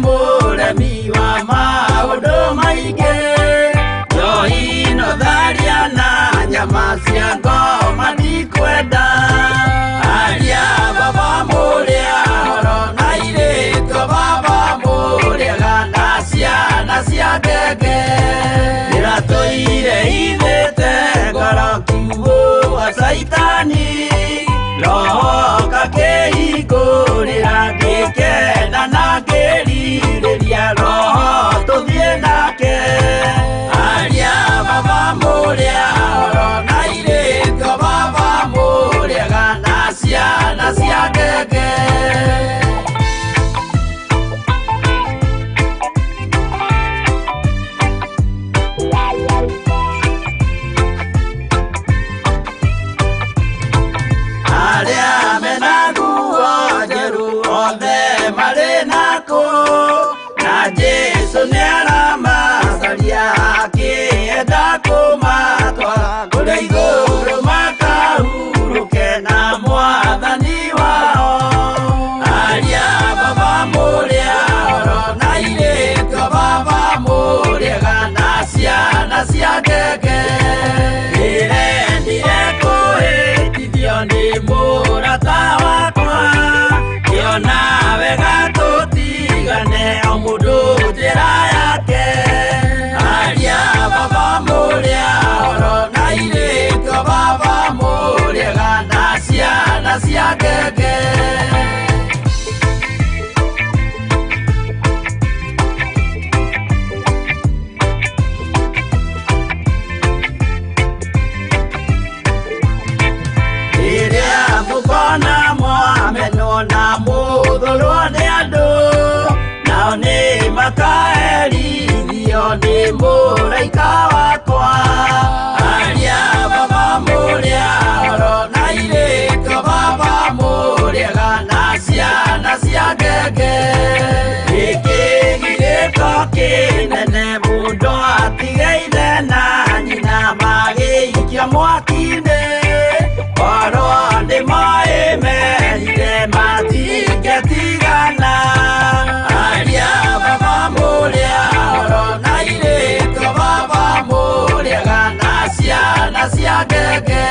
Mũremi wa maũndũ maingĩ, njohi no tharia na nyama cia ngoma ndikwenda. Aria baba mũrĩa horo na irĩtwo baba mũrĩega na ciana cia ngenge. Ndĩratũire ithĩte ngoro kiugũ wa caitani, roho ngakĩhingũrĩra ngĩkena na ngĩrirĩria roho tũthiĩ nake. Aria baba mũrĩa horo na irĩtwo baba mũrĩega na ciana cia ngenge. Arĩa mena nguo njerũ othe marĩ nakũ, na Jesũ nĩaramacaria akĩenda kũmatwara kũrĩa igũrũ makahurũke na mwathani wao. Aria baba mũrĩa horo na irĩtwo baba mũrĩega na ciana cia ngenge. Ndĩrendire kũhĩtithio nĩ mũrata wakwa, ngĩona wega tũtigane o mũndũ njĩra yake. Aria baba mũrĩa horo na irĩtwo baba mũrĩega na ciana cia ngenge. Rĩrĩa mũkona mwamenwo na mũthũrwo nĩ andũ, nao nĩ makaherithio nĩ mũraika wakwa. Aria baba mũrĩa horo na irĩtwo baba mũrĩega na ciana cia ngenge. Gĩkĩ gĩgĩko kĩnene mũndũ atige ithe na nyina magĩikio mwaki-inĩ. Korwo nĩ moĩ merire matingĩtigana. Aria baba mũrĩa horo na irĩtwo baba mũrĩega na ciana cia ngenge.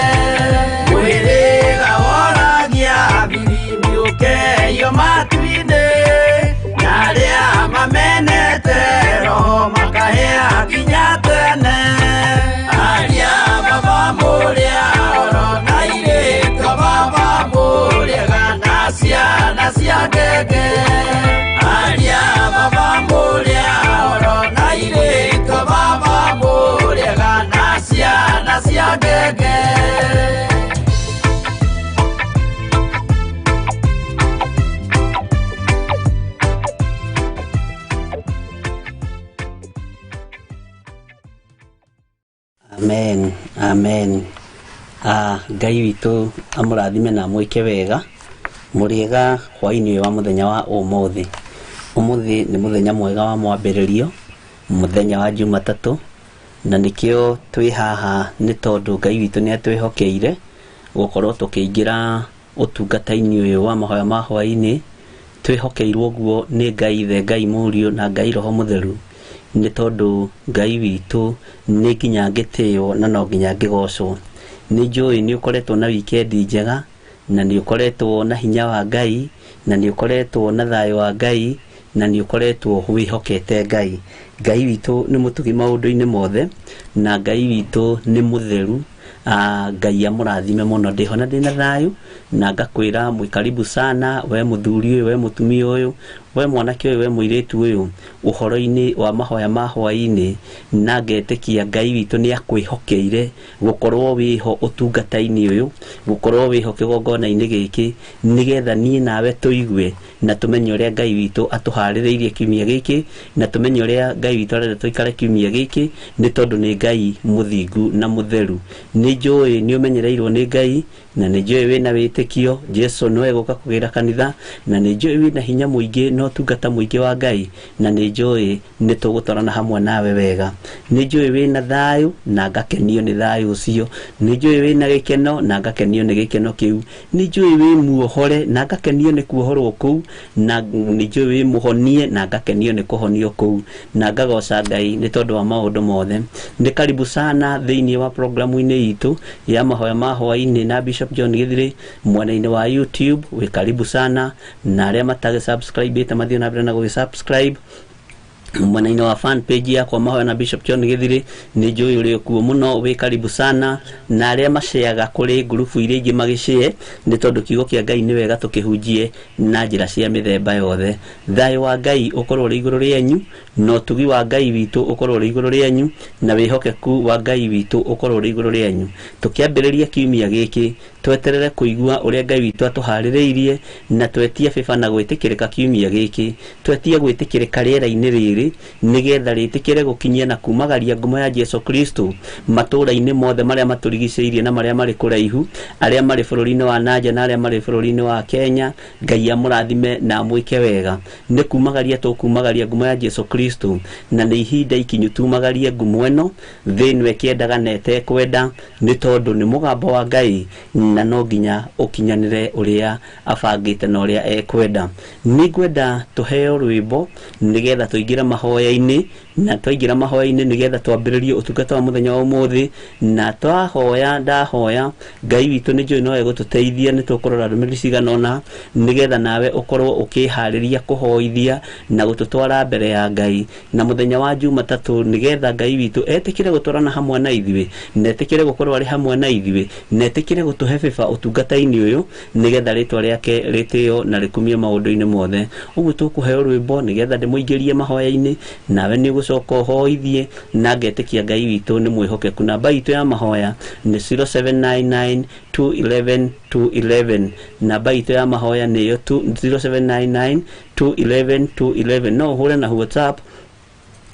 Mwĩrĩga woragia thiri nĩũkeio matu-inĩ, na arĩa mamenete roho makahĩa nginya tene. Aria baba mũrĩa horo na irĩtwo baba mũrĩega na ciana cia ngenge. Aria baba mũrĩa horo na irĩtwo baba mũrĩega na ciana cia ngenge. Amen, amen. Ngai witũ amũrathime na amwĩke wega. Mũrĩega hwaĩ-inĩ ũyũ wa mũthenya wa ũmũthĩ. Ũmũthĩ nĩ mũthenya mwega wa mwambĩrĩrio, mũthenya wa Jumatatũ, na nĩkĩo twĩ haha nĩ tondũ Ngai witũ nĩ atwĩhokeire gũkorwo tũkĩingĩra ũtungata-inĩ ũyũ wa mahoya ma hwaĩ-inĩ. Twĩhokeirwo ũguo nĩ Ngai Ithe, Ngai Mũriũ na Ngai Roho Mũtheru, nĩ tondũ Ngai witũ nĩ nginya angĩtĩo na no nginya angĩgocwo. Nĩ njũĩ nĩ ũkoretwo na wikendi njega, na nĩ ũkoretwo na hinya wa Ngai, na nĩ ũkoretwo na thayũ wa Ngai, na nĩ ũkoretwo wĩhokete Ngai. Ngai witũ nĩ mũtugi maũndũ-inĩ mothe, na Ngai witũ nĩ mũtheru. Ngai amũrathime mũno. Ndĩho na ndĩna thayũ, na ngakwĩra mwĩ karibu sana, we mũthuri ũyũ, we mũtumia ũyũ, we mwanake ũyũ, we mũirĩtu ũyũ, ũhoro-inĩ wa mahoya ma hwaĩ-inĩ, na ngetĩkia Ngai witũ nĩ akwĩhokeire gũkorwo wĩho ũtungata-inĩ ũyũ, gũkorwo wĩho kĩgongona-inĩ gĩkĩ, nĩgetha niĩ nawe tũigue na tũmenye ũrĩa Ngai witũ atũharĩrĩirie kiumia gĩkĩ, na tũmenye ũrĩa Ngai witũ arenda tũikare kiumia gĩkĩ, nĩ tondũ nĩ Ngai mũthingu na mũtheru. Nĩ njũĩ nĩ ũmenyereirwo nĩ Ngai, Na nĩ njũĩ wĩna wĩtĩkio Jesu nĩwe gũka kũgĩra kanitha, na nĩ njũĩ wĩna hinya mũingĩ na ũtungata mũingĩ wa Ngai, na nĩ njũĩ nĩ tũgũtwarana hamwe nawe wega. Nĩ njũĩ wĩna thayũ na ngakenio nĩ thayũ ũcio, nĩ njũĩ wĩna gĩkeno na ngakenio nĩ gĩkeno kĩu, nĩ njũĩ wĩ muohore na ngakenio nĩ kuohorwo kũu, na nĩ njũĩ wĩ mũhonie na ngakenio nĩ kũhonio kũu, na ngagoca Ngai nĩ tondũ wa maũndũ mothe. Nĩ karibu sana thĩinĩ wa programu-inĩ itũ ya mahoya ma hwaĩ-inĩ na Bishop John Githiri mwena-inĩ wa YouTube. Wĩ karibu sana, na arĩa matarĩ subscribe mathiĩ na mbere na gũgĩ subscribe mwena-inĩ wa fan page yakwa mahoya na Bishop John Githiri. Nĩ njũĩ ũrĩ kuo mũno, wĩ karibu sana, na arĩa maceaga kũrĩ ngurubu iria ingĩ magĩcĩe, nĩ tondũ kiugo kĩa Ngai nĩ wega tũkĩhunjie na njĩra cia mĩthemba yothe. Thayũ wa Ngai ũkorwo ũrĩ igũrũ rĩanyu, na ũtugi wa Ngai witũ ũkorwo ũrĩ igũrũ rĩanyu, na wĩhokeku wa Ngai witũ ũkorwo ũrĩ igũrũ rĩanyu. Tũkĩambĩrĩria kiumia gĩkĩ, tweterere kũigua ũrĩa Ngai witũ atũharĩrĩirie, na twetie bĩba na gwĩtĩkĩrĩka kiumia gĩkĩ, twetie gwĩtĩkĩrĩka rĩera-inĩ rĩrĩ, nĩgetha rĩtĩkĩre gũkinyia na kumagaria ngumo ya Jesu Kristo matũũra-inĩ mothe marĩa matũrigicĩirie na marĩa marĩ kũraihu, arĩa marĩ bũrũri-inĩ wa nanja na arĩa marĩ bũrũri-inĩ wa Kenya. Ngai amũrathime na amwĩke wega. Nĩ kumagaria tũkumagaria ngumo ya Jesu Kristo, na nĩ ihinda ikinyu tumagarie ngumo ĩno thĩ ĩno ĩkĩendaga na ĩtekwenda, nĩ tondũ nĩ mũgambo wa Ngai na no nginya ũkinyanĩre ũrĩa abangĩte na ũrĩa ekwenda. Nĩ ngwenda tũheo rwĩmbo nĩgetha tũingĩre mahoya-inĩ, na twaingĩra mahoya-inĩ nĩgetha twambĩrĩrie ũtungata wa mũthenya wa ũmũthĩ. Na twahoya, ndahoya Ngai witũ nĩ njũĩ no egũtũteithia, nĩ tũkũrora ndũmĩrĩri cigana ũna nĩgetha nawe ũkorwo ũkĩharĩria kũhoithia na gũtũtwara mbere ya Ngai. Na mũthenya wa Jumatatũ nĩgetha Ngai witũ etĩkĩre gũtwarana hamwe na ithuĩ, na etĩkĩre gũkorwo arĩ hamwe na ithuĩ, na etĩkĩre gũtũhe bĩba ũtungata-inĩ ũyũ, nĩgetha rĩtwa rĩake rĩtĩo na rĩkumio maũndũ-inĩ mothe. Ũguo tũkũheo rwĩmbo nĩgetha ndĩmũingĩrie mahoya-inĩ, nawe nĩ ũgũcoka ũhoithie, na ngetĩkia Ngai witũ nĩ mwĩhokeku. Namba itũ ya mahoya nĩ 0799 211 211. Namba itũ ya mahoya nĩyo 0799 211 211. No ũhũre na WhatsApp,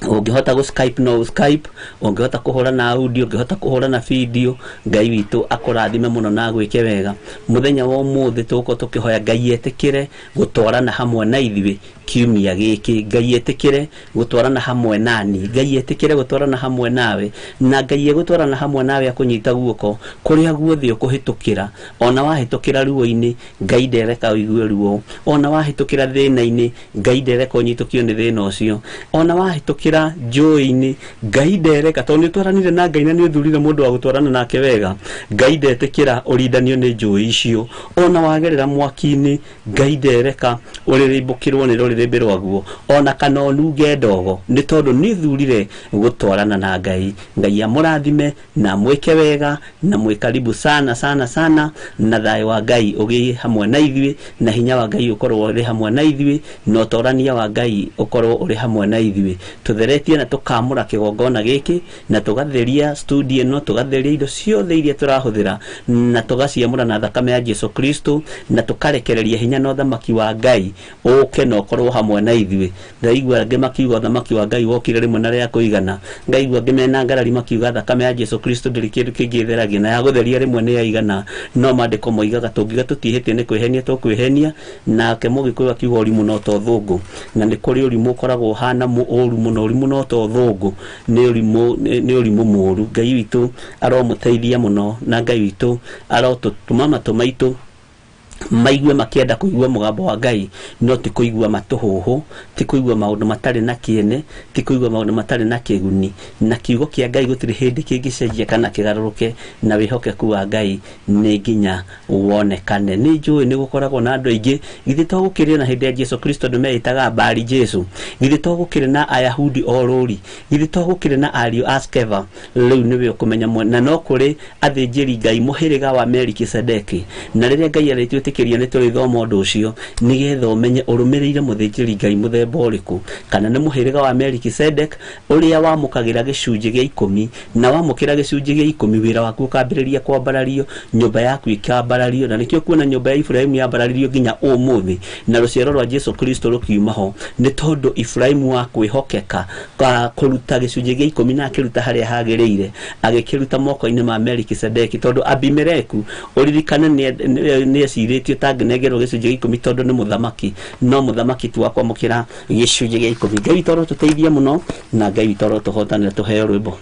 ũngĩhota gũ Skype no Skype, ũngĩhota kũhũra na audio, ũngĩhota kũhũra na video. Ngai witũ akũrathime mũno na agwĩke wega. Mũthenya wa ũmũthĩ tũgũkorwo tũkĩhoya Ngai etĩkĩre gũtwarana hamwe na ithuĩ kiumia gĩkĩ, Ngai etĩkĩre gũtwarana hamwe nani, Ngai etĩkĩre gũtwarana hamwe nawe, na Ngai egũtwarana hamwe nawe akũnyita guoko kũrĩa guothe ũkũhĩtũkĩra. Ona wahĩtũkĩra ruo-inĩ, Ngai ndereka ũigue ruo. Ona wahĩtũkĩra thĩna-inĩ, Ngai ndereka ũnyitũkio nĩ thĩna ũcio. Ona wahĩtũkĩra njũĩ-inĩ, Ngai ndereka, tondũ nĩ ũtwaranire na Ngai na nĩ ũthurire mũndũ wa gũtwarana nake wega, Ngai ndetĩkĩra ũrindanio nĩ njũĩ icio. Ona wagerera mwaki-inĩ, Ngai ndereka ũrĩrĩmbũkĩrwo nĩ rũrĩrĩmbĩ rwaguo, ona kana ũnunge ndogo, nĩ tondũ nĩ ũthurire gũtwarana na Ngai. Ngai amũrathime na amwĩke wega, na mwĩ karibu sana sana sana, na thayũ wa Ngai ũgĩe hamwe na ithuĩ, na hinya wa Ngai ũkorwo ũrĩ hamwe na ithuĩ, na ũtorania wa Ngai ũkorwo ũrĩ hamwe na ithuĩ. Tũtheretie na tũkamũra kĩgongona gĩkĩ, na tũgatheria studio ĩno, tũgatheria indo ciothe iria tũrahũthĩra, na tũgaciamũra na thakame ya Jesu Kristo, na tũkarekereria hinya na ũthamaki wa Ngai ũke na ũkorwo hamwe na ithuĩ. Ndaigua angĩ makiuga ũthamaki wa Ngai wokire rĩmwe na rĩa kũigana, ngaigua angĩ mena ngarari makiuga thakame ya Jesu Kristo ndĩrĩ kĩndũ kĩngĩ ĩtheragia, na ya gũtheria rĩmwe nĩ yaigana. No maandĩko moigaga tũngiuga tũtiĩhĩtie nĩ kwĩhenia tũkwĩhenia, nake Mũgĩkũyũ akiuga ũrimũ no ta ũthũngũ, na nĩ kũrĩ ũrimũ ũkoragwo ũhana ũru mũno. Ũrimũ no ta ũthũngũ, nĩ ũrimũ mũru. Ngai witũ aromũteithia mũno, na Ngai witũ arotũtũma matũ maitũ maigue makĩenda kũigua mũgambo wa Ngai, no ti kũigua matũhũhũ, ti kũigua maũndũ matarĩ na kĩene, ti kũigua maũndũ matarĩ na kĩguni. Na kiugo kĩa Ngai gũtirĩ hĩndĩ kĩngĩcenjia kana kĩgarũrũke, na wĩhokeku wa Ngai nĩ nginya wonekane. Nĩ njũĩ nĩ gũkoragwo na andũ aingĩ, githĩ to gũkĩrĩ na hĩndĩ ya Jesu Kristo andũ meĩtaga Bari Jesu, githĩ to gũkĩrĩ na Ayahudi orũri, githĩ to gũkĩrĩ na ariũ a Skeva. Rĩu nĩwe ũkũmenya na no kũrĩ athĩnjĩri Ngai mũhĩrĩga wa Melikisedeki. Na rĩrĩa Ngai arĩtwĩtĩkĩra angĩtĩkĩria nĩ tũrĩthoma ũndũ ũcio nĩgetha ũmenye ũrũmĩrĩire mũthĩnjĩri Ngai mũthemba ũrĩkũ, kana nĩ mũhĩrĩga wa Melkisedek ũrĩa wamũkagĩra gĩcunjĩ gĩa 10, na wamũkĩra gĩcunjĩ gĩa 10 wĩra waku ũkambĩrĩria kwambarario, nyũmba yaku ĩkambarario, na nĩkĩo kuona nyũmba ya Ibrahimu yambararirio nginya ũmũthĩ na rũciaro rwa Jesu Kristo rũkiuma ho, nĩ tondũ Ibrahimu wa kwĩhokeka kũruta gĩcunjĩ gĩa 10 na akĩruta harĩa hagĩrĩire, agĩkĩruta moko-inĩ ma Melkisedeki, tondũ Abimeleku ũririkane nĩ ecirĩtio tangĩnengerwo gĩcunjĩ gĩa 10 tondũ nĩ mũthamaki, no mũthamaki tu wa kwamũkĩra gĩcunjĩ gĩa 10. Ngai witũ arotũteithia mũno na Ngai witũ arotũhotanĩra. Tũheo rwĩmbo.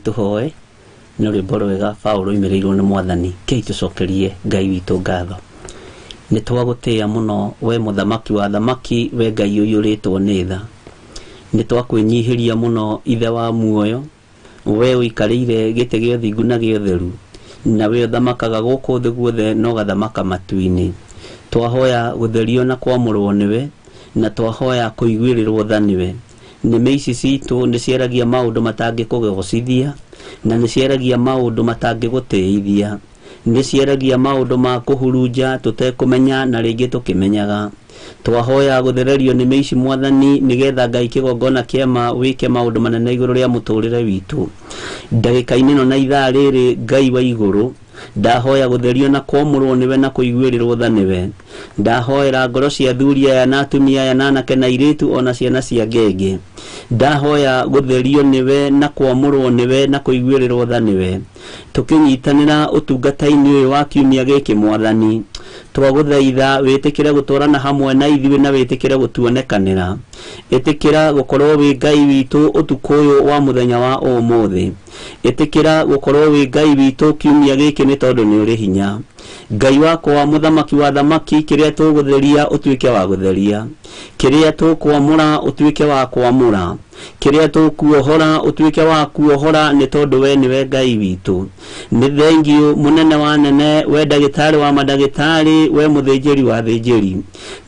Tuhoe nĩ rwĩmbo rwega Paũlũ oimĩrĩirwo nĩ Mwathani. Kei tũcokerie Ngai witũ ngatho. Nĩ twagũtĩĩa mũno we mũthamaki wa thamaki, we Ngai ũiyũrĩtwo nĩ tha. Nĩ twakwĩnyihĩria mũno Ithe wa muoyo, we ũikarĩire gĩtĩ gĩa ũthingu na gĩa ũtheru, na we ũthamakaga gũkũ thĩ guothe na ũgathamaka matu-inĩ. Twahoya gũtherio na kwamũrwo nĩwe, na twahoya kũiguĩrĩrwo tha nĩwe. Nĩmĩ ici citũ nĩ ciaragia maũndũ matangĩkũgocithia, na nĩ ciaragia maũndũ matangĩgũtĩithia, nĩ ciaragia maũndũ ma kũhurunja tũtekũmenya na rĩngĩ tũkĩmenyaga. Twahoya gũthererio nĩmĩ ici Mwathani, nĩgetha Ngai kĩgongona kĩama wĩke maũndũ manene igũrũ rĩa mũtũrĩre witũ. Ndagĩka-inĩ ĩno na ithaa rĩrĩ Ngai wa igũrũ, Ndahoya gũtherio na kwamũrwo nĩwe na kũiguĩrĩrwo tha nĩwe. Ndahoera ngoro cia athuri aya na atumia aya na anake na airĩtu ona ciana cia ngenge. Ndahoya gũtherio nĩwe na kwamũrwo nĩwe na kũiguĩrĩrwo tha nĩwe. Tũkĩnyitanĩra ũtungata-inĩ ũyũ wa kiumia gĩkĩ mwathani, twagũthaitha wĩtĩkĩre gũtwarana hamwe na ithuĩ na wĩtĩkĩre gũtuonekanĩra. Ĩtĩkĩra gũkorwo wĩ Ngai witũ ũtukũ ũyũ wa mũthenya wa ũmũthĩ. Ĩtĩkĩra gũkorwo wĩ Ngai witũ kiumia gĩkĩ nĩ tondũ nĩ ũrĩ hinya. Ngai wakwa mũthamaki wa thamaki, kĩrĩa tũgũtheria ũtuĩke wa gũtheria, kĩrĩa tũkwamũra ũtuĩke wa kwamũra, kĩrĩa tũkuohora ũtuĩke wa kuohora, nĩ tondũ we nĩwe Ngai witũ. Nĩ thengiũ mũnene wa nene, we ndagĩtarĩ wa mandagĩtarĩ, we mũthĩnjĩri wa thĩnjĩri.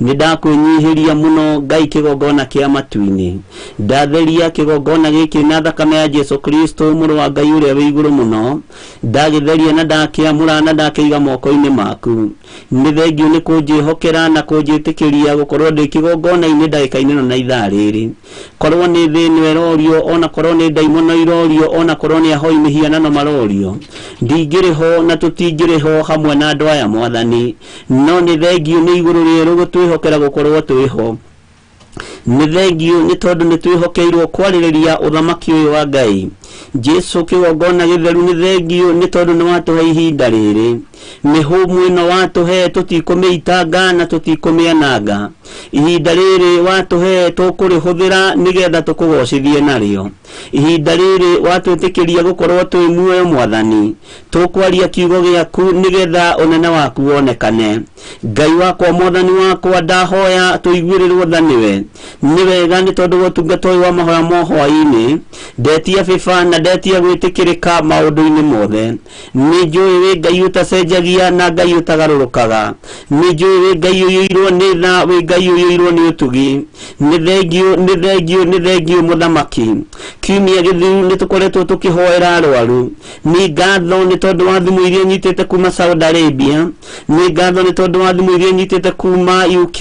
Nĩ ndakwĩnyihĩria mũno Ngai kĩgongona kĩa matu-inĩ. Ndatheria kĩgongona gĩkĩ na thakame ya Jesu Kristo mũrũ wa Ngai ũrĩa wĩ igũrũ mũno. Ndagĩtheria na ndakĩamũra na ndakĩiga moko-inĩ maku. Nĩ thengiũ nĩ kũnjĩhokera na kũnjĩtĩkĩria gũkorwo ndĩ kĩgongona-inĩ ndagĩka-inĩ ĩno na ithaa rĩrĩ. Korwo nĩ thĩ ĩno ĩrorio, ona korwo nĩ ndaimono irorio, ona korwo nĩ ahoi mĩhianano marorio, ndingĩrĩ ho na tũtingĩrĩ ho hamwe na andũ aya mwathani. No nĩ thengiũ nĩ igũrũ rĩerũ gũtwĩhokera gũkorwo twĩho. Nĩ thengiũ nĩ tondũ nĩ twĩhokeirwo kwarĩrĩria ũthamaki ũyũ wa Ngai. Jesu kĩgongona gĩtheru, nĩ thengiũ nĩ tondũ nĩ watũhe ihinda rĩrĩ. Mĩhũmũ ĩno watũhe tũtikũmĩitanga na tũtikũmĩananga. Ihinda rĩrĩ watũhe tũkũrĩhũthĩra nĩgetha tũkũgocithie narĩo. Ihinda rĩrĩ watwĩtĩkĩria gũkorwo twĩ muoyo mwathani, tũkwaria kiugo gĩaku nĩgetha ũnene waku wonekane. Ngai wakwa mwathani wakwa, ndahoya tũiguĩrĩrwo tha nĩwe. Nĩ wega nĩ tondũ wa ũtungata ũyũ wa mahoya ma hwaĩ-inĩ, ndetia bĩba na ndetia gwĩtĩkĩrĩka maũndũ-inĩ mothe. Nĩ njũĩ wĩ Ngai ũtacenjagia na Ngai ũtagarũrũkaga. Nĩ njũĩ wĩ Ngai ũiyũirwo nĩ tha, wĩ Ngai ũiyũirwo nĩ ũtugi. Nĩ thengiũ, nĩ thengiũ, nĩ thengiũ mũthamaki. Kiumia gĩthiru nĩ tũkoretwo tũkĩhoera arwaru. Nĩ ngatho nĩ tondũ wa thimũ iria nyitĩte kuma Saudi Arabia, nĩ ngatho nĩ tondũ wa thimũ iria nyitĩte kuma UK,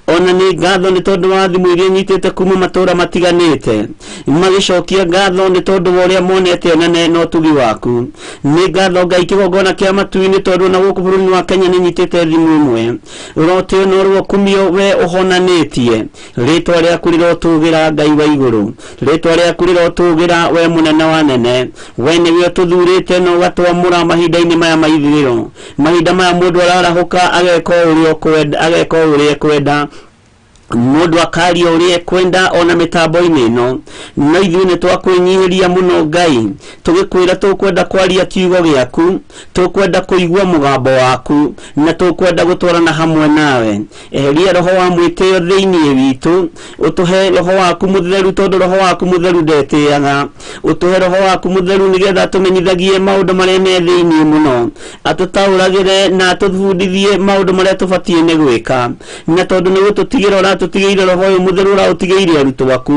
ona nĩ ngatho nĩ tondũ wa thimũ iria nyitĩte kuma matũũra matiganĩte, magĩcokia ngatho nĩ tondũ wa ũrĩa monete ũnene na ũtugi waku. Nĩ ngatho Ngai kĩgongona kĩa matu-inĩ tondũ ona gũkũ bũrũri-inĩ wa Kenya nĩ nyitĩte thimũ ĩmwe. Ũrotĩo na ũrokumio we ũhonanĩtie. Rĩtwa rĩaku rĩrotũgĩra Ngai wa igũrũ, rĩtwa rĩaku rĩrotũgĩra we mũnene wa nene. We nĩwe ũtũthurĩte na ũgatwamũra mahinda-inĩ maya ma ithirĩro. Mahinda maya mũndũ ararahũka ageka ũrĩa ũkwenda, ageka ũrĩa ekwenda, mũndũ akaria ũrĩa ekwenda ona mĩtambo-inĩ ĩno. No ithuĩ nĩ twakwĩnyihĩria mũno Ngai, tũgĩkwĩra tũkwenda kwaria kiugo gĩaku, tũkwenda kũigua mũgambo waku, na tũkwenda gũtwarana hamwe nawe. Eheria roho wa mwĩtĩo thĩinĩ witũ, ũtũhe roho waku mũtheru tondũ roho waku mũtheru ndetĩaga. Ũtũhe roho waku mũtheru nĩgetha atũmenyithagie maũndũ marĩa me thĩinĩ mũno, atũtaũragĩre na atũbundithie maũndũ marĩa tũbatiĩ nĩ gwĩka. Na tondũ nĩ gũtũtigĩra ũratũtigĩire roho ũyũ mũtheru ũraũtigĩire arutwo aku,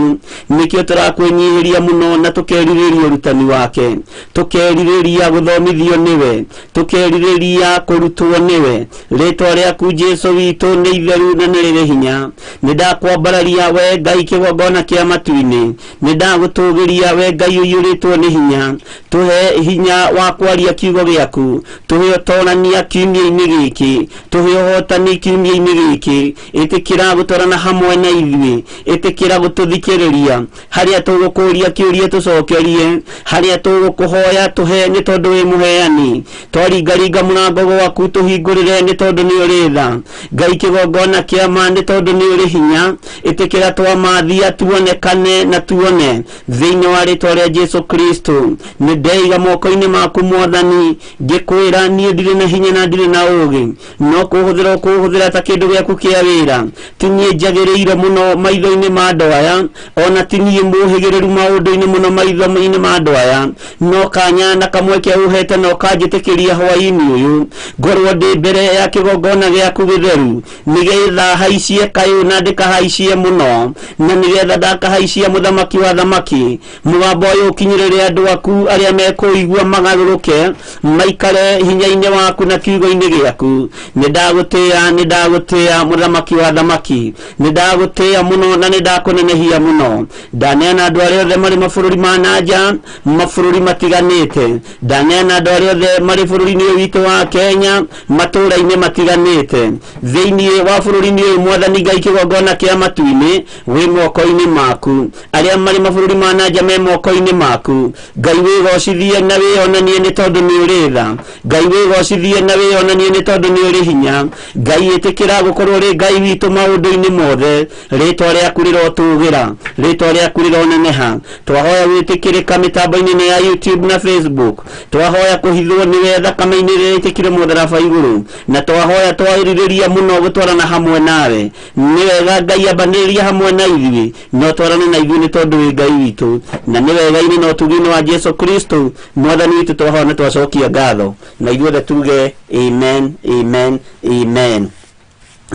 nĩkĩo tũrakwĩnyihĩria mũno na tũkerirĩria ũrutani wake, tũkerirĩria gũthomithio nĩwe, tũkerirĩria kũrutwo nĩwe. Rĩtwa rĩaku Jesu witũ nĩ itheru na nĩ rĩrĩ hinya. Nĩ ndakwambararia we Ngai kĩgongona kĩa matu-inĩ, nĩ ndagũtũgĩria we Ngai ũiyũrĩtwo nĩ hinya. Tũhe hinya wa kwaria kiugo gĩaku, tũhe ũtorania kiumia-inĩ gĩkĩ, tũhe ũhotani kiumia-inĩ gĩkĩ. Ĩtĩkĩra gũtwarana hamwe na ithuĩ, ĩtĩkĩra gũtũthikĩrĩria. Harĩa tũgũkũria kĩũria tũcokerie, harĩa tũgũkũhoya tũhe nĩ tondũ wĩ mũheani. Twaringaringa mũrango gwaku tũhingũrĩre nĩ tondũ nĩ ũrĩ tha. Ngai kĩgongona kĩa ma nĩ tondũ nĩ ũrĩ hinya. Ĩtĩkĩra twamathia tuonekane na tuone thĩinĩ wa rĩtwa rĩa Jesu Kristo. Nĩ ndeiga moko-inĩ maku mwathani, ngĩkwĩra niĩ ndirĩ na hinya na ndirĩ na ũũgĩ, no kũhũthĩra ũkũhũthĩra ta kĩndũ gĩaku kĩa wĩra. Ti niĩ njagĩrĩire mũno maitho-inĩ ma andũ aya, ona ti niĩ mũhĩgĩrĩru maũndũ-inĩ mũno maitho-inĩ ma andũ aya, no kanya na kamweke ũhete na ũkanjĩtĩkĩria hwaĩ-inĩ ũyũ ngorwo ndĩ mbere ya kĩgongona gĩaku gĩtheru, nĩgetha haicie kayũ na ndĩkahaicie mũno, na nĩgetha ndakahaicia mũthamaki wa thamaki. Mũgambo ũyũ ũkinyĩrĩre andũ aku arĩa mekũigua magarũrũke, maikare hinya-inĩ waku na kiugo-inĩ gĩaku. Nĩ ndagũtĩĩa, nĩ ndagũtĩĩa mũthamaki wa thamaki. Nĩ ndagũtĩĩa mũno na nĩ ndakũnenehia mũno. Ndaneana andũ arĩa othe marĩ mabũrũri ma nanja, mabũrũri matiganĩte. Ndaneana andũ arĩa othe marĩ bũrũri-inĩ ũyũ witũ wa Kenya, matũũra-inĩ matiganĩte. Thĩinĩ wa bũrũri-inĩ ũyũ Mwathani Ngai, kĩgongona kĩa matu-inĩ wĩ moko-inĩ maku. Arĩa marĩ mabũrũri ma nanja me moko-inĩ maku. Ngai wĩgocithie na wĩonanie nĩ tondũ nĩ ũrĩ tha. Ngai wĩgocithie na wĩonanie nĩ tondũ nĩ ũrĩ hinya. Ngai ĩtĩkĩra gũkorwo ũrĩ Ngai witũ maũndũ-inĩ mothe. Rĩtwa rĩaku rĩrotũgĩra, rĩtwa rĩaku rĩroneneha. Twahoya wĩtĩkĩrĩka mĩtambo-inĩ ĩno ya YouTube na Facebook. Twahoya kũhithwo nĩwe thakame-inĩ ĩrĩa ĩtĩkire mũtharaba igũrũ, na twahoya twaĩrirĩria mũno gũtwarana hamwe nawe. Nĩ wega Ngai ambanĩrĩria hamwe na ithuĩ, no twarane na ithuĩ nĩ tondũ wĩ Ngai witũ, na nĩ wega-inĩ na ũtugi-inĩ wa Jesu Kristo Mwathani witũ twahoya na twacokia ngatho, na ithuothe tuge amen, amen, amen.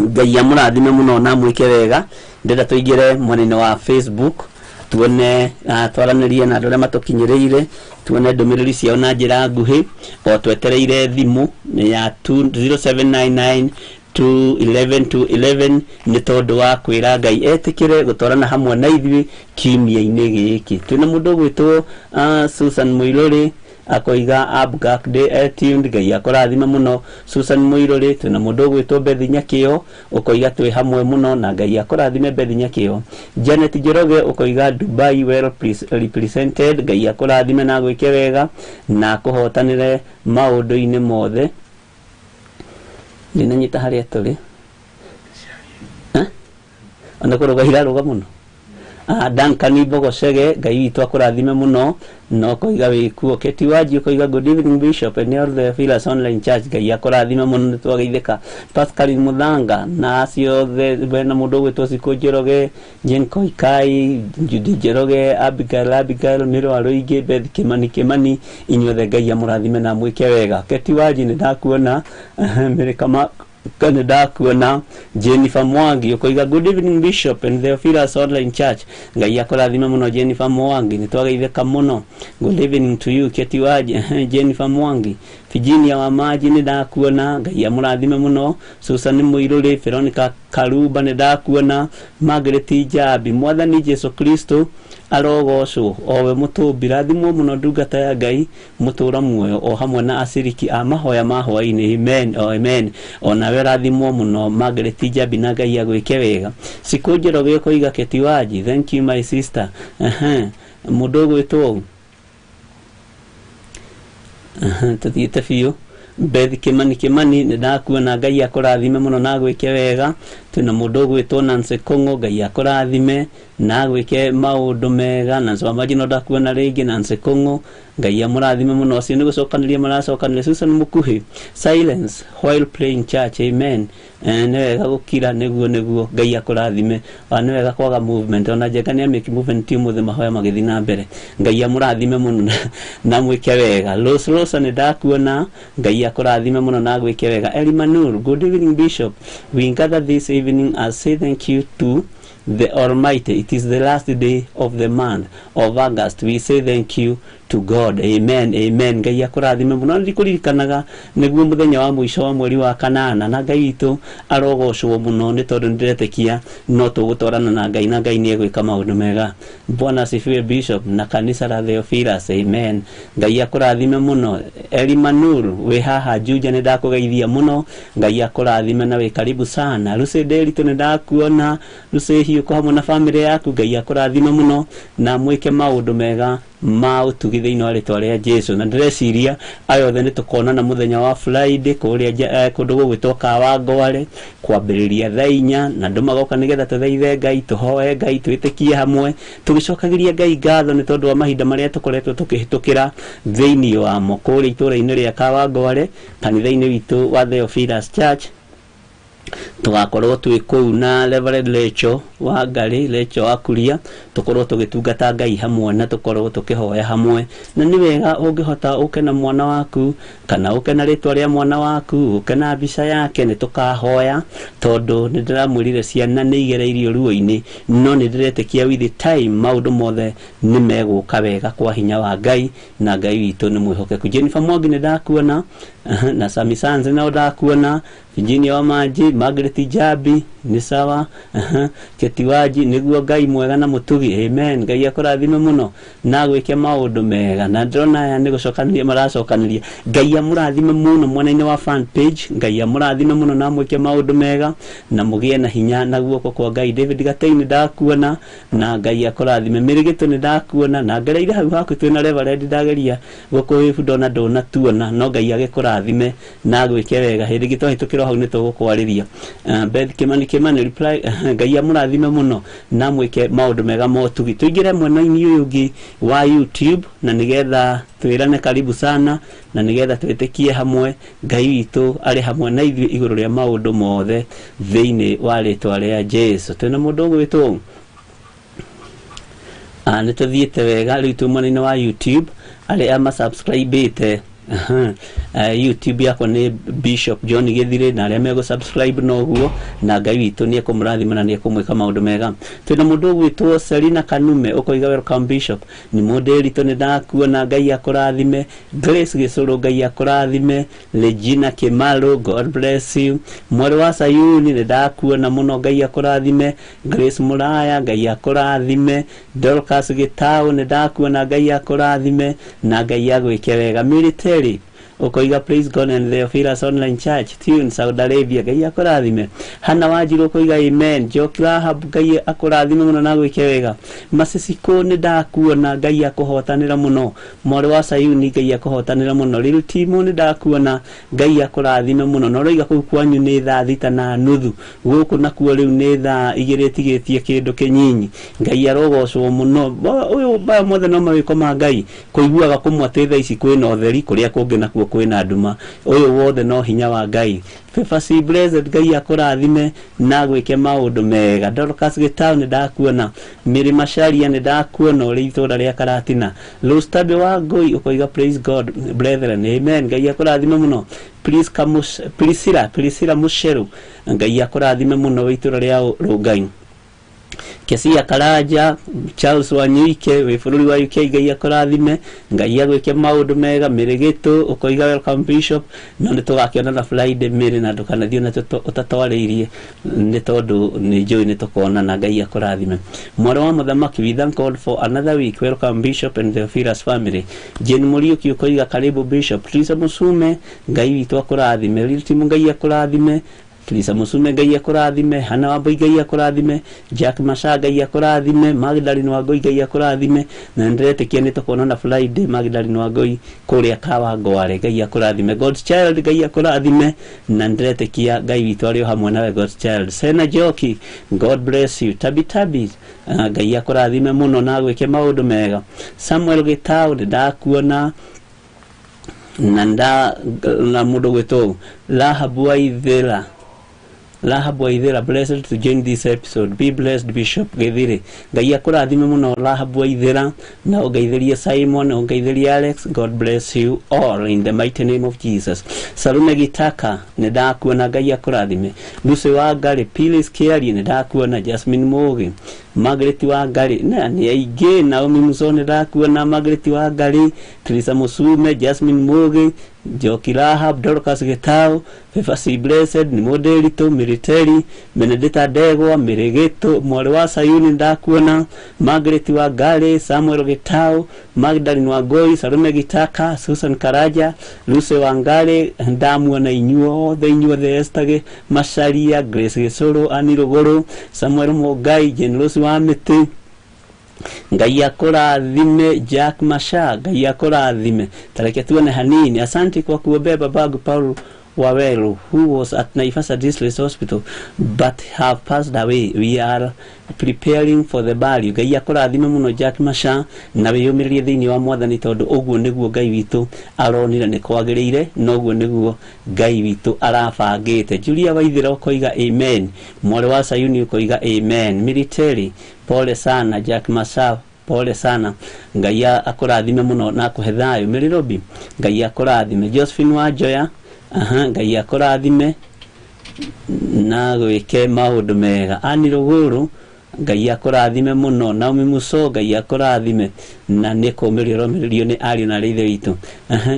Ngai amũrathime mũno na amwĩke wega. Ndĩrenda tũingĩre mwena-inĩ wa Facebook tuone, twaranĩrie na andũ arĩa matũkinyĩrĩire, tuone ndũmĩrĩri ciao na njĩra nguhĩ, o twetereire thimũ ya 0799 211 211 nĩ tondũ wa kwĩra Ngai etĩkĩre gũtwarana hamwe na ithuĩ kiumia-inĩ gĩkĩ. Twĩna mũndũ ũgwĩtwo Susan Mũirũrĩ akoiga Abgak day tuned. Ngai akũrathime mũno Susan Mũirũrĩ. Twĩna mũndũ ũgwĩtwo Bethi Nyakĩo ũkoiga twĩ hamwe mũno, na Ngai akũrathime Bethi Nyakĩo. Janet Njoroge ũkoiga Dubai well represented. Ngai akũrathime na agwĩke wega na akũhotanĩre maũndũ-inĩ mothe. Ndinanyita harĩa tũrĩ, ona kũrũga irarũga mũno. Duncan Mbogocege, Ngai witũ akũrathime mũno na ũkoiga wĩkuo. Keti Wanji ũkoiga good evening Bishop and all the Philus Online Church. Ngai akũrathime mũno, nĩ twageithĩka. Pascal Muthanga na acio othe bena mũndũ ũgwĩtwo Cikũ Njoroge, Jane Koikai, Judy Njoroge, Abigail Abigail Mĩro Arũingĩ, Beth Kimani Kimani, inyuothe Ngai amũrathime na amwĩke wega. Keti Wanji nĩ ndakuona, Mĩrĩ nĩ ndakuona. Jennifer Mwangi ũkoiga good evening Bishop and the Theophilus Online Church. Ngai akũrathime mũno Jennifer Mwangi, nĩ twageithĩka mũno. Good evening to you Keti Wanji, Jennifer Mwangi. Virginia wa Maji nĩ ndakuona, Ngai amũrathime mũno. Susan Mũirũrĩ, Veronica Karuba nĩ ndakuona. Margaret Njambi, Mwathani Jesu Kristo arogocwo owe mũtũmbi. Rathimwo mũno ndungata ya Ngai mũtũra muoyo o hamwe na aciriki a mahoya ma hwaĩ-inĩ. Amen, oh, amen. Onawe rathimwo mũno Margaret Njambi na Ngai agwĩke wega. Cikũ Njoroge ũkoiga Keti Wanji, thank you my sister. Mũndũ ũgwĩtwo tũthiĩte biũ. Beth Kimani Kimani nĩ ndakuona, Ngai akũrathime mũno na agwĩke wega. Twĩna mũndũ ũgwĩtwo Nancy Kũng'ũ, Ngai akũrathime na agwĩke maũndũ mega. Nancy wa Maji no ndakuona rĩngĩ. Nancy Kũng'ũ, Ngai amũrathime mũno. Acio nĩ gũcokanĩria maracokanĩria. Susan Mũkuhĩ, silence while playing church, amen. Nĩ wega gũkira nĩguo Ngai akũrathime. Nĩ wega kwaga movement, ona Njenga nĩ amĩki movement ũmũthĩ mahoya magĩthiĩ na mbere. Ngai amũrathime mũno na mwĩke wega. Rose Rosa nĩ ndakuona, Ngai akũrathime mũno na agwĩke wega. Eli Manur, good evening Bishop, we gather this evening as say thank you to the Almighty. It is the last day of the month of August. We say thank you to God. Amen, amen. Ngai akũrathime mũno. Ndikũririkanaga nĩguo mũthenya wa mũico wa mweri wa kanana, na Ngai witũ arogocwo mũno nĩ tondũ nĩndĩretĩkia no tũgũtwarana na Ngai na Ngai nĩ egwĩka maũndũ mega. Bwana asifiwe Bishop na kanitha la Theophilus. Amen. Ngai akũrathime mũno. Eli Manur wĩ haha Juja, nĩ ndakũgeithia mũno. Ngai akũrathime na wĩ karibu sana. Lucy Nderitu nĩ ndakuona, Lucy Hiũko hamwe na famĩlĩ yaku, Ngai akũrathime mũno na mwĩke maũndũ mega ma ũtugi thĩinĩ wa rĩtwa rĩa Jesu. Na ndĩreciria aya othe nĩ tũkonana mũthenya wa Friday kũrĩa kũndũ gũgwĩtwo Kawangware kwambĩrĩria thaa 4, na andũ magoka nĩgetha tũthaithe Ngai, tũhoe Ngai, twĩtĩkie hamwe tũgĩcokagĩria Ngai ngatho nĩ tondũ wa mahinda marĩa tũkoretwo tũkĩhĩtũkĩra thĩinĩ wamo kũrĩa itũũra-inĩ rĩa Kawangware kanitha-inĩ witũ wa Theophilus Church. Tũgakorwo twĩ kũu na Reverend Rachel wa Ngarĩ, Rachel wa Kuria, tũkorwo tũgĩtungata Ngai hamwe na tũkorwo tũkĩhoya hamwe. Na nĩ wega ũngĩhota ũke na mwana waku kana ũke na rĩtwa rĩa mwana waku, ũke na mbica yake, nĩ tũkahoya tondũ nĩ ndĩramwĩrire ciana nĩ igereirio ruo-inĩ, no nĩ ndĩretĩkia with the time maũndũ mothe nĩ megũka wega kwa hinya wa Ngai, na Ngai witũ nĩ mwĩhokeku. Jennifer Mwangi nĩ ndakuona. Na Sami Sanz nao ndakuona, Virginia wa Manji, Margaret Jabi nĩ sawa, Ketiwaji nĩguo. Ngai mwega na mũtugi, amen. Ngai akũrathime mũno na gwĩke maũndũ mega. Na ndĩrona aya nĩ gũcokanĩria maracokanĩria. Ngai amũrathime mũno mwena-inĩ wa fan page. Ngai amũrathime mũno na mwĩke maũndũ mega na mũgĩe na hinya na guoko kwa Ngai. David Gatei nĩ ndakuona na Ngai akũrathime. Mĩrĩgĩtũ nĩ ndakuona na ngereire hau haku twĩna Reverend, ndageria gũkũwĩbu ndona ndũnatuona, no Ngai agĩkũrathime na gwĩke wega. Hĩndĩ ĩngĩ twahĩtũkĩra hau nĩ tũgũkwarĩria. Beth Kimani, Kimani reply. Ngai amũrathime mũno na mwĩke maũndũ mega motugi. Tũingĩre mwena-inĩ ũyũ ũngĩ wa YouTube na nĩgetha twĩrane karibu sana na nĩgetha twĩtĩkie hamwe Ngai witũ arĩ hamwe na ithuĩ igũrũ rĩa maũndũ mothe thĩinĩ wa rĩtwa rĩa Jesu. Twĩna mũndũ ũgwĩtwo nĩ tũthiĩte wega. Rĩu twĩ mwena-inĩ wa YouTube, arĩa masubscribĩte YouTube yakwa nĩ Bishop John Githire, na arĩa megũ subscribe noguo, na Ngai witũ nĩ ekũmũrathima na nĩ ekũmwĩka maũndũ mega. Twĩna mũndũ ũgwĩtwo Selina Kanume, ũkoiga welcome Bishop. Nĩ mũndũ ĩritũ nĩ ndakuona, Ngai akũrathime. Grace Gĩcũrũ, Ngai akũrathime. Regina Kimaro, God bless you. Mwarĩ wa Sayuni nĩ ndakuona mũno, Ngai akũrathime. Grace Mũraya, Ngai akũrathime. Dorcas Gĩtaũ nĩ ndakuona, Ngai akũrathime na Ngai agwĩke wega. Military ũkoiga praise God and Theophilus Online Church tune Saudi Arabia, Ngai akũrathime. Hana Wanjiru ũkoiga amen. Joki Rahab, Ngai akũrathime mũno na gwĩke wega. Masisiko nĩ ndakuona, Ngai akũhotanĩra mũno. Mwarĩ wa Sayuni, Ngai akũhotanĩra mũno. Lil Timo nĩ ndakuona, Ngai akũrathime mũno. Na ũroiga kũu kwanyu nĩ 6:30, gũkũ nakuo rĩu nĩ 2:00 tigĩtie kĩndũ kĩnyinyi. Ngai arogocwo mũno. Ũyũ maya mothe no mawĩko ma Ngai, kũiguaga kũmwe atĩ thaa ici kwĩna ũtheri, kũrĩa kũngĩ nakuo kwĩna nduma. Ũyũ wothe no hinya wa Ngai. Favor C Blessed, Ngai akũrathime na gwĩke maũndũ mega. Dorcas Gĩtaũ nĩ ndakuona. Mary Macharia nĩ ndakuona ũrĩ itũũra rĩa Karatina. Lustabe wa Ngũi ũkoiga praise God brethren, amen. Ngai akũrathime mũno. Priscilla, Priscilla Musheru, Ngai akũrathime mũno wĩ itũũra rĩa Rũngai. Kesia Karaja, Charles Wanyuike wĩ bũrũri wa UK, Ngai akũrathime, Ngai agwĩke maũndũ mega. Mĩrĩgĩtũ ũkoiga welcome Bishop, no nĩ tũgakĩonana Friday Mĩrĩ, na ndũkanathiĩ na ũtatwarĩirie nĩ tondũ nĩ njũĩ nĩ tũkonana. Ngai akũrathime. Mwarĩ wa Mũthamaki, we thank God for another week, welcome Bishop and Theophilus family. Jane Mũriũki ũkoiga karibu Bishop. Teresa Musume, Ngai witũ akũrathime. Lil Timu, Ngai akũrathime. Teresa Musume, Ngai akũrathime. Hana Wambui, Ngai akũrathime. Jack Masha, Ngai akũrathime. Magdalene Wangui, Ngai akũrathime, na nĩndĩretĩkia nĩ tũkonana Friday. Magdalene Wangui kũrĩa Kawangware, Ngai akũrathime. God's Child, Ngai akũrathime, na nĩndĩretĩkia Ngai witũ arĩ o hamwe nawe. God's Child, Sena Joki, God bless you. Tabi Tabi, Ngai akũrathime mũno na agwĩke maũndũ mega. Samuel Gĩtaũ nĩ ndakuona na nda na mũndũ gwĩtwo Rahabu Waithera, Rahabu Waithera, blessed to join this episode, be blessed Bishop Githire. Ngai akũrathime mũno Rahabu Waithera, na ũngeithĩrie Simon, ũngeithĩrie Alex. God bless you all in the mighty name of Jesus. Salume Gitaka nĩ ndakuona, Ngai akũrathime. Lucy Wangari, Phyllis Kiarie nĩ ndakuona, Jasmine Mũgĩ, Margaret Wangari, na nĩ aingĩ. Naomi Muso nĩ ndakuona, Margaret Wangari, Teresa Musume, Jasmine Mũgĩ, Njoki Rahab, Dorcas Gĩtaũ, Favor C Blessed, nĩ mũndĩritũ, Military, Benedetta Ndegwa, Mĩrĩgĩtũ, mwarĩ wa Sayuni ndakuona, Margaret Wangari, Samuel Gĩtaũ, Magdalene Wangoi, Salome Gitaka, Susan Karaja, Lucy Wangari, ndamuona inyuothe, inyuothe, Esther Macharia, Grace Gĩcũrũ, Ani Rũgũrũ, Samuel Mũngai, Jane Rose wa Mĩtĩ, Ngai akũrathime. Jack Masha, Ngai akũrathime. Tareke tuone hanini. Asante kwa kuombea babangu Paul Wawelu, who was at Naivasha District Hospital but have passed away. We are preparing for the burial. Ngai akũrathime mũno Jack Masha, na wĩyũmĩrĩrie thĩinĩ wa Mwathani, tondũ ũguo nĩguo Ngai witũ aronire nĩ kwagĩrĩire, na ũguo nĩguo Ngai witũ arabangĩte. Julia Waithĩra ũkoiga amen. Mwarĩ wa Sayuni ũkoiga amen. Military, pole sana. Jack Masha, pole sana. Ngai akũrathime mũno na akũhe thayũ. Mary, Ngai akũrathime. Josephine Wanjoya, aha, Ngai akũrathime na gwĩke maũndũ mega. Ani Rũgũrũ, Ngai akũrathime mũno. Naomi Muso, Ngai akũrathime na nĩ kũmĩrĩrio ũromĩrĩrio nĩ ariũ na arĩ ithe witũ.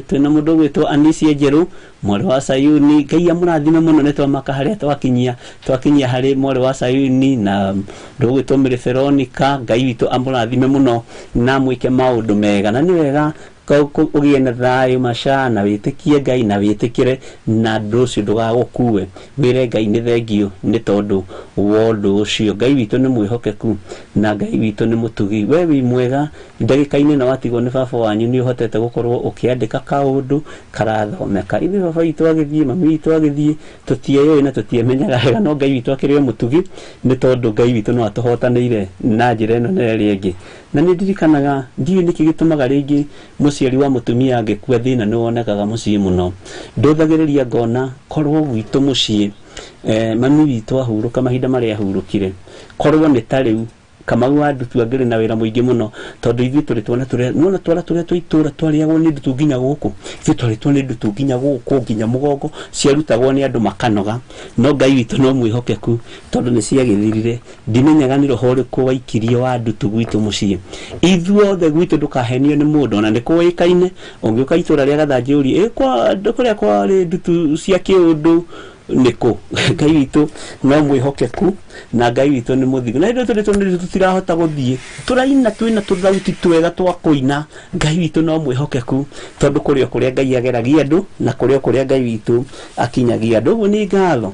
Twĩna mũndũ ũgwĩtwo Anicia Njerũ, mwarĩ wa Sayuni, Ngai amũrathime mũno. Nĩ twamaka harĩa twakinyia, twakinyia harĩ mwarĩ wa Sayuni na mũndũ ũgwĩtwo Mary Veronica. Ngai witũ amũrathime mũno na amwĩke maũndũ mega, na nĩ wega ũgĩe na thayũ maca, na wĩtĩkie Ngai na wĩtĩkĩre na ũndũ ũcio ndũgagũkue. Wĩre Ngai nĩ thengiũ nĩ tondũ wa ũndũ ũcio. Ngai witũ nĩ mwĩhokeku na Ngai witũ nĩ mũtugi. We wĩ mwega ndagĩka-inĩ ĩno watigwo nĩ baba wanyu, nĩ ũhotete gũkorwo ũkĩandĩka kaũndũ karathomeka. Ithuĩ baba witũ agĩthiĩ, mami witũ agĩthiĩ, tũtieyũĩ na tũtiamenyaga wega, no Ngai witũ akĩrĩ o mũtugi, nĩ tondũ Ngai witũ no atũhotanĩire na njĩra ĩno na ĩrĩa ĩngĩ. Na nĩ ndirikanaga, ndiũĩ nĩkĩ gĩtũmaga rĩngĩ mũciari wa mũtumia angĩkua thĩna nĩ wonekaga mũciĩ mũno. Ndũthagĩrĩria ngona korwo gwitũ mũciĩ, mami witũ ahurũka mahinda marĩa ahurũkire, korwo nĩ ta rĩu Kamau wa Ndutu angĩrĩ na wĩra mũingĩ mũno, tondũ ithuĩ tũrĩ twana tũrĩa nĩwona twana tũrĩa twĩ itũra twarĩagwo nĩ ndutu nginya gũkũ. Ithuĩ twarĩtwo nĩ ndutu nginya gũkũ, nginya mũgongo, ciarutagwo nĩ andũ makanoga. No Ngai witũ no mwĩhokeku, tondũ nĩ ciagĩthirire. Ndimenyaga nĩ roho ũrĩkũ waikirio wa ndutu gwitũ mũciĩ. Ithuothe gwitũ ndũkahenio nĩ mũndũ, ona nĩ kũĩkaine. Ũngĩũka itũra rĩa Gathanjĩ ũrie, kũrĩa kwarĩ ndutu cia kĩũndũ nĩ kũ? Ngai witũ no mwĩhokeku na Ngai witũ nĩ mũthingu. Na hĩndĩ ĩyo tũrĩ tũnini tũtirahota gũthiĩ, tũraina twĩna tũthauti twega twa kũina. Ngai witũ no mwĩhokeku, tondũ kũrĩ o kũrĩa Ngai ageragia andũ na kũrĩ o kũrĩa Ngai witũ akinyagia andũ. Ũguo nĩ ngatho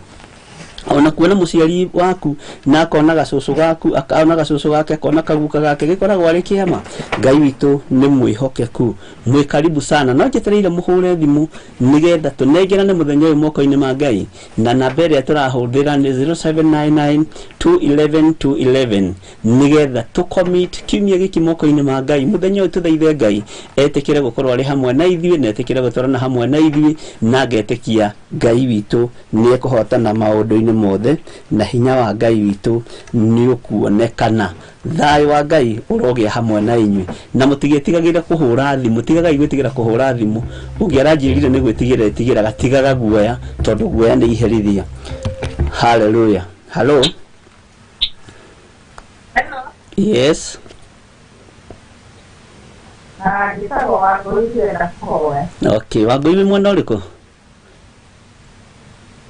ona kuona mũciari waku na akona gacũcũ gaku, akona gacũcũ gake, akona kaguka gake, gĩkoragwo arĩ kĩama. Ngai witũ nĩ mwĩhokeku. Mwĩ karibu sana. No njetereire mũhũre thimũ nĩgetha tũnengerane mũthenya ũyũ moko-inĩ ma Ngai, na namba ĩrĩa tũrahũthĩra nĩ 0799 211 211, nĩgetha tũcommit kiumia gĩkĩ moko-inĩ ma Ngai. Mũthenya ũyũ tũthaithe Ngai etĩkĩre gũkorwo arĩ hamwe na ithuĩ, na etĩkĩre gũtwarana hamwe na ithuĩ, na ngetĩkia Ngai witũ nĩ ekũhotana maũndũ-inĩ mothe, na hinya wa Ngai witũ nĩ ũkuonekana. Thayũ wa Ngai ũrogĩa hamwe na inyuĩ, na mũtigetigagĩre kũhũra thimũ. Tigagai gwĩtigĩra kũhũra thimũ. Ũngĩ aranjĩrire nĩ gwĩtigĩra ĩtigĩraga, tigaga guoya, tondũ guoya nĩ iherithia. Hallelujah. Hello. Hello. Yes. Njĩtagwo Wangũi, ndĩrenda kũhoya. Okay, Wangũi wĩ mwena ũrĩkũ?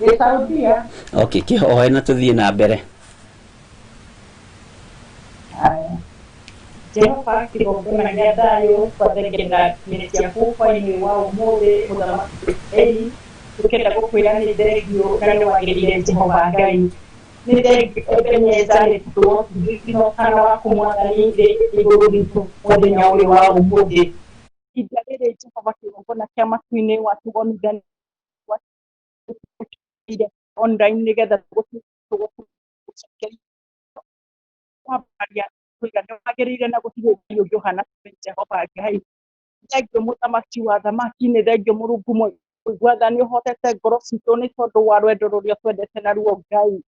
Ndĩ Saudia. Okay, kĩhoe na tũthiĩ na mbere. Haya. Jehova, kĩgongona gĩa thayũ, twathengerera mbere ciaku hwainĩ wa ũmũthĩ, mũthamaki Eli, tũkĩenda gũkwĩra nĩ thengiũ na nĩ wagĩrĩire. Jehova Ngai, nĩ thengiũ Ebeneza nĩ tondũ wa ũtugi na waku Mwathani rĩ igũrũ ritũ mũthenya ũyũ wa ũmũthĩ. Ihinda rĩrĩ, Jehova, kĩgongona kĩa matu-inĩ watũgomithania online nĩgetha tũgũcokeria kwambararia tũiga nĩ wagĩrĩire na gũtirĩ Ngai ũngĩ ũhana tawe. Jehova Ngai, thengiũ mũthamaki wa thamaki, nĩ thengiũ Mũrungu mũigua tha, nĩ ũhotete ngoro citũ nĩ tondũ wa rwendo rũrĩa twendete naruo. Ngai,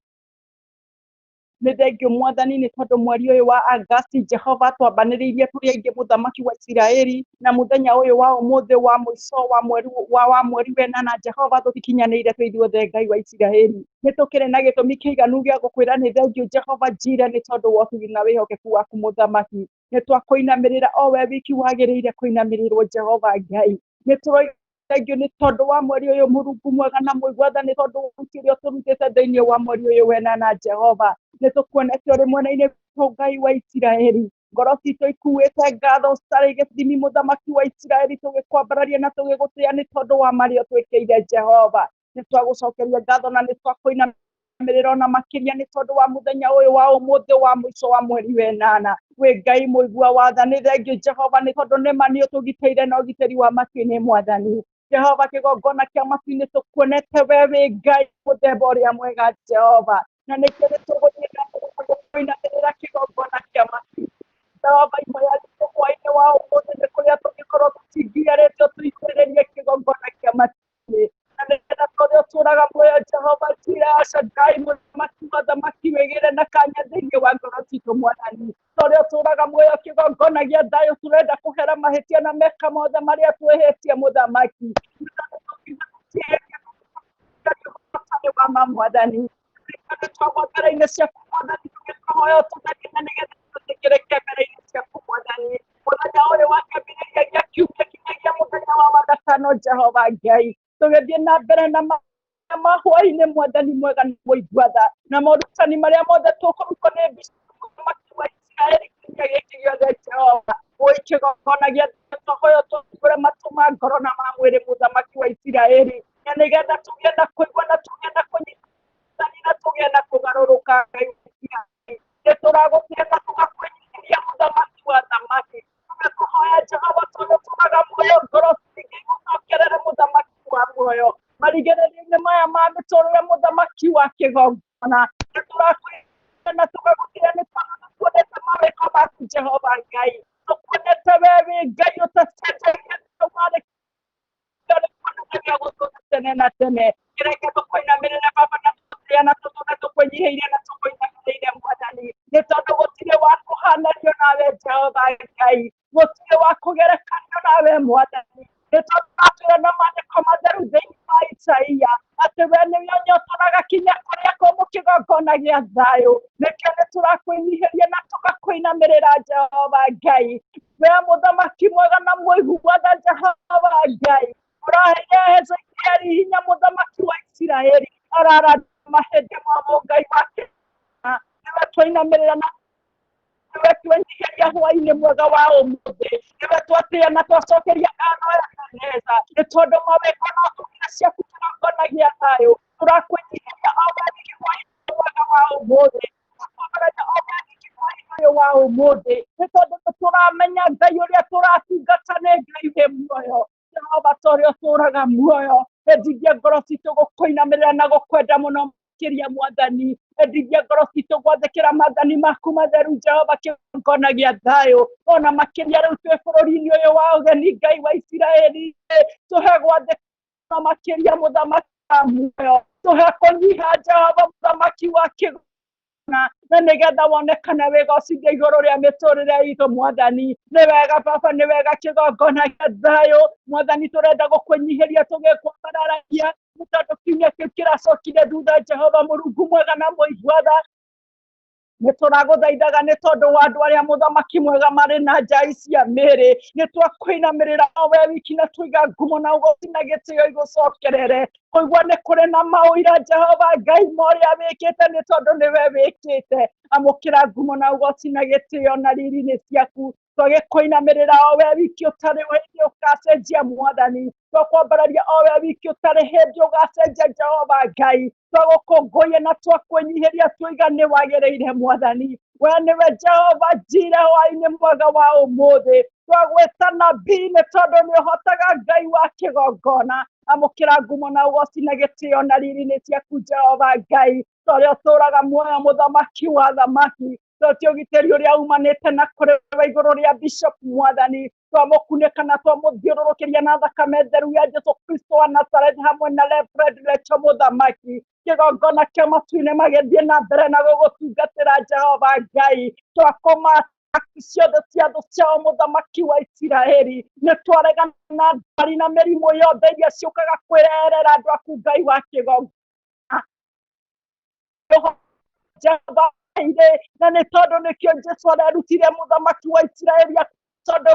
nĩ thengiũ Mwathani nĩ tondũ mweri ũyũ wa Agasti, Jehova, twambanĩrĩirie tũrĩ aingĩ, mũthamaki wa Isiraeli, na mũthenya ũyũ wa ũmũthĩ wa mũico wa mweri wa mweri wenana, Jehova, tũtikinyanĩire twĩ ithuothe. Ngai wa Isiraeli, nĩ tũkĩrĩ na gĩtũmi kĩiganu gĩa gũkwĩra nĩ thengiũ, Jehova Jire, nĩ tondũ wa ũtugi na wĩhokeku waku. Mũthamaki, nĩ twakũinamĩrĩra o we wiki wagĩrĩire kũinamĩrĩrwo. Jehova Ngai, nĩ tũroiga thengiũ nĩ tondũ wa mweri ũyũ, Mũrungu mwega na mũigua tha, nĩ tondũ wa ũruti ũrĩa ũtũrutĩte thĩinĩ wa mweri ũyũ wenana. Jehova, nĩ tũkuonete ũrĩ mwena-inĩ witũ. Ngai wa Isiraeli, ngoro citũ ikuĩte ngatho citarĩ gĩthimi, mũthamaki wa Isiraeli, tũgĩkwambararia na tũgĩgũtĩa nĩ tondũ wa marĩa ũtwĩkĩire. Jehova, nĩ twagũcokeria ngatho na nĩ twakũinamĩrĩra ona makĩria nĩ tondũ wa mũthenya ũyũ wa ũmũthĩ wa mũico wa mweri wenana. Wĩ Ngai mũigua wa tha. Nĩ thengiũ, Jehova, nĩ tondũ nĩma nĩ ũtũgitĩire na ũgitĩri wa matu-inĩ. Mwathani Jehova, kĩgongona kĩa matu-inĩ, tũkuonete we wĩ Ngai mũthemba ũrĩa mwega, Jehova, na nĩkĩo nĩ tũgũthiĩ na mbere gũkũinamĩrĩra kĩgongona kĩa matu. Jehova, ihoya ritũ hwaĩ-inĩ wa ũmũthĩ nĩ kũrĩa tũngĩkorwo tũtingĩarĩtio tũitĩrĩrie kĩgongona kĩa matu-inĩ, na nĩgetha tũrĩa ũtũraga muoyo, Jehova Jira Shaddai, mũthamaki wa thamaki, wĩgĩre na kanya thĩinĩ wa ngoro citũ. Mwathani, tũrĩa ũtũraga muoyo, kĩgongona gĩa thayũ, tũrenda kũhera mahĩtia na meka mothe marĩa twĩhĩtie, mũthamaki wa ma. Mwathani, twagwa mbere-inĩ ciaku, Mwathani, tũgĩkũhoya ũtũtherie. ĩno Jehova Ngai tũgĩthiĩ na mbere na mahwainĩ mwathani mwega na mũigua tha na morutani marĩa mothe tũkũrutwo nĩ mũthamaki wa Isiraeli kiumia gĩkĩ gĩothe Jehova woi kĩgongona gĩa tũhoyo tũhingũre matũ ma ngoro na ma mwĩrĩ mũthamaki wa Isiraeli na nĩgetha tũgĩe na kũigua na tũgĩe na kũnyitani na tũgĩe na kũgarũrũka Ngai wa Isiraeli nĩ tũragũtĩa na tũgakwĩnyihĩria mũthamaki wa thamaki tũgakũhoya Jehova tondũ tũraga muoyo ngoro cingĩ gũcokerere mũthamaki wa muoyo marigĩrĩrio-inĩ maya ma mĩtũrĩre mũthamaki wa kĩgongona nĩ tũrakwĩra na tũgagũtĩa nĩ tondũ nĩ tuonete mawĩko maku Jehova Ngai tũkuonete we wĩ Ngai ũtacenjagia warĩ gũtũũra tene na tene kĩreke tũkũinamĩrĩre baba na tũtĩa na tũtũre tũkwĩnyihĩirie na tũkũinamĩrĩire mwathani nĩ tondũ gũtirĩ wa kũhananio nawe Jehova Ngai gũtirĩ wa kũgerekanio nawe mwathani nĩ tondũ watwĩra na maandĩko matheru thĩinĩ wa Isaia atĩ we nĩwe ũnyotoraga kinya kũrĩa kũmũ kĩgongona gĩa thayũ nĩkĩo nĩ tũrakwĩnyihĩria na tũgakũinamĩrĩra Jehova Ngai we mũthamaki mwega na mũigua tha Jehova Ngai ũraheire Hezekieli hinya mũthamaki wa Isiraeli arara mahĩndĩ mamo Ngai wake nĩwe twainamĩrĩra na nĩwe twenyihĩria hwainĩ mwega wa ũmũthĩ nĩwe twatĩa na twacokeria ngatho ya Ebeneza nĩ tondũ mawĩko no tũgĩra ciaku kĩgongona gĩa thayũ tũrakwĩnyihĩria o we wiki hwainĩ mwega wa ũmũthĩ tũrakwambararia o we wiki hwainĩ ũyũ wa ũmũthĩ nĩ tondũ nĩ tũramenya Ngai ũrĩa tũratungata nĩ Ngai wĩ muoyo Jehova ta ũrĩa ũtũũraga muoyo endithia ngoro citũ gũkũinamĩrĩra na gũkwenda mũno makĩria mwathani endithia ngoro citũ gwathĩkĩra maathani maku matheru Jehova kĩgongona gĩa thayũ ona makĩria rĩu twĩ bũrũri-inĩ ũyũ wa ũgeni Ngai wa Isiraeli tũhe gwathĩkĩra makĩria mũthamaki wa muoyo tũhe kũnyiha Jehova mũthamaki wa kĩgongona na nĩgetha wonekane wĩgocithia igũrũ rĩa mĩtũrĩre itũ mwathani nĩ wega baba nĩ wega kĩgongona gĩa thayũ mwathani tũrenda gũkwĩnyihĩria tũgĩkwambararagia nĩ tondũ kiumia kĩu kĩracokire thutha Jehova Mũrungu mwega na mũigua tha nĩ tũragũthaithaga nĩ tondũ wa andũ arĩa mũthamaki mwega marĩ na njai cia mĩĩrĩ nĩ twakũinamĩrĩra o we wiki na tũiga ngumo na ũgoci na gĩtĩo igũcokerere kũigua nĩ kũrĩ na maũira Jehova Ngai ma ũrĩa wĩkĩte nĩ tondũ nĩwe wĩkĩte amũkĩra ngumo na ũgoci na gĩtĩo na riri nĩ ciaku twagĩkũinamĩrĩra o we wiki ũtarĩ hĩndĩ ũgacenjia mwathani twakwambararia o we wiki ũtarĩ hĩndĩ ũgacenjia Jehova Ngai twagũkũngũiya na twakwĩnyihĩria tũiga nĩ wagĩrĩire mwathani we nĩwe Jehova Jire hwainĩ mwega wa ũmũthĩ twagwĩta nabii nĩ tondũ nĩ ũhotaga Ngai wa kĩgongona amũkĩra ngumo na ũgoci na gĩtĩo na riri nĩ ciaku Jehova Ngai torĩa ũtũũraga muoyo mũthamaki wa thamaki tũtie ũgitĩri ũrĩa umanĩte na kũrĩ we igũrũ rĩa bishop mwathani twamũkunĩka na twamũthiũrũrũkĩria na thakame theru ya Jesu Kristo wa Nazareth hamwe na Reverend Rachel mũthamaki kĩgongona kĩa matu-inĩ magĩthiĩ na mbere na gũgũtungatĩra Jehova Ngai twakũma ciothe cia thũ ciao mũthamaki wa Isiraeli nĩ twaregana na ndwari na mĩrimũ yothe iria ciũkaga kwĩrehera andũ aku Ngai wa kĩgongona Jehova ire na nĩ tondũ nĩkĩo Jesu arerutire mũthamaki wa Isiraeli tondũ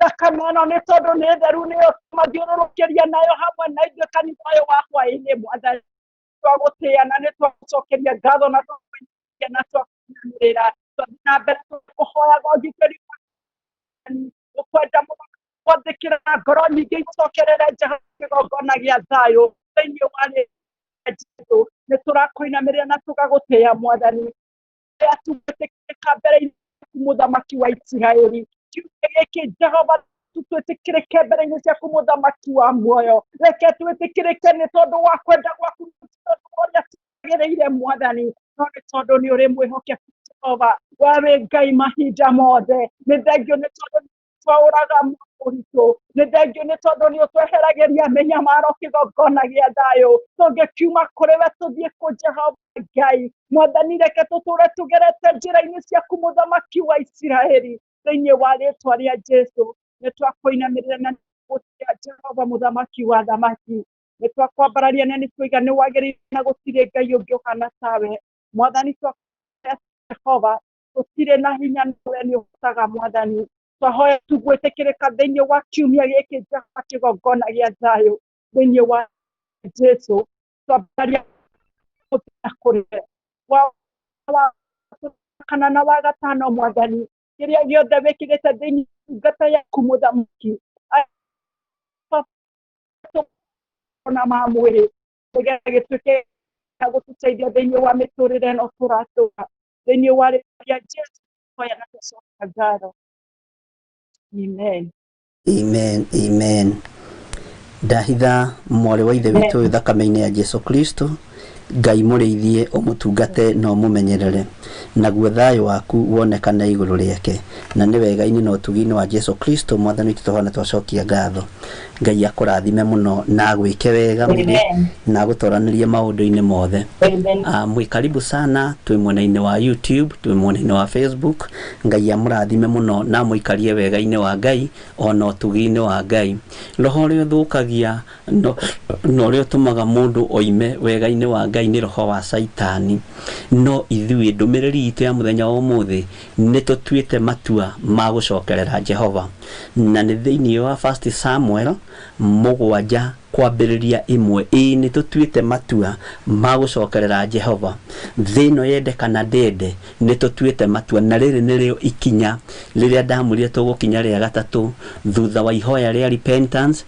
thakame ĩno nĩ tondũ nĩ theru nĩyo mathiũrũrũkĩria nayo hamwe na ithuĩ kanitha ũyũ wa hwaĩ-inĩ mwathani twagũtĩĩa na nĩ twagũcokeria ngatho na twakũnyihia na twakũinamĩrĩra twathiĩ na mbere kũhoyaga ũgitĩri ũkwenda mũno gwathĩkĩra ngoro nyingĩ icokerere Jehova kĩgongona gĩa thayũ thĩinĩ wa rĩĩtwa Jesũ nĩ tũrakũinamĩrĩra na tũgagũtĩĩa mwathani rĩrĩa tũgwĩtĩkĩrĩka mbere-inĩ yaku mũthamaki wa Isiraeli kiumia gĩkĩ Jehova twĩtĩkĩrĩke mbere-inĩ ciaku mũthamaki wa muoyo reke twĩtĩkĩrĩke nĩ tondũ wa kwenda gwaku nĩ tondũ wa ũrĩa twagĩrĩire mwathani no nĩ tondũ nĩ ũrĩ mwĩhokeku Jehova we wĩ Ngai mahinda mothe nĩ thengio nĩ tondũ nĩ twaũraga ũritũ nĩ thengio nĩ tondũ nĩ ũtweheragĩria mĩnyamaro kĩgongona gĩa thayũ tũngĩkiuma kũrĩ we tũthiĩ kũ Jehova Ngai mwathani reke tũtũre tũgerete njĩra-inĩ ciaku mũthamaki wa Isiraeli thĩinĩ wa rĩtwa rĩa Jesu nĩ twakũinamĩrĩra na gũtĩa Jehova mũthamaki wa thamaki nĩ twakwambararia na nĩ twaiga nĩ wagĩrĩire na gũtirĩ Ngai ũngĩ ũhana tawe mwathani twa Jehova tũtirĩ na hinya nawe nĩ ũhotaga mwathani Twahoya tu gwĩtĩkĩrĩka thĩinĩ wa kiumia gĩkĩ Jehova kĩgongona gĩa thayũ thĩinĩ wa Jesu. Twambaria kũrĩ wa kana na wa gatano Mwathani, kĩrĩa gĩothe wĩkĩrĩte thĩinĩ ngata yaku mũthamaki na ma mwĩrĩ nĩgetha gĩtuĩke gĩa gũtũteithia thĩinĩ wa mĩtũrĩre ĩno tũratũra thĩinĩ wa rĩtwa rĩa Jesu hoya na tũcoka ngatho. Amen. Amen, amen. Ndahitha mwarĩ wa ithe witũ ũyũ thakame-inĩ ya Jesu Kristo, Ngai mũrĩithie ũmũtungate na ũmũmenyerere, naguo thayũ waku wonekane igũrũ rĩake, na nĩ wega-inĩ na ũtugi-inĩ wa Jesu Kristo Mwathani witũ tũhana twacokia ngatho. Ngai akũrathime mũno na agwĩke wega Amen. na agũtoranĩrie maũndũ-inĩ mothe. Amen. Mwĩ karibu sana, twĩ mwena-inĩ wa YouTube, twĩ mwena-inĩ wa Facebook. Ngai amũrathime mũno na amũikarie wega-inĩ wa Ngai ona ũtugi-inĩ wa Ngai. Roho ũrĩa ũthũkagia na ũrĩa ũtũmaga mũndũ oime wega-inĩ wa Ngai nĩ roho wa Caitani. No ithuĩ ndũmĩrĩri itũ ya mũthenya wa ũmũthĩ nĩ tũtuĩte matua ma gũcokerera Jehova, na nĩ thĩinĩ wa 1 Samuel 7 kwambĩrĩria 1. Ĩĩ nĩ tũtuĩte matua ma gũcokerera Jehova. Thĩ ĩno yende kana ndende, nĩ tũtuĩte matua, na rĩrĩ nĩrĩo ikinya rĩrĩa ndamwĩrire tũgũkinya rĩa gatatũ thutha wa ihoya rĩa repentance,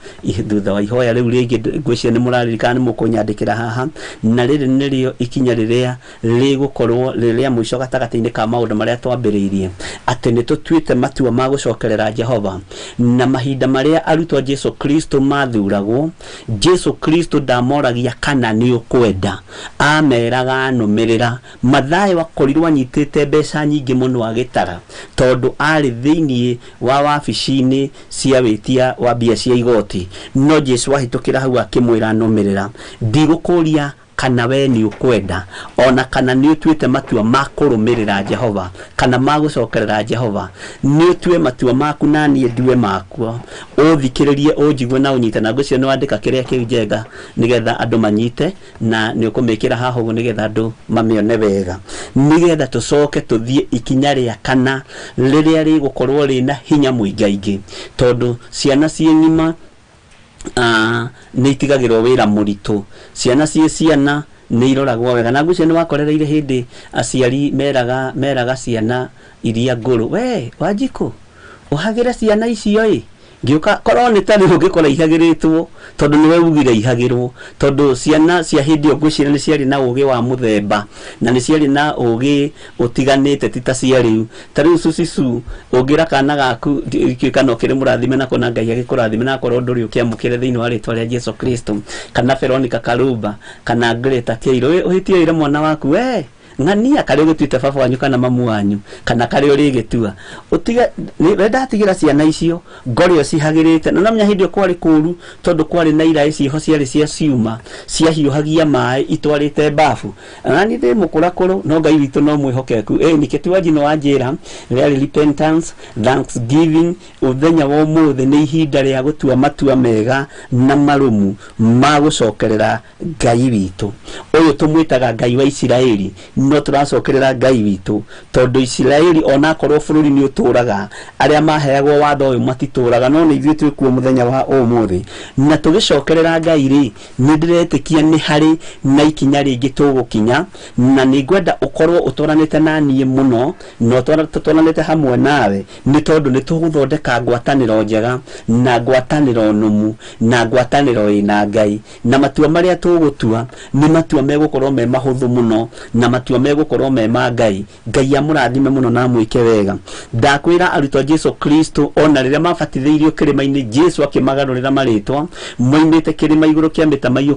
thutha wa ihoya rĩu rĩngĩ ngwĩciria nĩ mũraririkana nĩ mũkũnyandĩkĩra haha, na rĩrĩ nĩrĩo ikinya rĩrĩa rĩgũkorwo rĩrĩa mũico gatagatĩ-inĩ ka maũndũ marĩa twambĩrĩirie, atĩ nĩ tũtuĩte matua ma gũcokerera Jehova. Na mahinda marĩa arutwo a Jesu Kristo mathuragwo, Jesu Kristo ndamoragia kana nĩ ũkwenda, ameraga nũmĩrĩra. Mathayo akorirwo anyitĩte mbeca nyingĩ mũno agĩtara, tondũ arĩ thĩinĩ wa wabici-inĩ cia wĩtia wa mbia cia igoti, no Jesu ahĩtũkĩra hau akĩmwĩra nũmĩrĩra, ndigũkũria kana we nĩ ũkwenda ona kana nĩ ũtuĩte matua ma kũrũmĩrĩra Jehova kana ma gũcokerera Jehova. Nĩ ũtue matua maku na niĩ ndue makwa, ũthikĩrĩrie ũnjigue na ũnyite. Na ngwĩciria nĩ wandĩka kĩrĩa kĩu Njenga nĩgetha andũ manyite, na nĩ ũkũmĩkĩra haha ũguo nĩgetha andũ mamĩone wega, nĩgetha tũcoke tũthiĩ ikinya rĩa kana rĩrĩa rĩgũkorwo rĩna hinya mũingaingĩ, tondũ ciana ciĩ ng'ima nĩ itigagĩrwo wĩra mũritũ, ciana ciĩ ciana nĩ iroragwo wega. Na ngwĩciria nĩ wakorereire hĩndĩ aciari meraga ciana iria ngũrũ, we Wanjikũ ũhagĩre ciana icio ĩ, ngĩũka korwo nĩ ta rĩu ũngĩkora ihagĩrĩtwo, tondũ nĩwe ugire ihagĩrwo, tondũ ciana cia hĩndĩ ĩyo ngwĩciria nĩ ciarĩ na ũgĩ wa mũthemba na nĩ ciarĩ na ũgĩ ũtiganĩte, ti ta cia rĩu. Ta rĩu cucicu ũngĩra kana gaku ndiũĩ kana ũkĩrĩ mũrathime nako na Ngai agĩkũrathime, na akorwo ndũrĩ ũkĩamũkĩre thĩinĩ wa rĩtwa rĩa Jesu Kristo, kana Veronica Karumba kana Greta Keiro, ũhĩtie wĩre mwana waku we ng'ania karĩa ũgĩtuĩte baba wanyu kana mamu wanyu kana karĩa ũrĩgĩtua, ũtige we ndatigĩra ciana icio ngore ũcihagĩrĩte. Na namenya hĩndĩ ĩyo kwarĩ kũũru, tondũ kwarĩ na iraĩ ciĩho ciarĩ cia ciuma ciahiũhagia maĩ itwarĩte bafu. Na niĩ ndĩ mũkũrakũrũ, no Ngai witũ no mwĩhokeku. Nĩkĩo ti Wanjino wanjĩra rĩarĩ repentance, thanksgiving. Ũthenya wa ũmũthĩ nĩ ihinda rĩa gũtua matua mega na marũmu ma gũcokerera Ngai witũ. Ũyũ tũmwĩtaga Ngai wa Isiraeli, no tũracokerera Ngai witũ tondũ Isiraeli onakorwo bũrũri nĩ ũtũraga, arĩa maheagwo watho ũyũ matitũraga, no nĩ ithuĩ twĩkuo mũthenya wa ũmũthĩ. Na tũgĩcokerera Ngai rĩ, nĩ ndĩretĩkia nĩ harĩ na ikinya rĩngĩ tũgũkinya, na nĩ ngwenda ũkorwo ũtwaranĩte na niĩ mũno na tũtwaranĩte hamwe nawe, nĩ tondũ nĩ tũgũthondeka ngwatanĩro njega na ngwatanĩro nũmu na ngwatanĩro ĩna Ngai. Na matua marĩa tũgũtua nĩ matua megũkorwo me mahũthũ mũno na matua megũkorwo me ma Ngai. Ngai amũrathime mũno na amwĩke wega. Ndakwĩra arutwo a Jesu Kristo ona rĩrĩa mabatithĩirio kĩrĩma-inĩ, Jesu akĩmagarũrĩra marĩtwa, moimĩte kĩrĩma igũrũ kĩa mĩtamaiyũ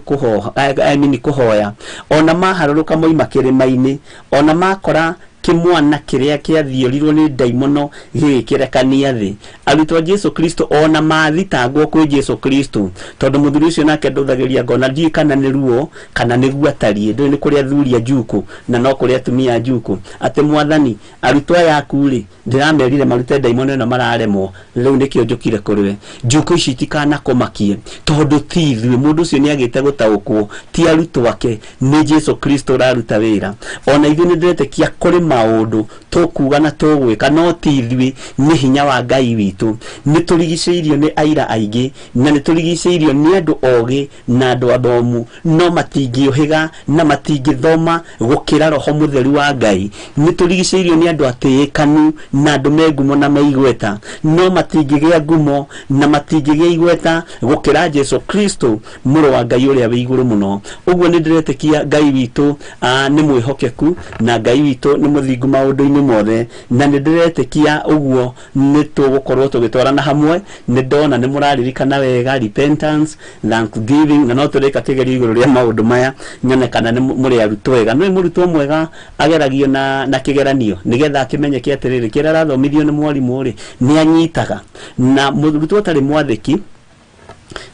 kũhoya, ona maharũrũka moima kĩrĩma-inĩ, ona makora kĩmwana kĩrĩa kĩathiorirwo nĩ ndaimono gĩgĩkĩrekania thĩ. Arutwo a Jesu Kristo ona mathitangwo kwĩ Jesu Kristo, tondũ mũthuri ũcio nake ndũthagĩria ngona, ndiũĩ kana nĩ ruo kana nĩguo atariĩ, ndũĩ nĩ kũrĩ athuri a njukũ na no kũrĩ atumia a njukũ, atĩ Mwathani, arutwo aya aku rĩ, ndĩramerire marute ndaimono ĩno mararemwo, rĩu nĩkĩo njũkire kũrĩ we. Njukũ ici itikanakũmakie, tondũ ti ithuĩ. Mũndũ ũcio nĩagĩte gũtaũkwo, ti arutwo ake, nĩ Jesu Kristo ũraruta wĩra. Ona ithuĩ nĩndĩretĩkia kũrĩ maũndũ tũkuga na tũgwĩka no ti ithuĩ nĩ hinya wa Ngai witũ. Nĩ tũrigicĩirio nĩ aira aingĩ na nĩ tũrigicĩirio nĩ andũ ogĩ na andũ athomu, no matingĩũhĩga na matingĩthoma gũkĩra roho mũtheru wa Ngai. Nĩ tũrigicĩirio nĩ andũ atĩĩkanu na andũ me ngumo na me igweta, no matingĩgĩa ngumo na matingĩgĩa igweta gũkĩra Jesu Kristo mũrũ wa Ngai ũrĩa wĩ igũrũ mũno. Ũguo nĩ ndĩretĩkia Ngai witũ nĩ mwĩhokeku na Ngai witũ nĩ mũthingu maũndũ-inĩ mothe, na nĩ ndĩretĩkia ũguo nĩ tũgũkorwo tũgĩtwarana hamwe. Nĩ ndona nĩ mũraririkana wega repentance, thanksgiving, na no tũrĩka kĩgerio igũrũ rĩa maũndũ maya nyone kana nĩ mũrĩ arutwo ega. Nĩ mũrutwo mwega ageragio na kĩgeranio nĩgetha akĩmenyeke atĩrĩrĩ kĩrĩa arathomithio nĩ mwarimũ rĩ nĩ anyitaga. Na mũrutwo ũtarĩ mwathĩki,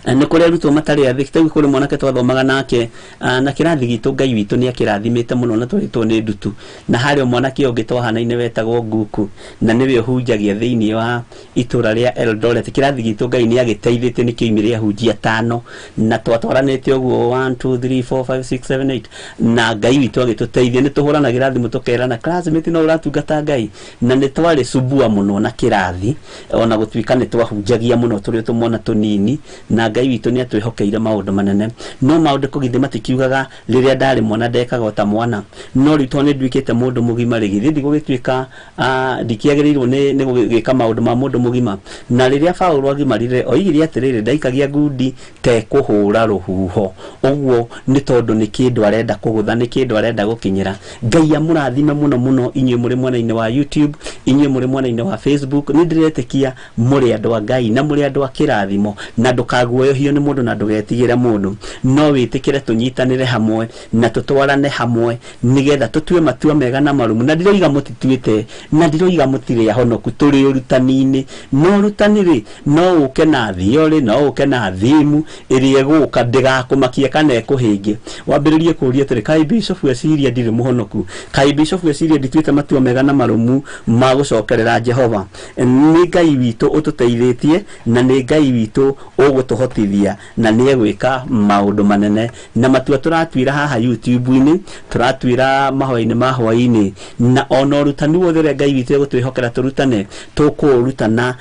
nĩ kũrĩ arutwo matarĩ athĩki. Ta rĩu kũrĩ mwanake twathomaga nake na kĩrathi gitũ Ngai witũ nĩ akĩrathimĩte mũno na twarĩtwo nĩ ndutu, na harĩ mwanake ũngĩ twahanaine wetagwo Nguku na nĩwe ũhunjagia thĩinĩ wa itũra rĩa Eldoret. Kĩrathi gitũ Ngai nĩ agĩteithĩtie nĩ kĩoimire ahunjia 5 na twatwaranĩte ũguo 1 2 3 4 5 6 7 8 na Ngai witũ agĩtũteithia. Nĩ tũhũranagĩra thimũ tũkerana classmate no ũratungata Ngai, na nĩ twarĩ subua mũno na kĩrathi ona gũtuĩka nĩ twahunjagia mũno tũrĩ tũmwana tũnini, na Ngai witũ nĩ atwĩhokeire maũndũ manene. No maũndũ kũgithĩ matikiugaga rĩrĩa ndarĩ mwana ndekaga ota mwana, no rĩu tondũ nĩ nduĩkĩte mũndũ mũgima rĩ, githĩ ndigũgĩtuĩka ndikĩagĩrĩirwo nĩ gũgĩka maũndũ ma mũndũ mũgima. Na rĩrĩa Paũlũ agimarire oigire atĩrĩrĩ, ndaikagia ngundi te kũhũra rũhuho. Ũguo nĩ tondũ nĩ kĩndũ arenda kũgũtha, nĩ kĩndũ arenda gũkinyĩra. Ngai amũrathime mũno mũno inyuĩ mũrĩ mwena-inĩ wa YouTube, inyuĩ mũrĩ mwena-inĩ wa Facebook. Nĩ ndĩretĩkia mũrĩ andũ a Ngai na mũrĩ andũ a kĩrathimo, na ndũkaguoyohio nĩ mũndũ na ndũgetigĩre mũndũ, no wĩtĩkĩre tũnyitanĩre hamwe na tũtwarane hamwe nĩgetha tũtue matua mega na marũmu. Na ndiroiga mũtituĩte, na ndiroiga mũtirĩ ahonoku, tũrĩ ũrutani-inĩ. No ũrutani rĩ, no ũke na theory, no ũke na thimu ĩrĩa ĩgũka ndĩgakũmakie kana ĩkũhĩnge. Wambĩrĩrie kũũria atĩrĩ, kaĩ Bishop eciria ndirĩ mũhonoku? Kaĩ Bishop eciria ndituĩte matua mega na marũmu ma gũcokerera Jehova? Nĩ Ngai witũ ũtũteithĩtie na nĩ Ngai witũ ũgũtũhotithia na nĩ egwĩka maũndũ manene. Na matua tũratuĩra haha YouTube-inĩ, tũratuĩra mahoya-inĩ ma hwaĩ-inĩ, na ona ũrutani wothe ũrĩa Ngai witũ egũtwĩhokera tũrutane, tũkũũrutana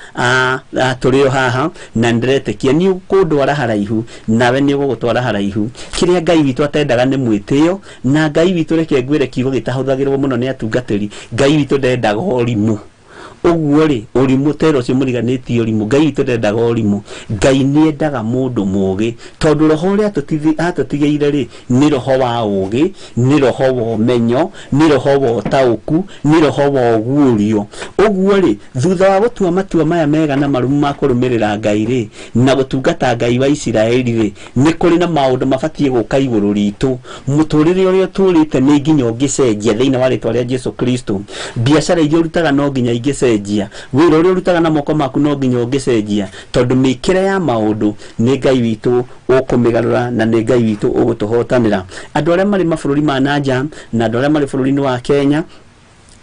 tũrĩ o haha, na nĩndĩretĩkia nĩ ũkũndwara haraihu nawe nĩ ũgũgũtwara haraihu. Kĩrĩa Ngai witũ atendaga nĩ mwĩtĩo, na Ngai witũ reke ngwĩre kiugo gĩtahũthagĩrwo mũno nĩ atungatĩri, Ngai witũ ndendaga ũrimũ. Ũguo rĩ, ũrimũ tera ũcio mũriganĩtie ũrimũ, Ngai witũ ndendaga ũrimũ. Ngai nĩ endaga mũndũ mũũgĩ, tondũ roho ũrĩa atũtigĩire rĩ, nĩ roho wa ũũgĩ, nĩ roho wa ũmenyo, nĩ roho wa ũtaũku, nĩ roho wa ũguũrio. Ũguo rĩ, thutha wa gũtua matua maya mega na marũmu ma kũrũmĩrĩra Ngai rĩ, na gũtungata Ngai wa Isiraeli rĩ, nĩ kũrĩ na maũndũ mabatiĩ gũka igũrũ ritũ. Mũtũrĩre ũrĩa ũtũrĩte nĩ nginya ũngĩcenjia thĩinĩ wa rĩtwa rĩa Jesu Kristo. Biacara iria ũrutaga no nginya ingĩcenjia, wĩra ũrĩa ũrutaga na moko maku no nginya ũngĩcenjia, tondũ mĩkĩre ya maũndũ nĩ Ngai witũ ũkũmĩgarũra na nĩ Ngai witũ ũgũtũhotanĩra. Andũ arĩa marĩ mabũrũri ma nanja na andũ arĩa marĩ bũrũri-inĩ wa Kenya,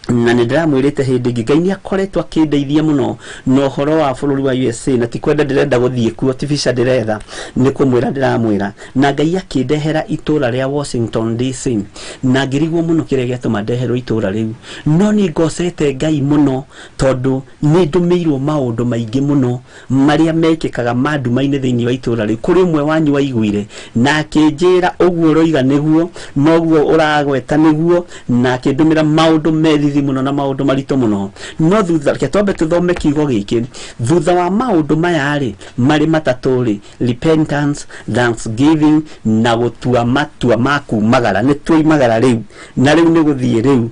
na nĩ ndĩramwĩrĩte hĩndĩ ĩngĩ, Ngai nĩ akoretwo akĩndeithia mũno na ũhoro wa bũrũri wa USA, na ti kwenda ndĩrenda gũthiĩ kuo, ti visa ndĩretha, nĩ kũmwĩra ndĩramwĩra. Na Ngai akĩndehera itũra rĩa Washington DC, na ngĩrigwo mũno kĩrĩa gĩatũma ndeherwo itũra rĩu. No nĩ ngocete Ngai mũno tondũ nĩ ndũmĩirwo maũndũ maingĩ mũno marĩa mekĩkaga ma nduma-inĩ thĩinĩ wa itũra rĩu. Kũrĩ ũmwe wanyu waiguire na akĩnjĩra ũguo ũroiga nĩguo, noguo ũragweta nĩguo, na akĩndũmĩra maũndũ methithi mũno na maũndũ maritũ mũno. No thutha, reke twambe tũthome kiugo gĩkĩ. Thutha wa maũndũ maya rĩ, marĩ matatũ rĩ, repentance, thanksgiving na gũtua matua ma kumagara. Nĩ twoimagara rĩu, na rĩu nĩ gũthiĩ rĩu,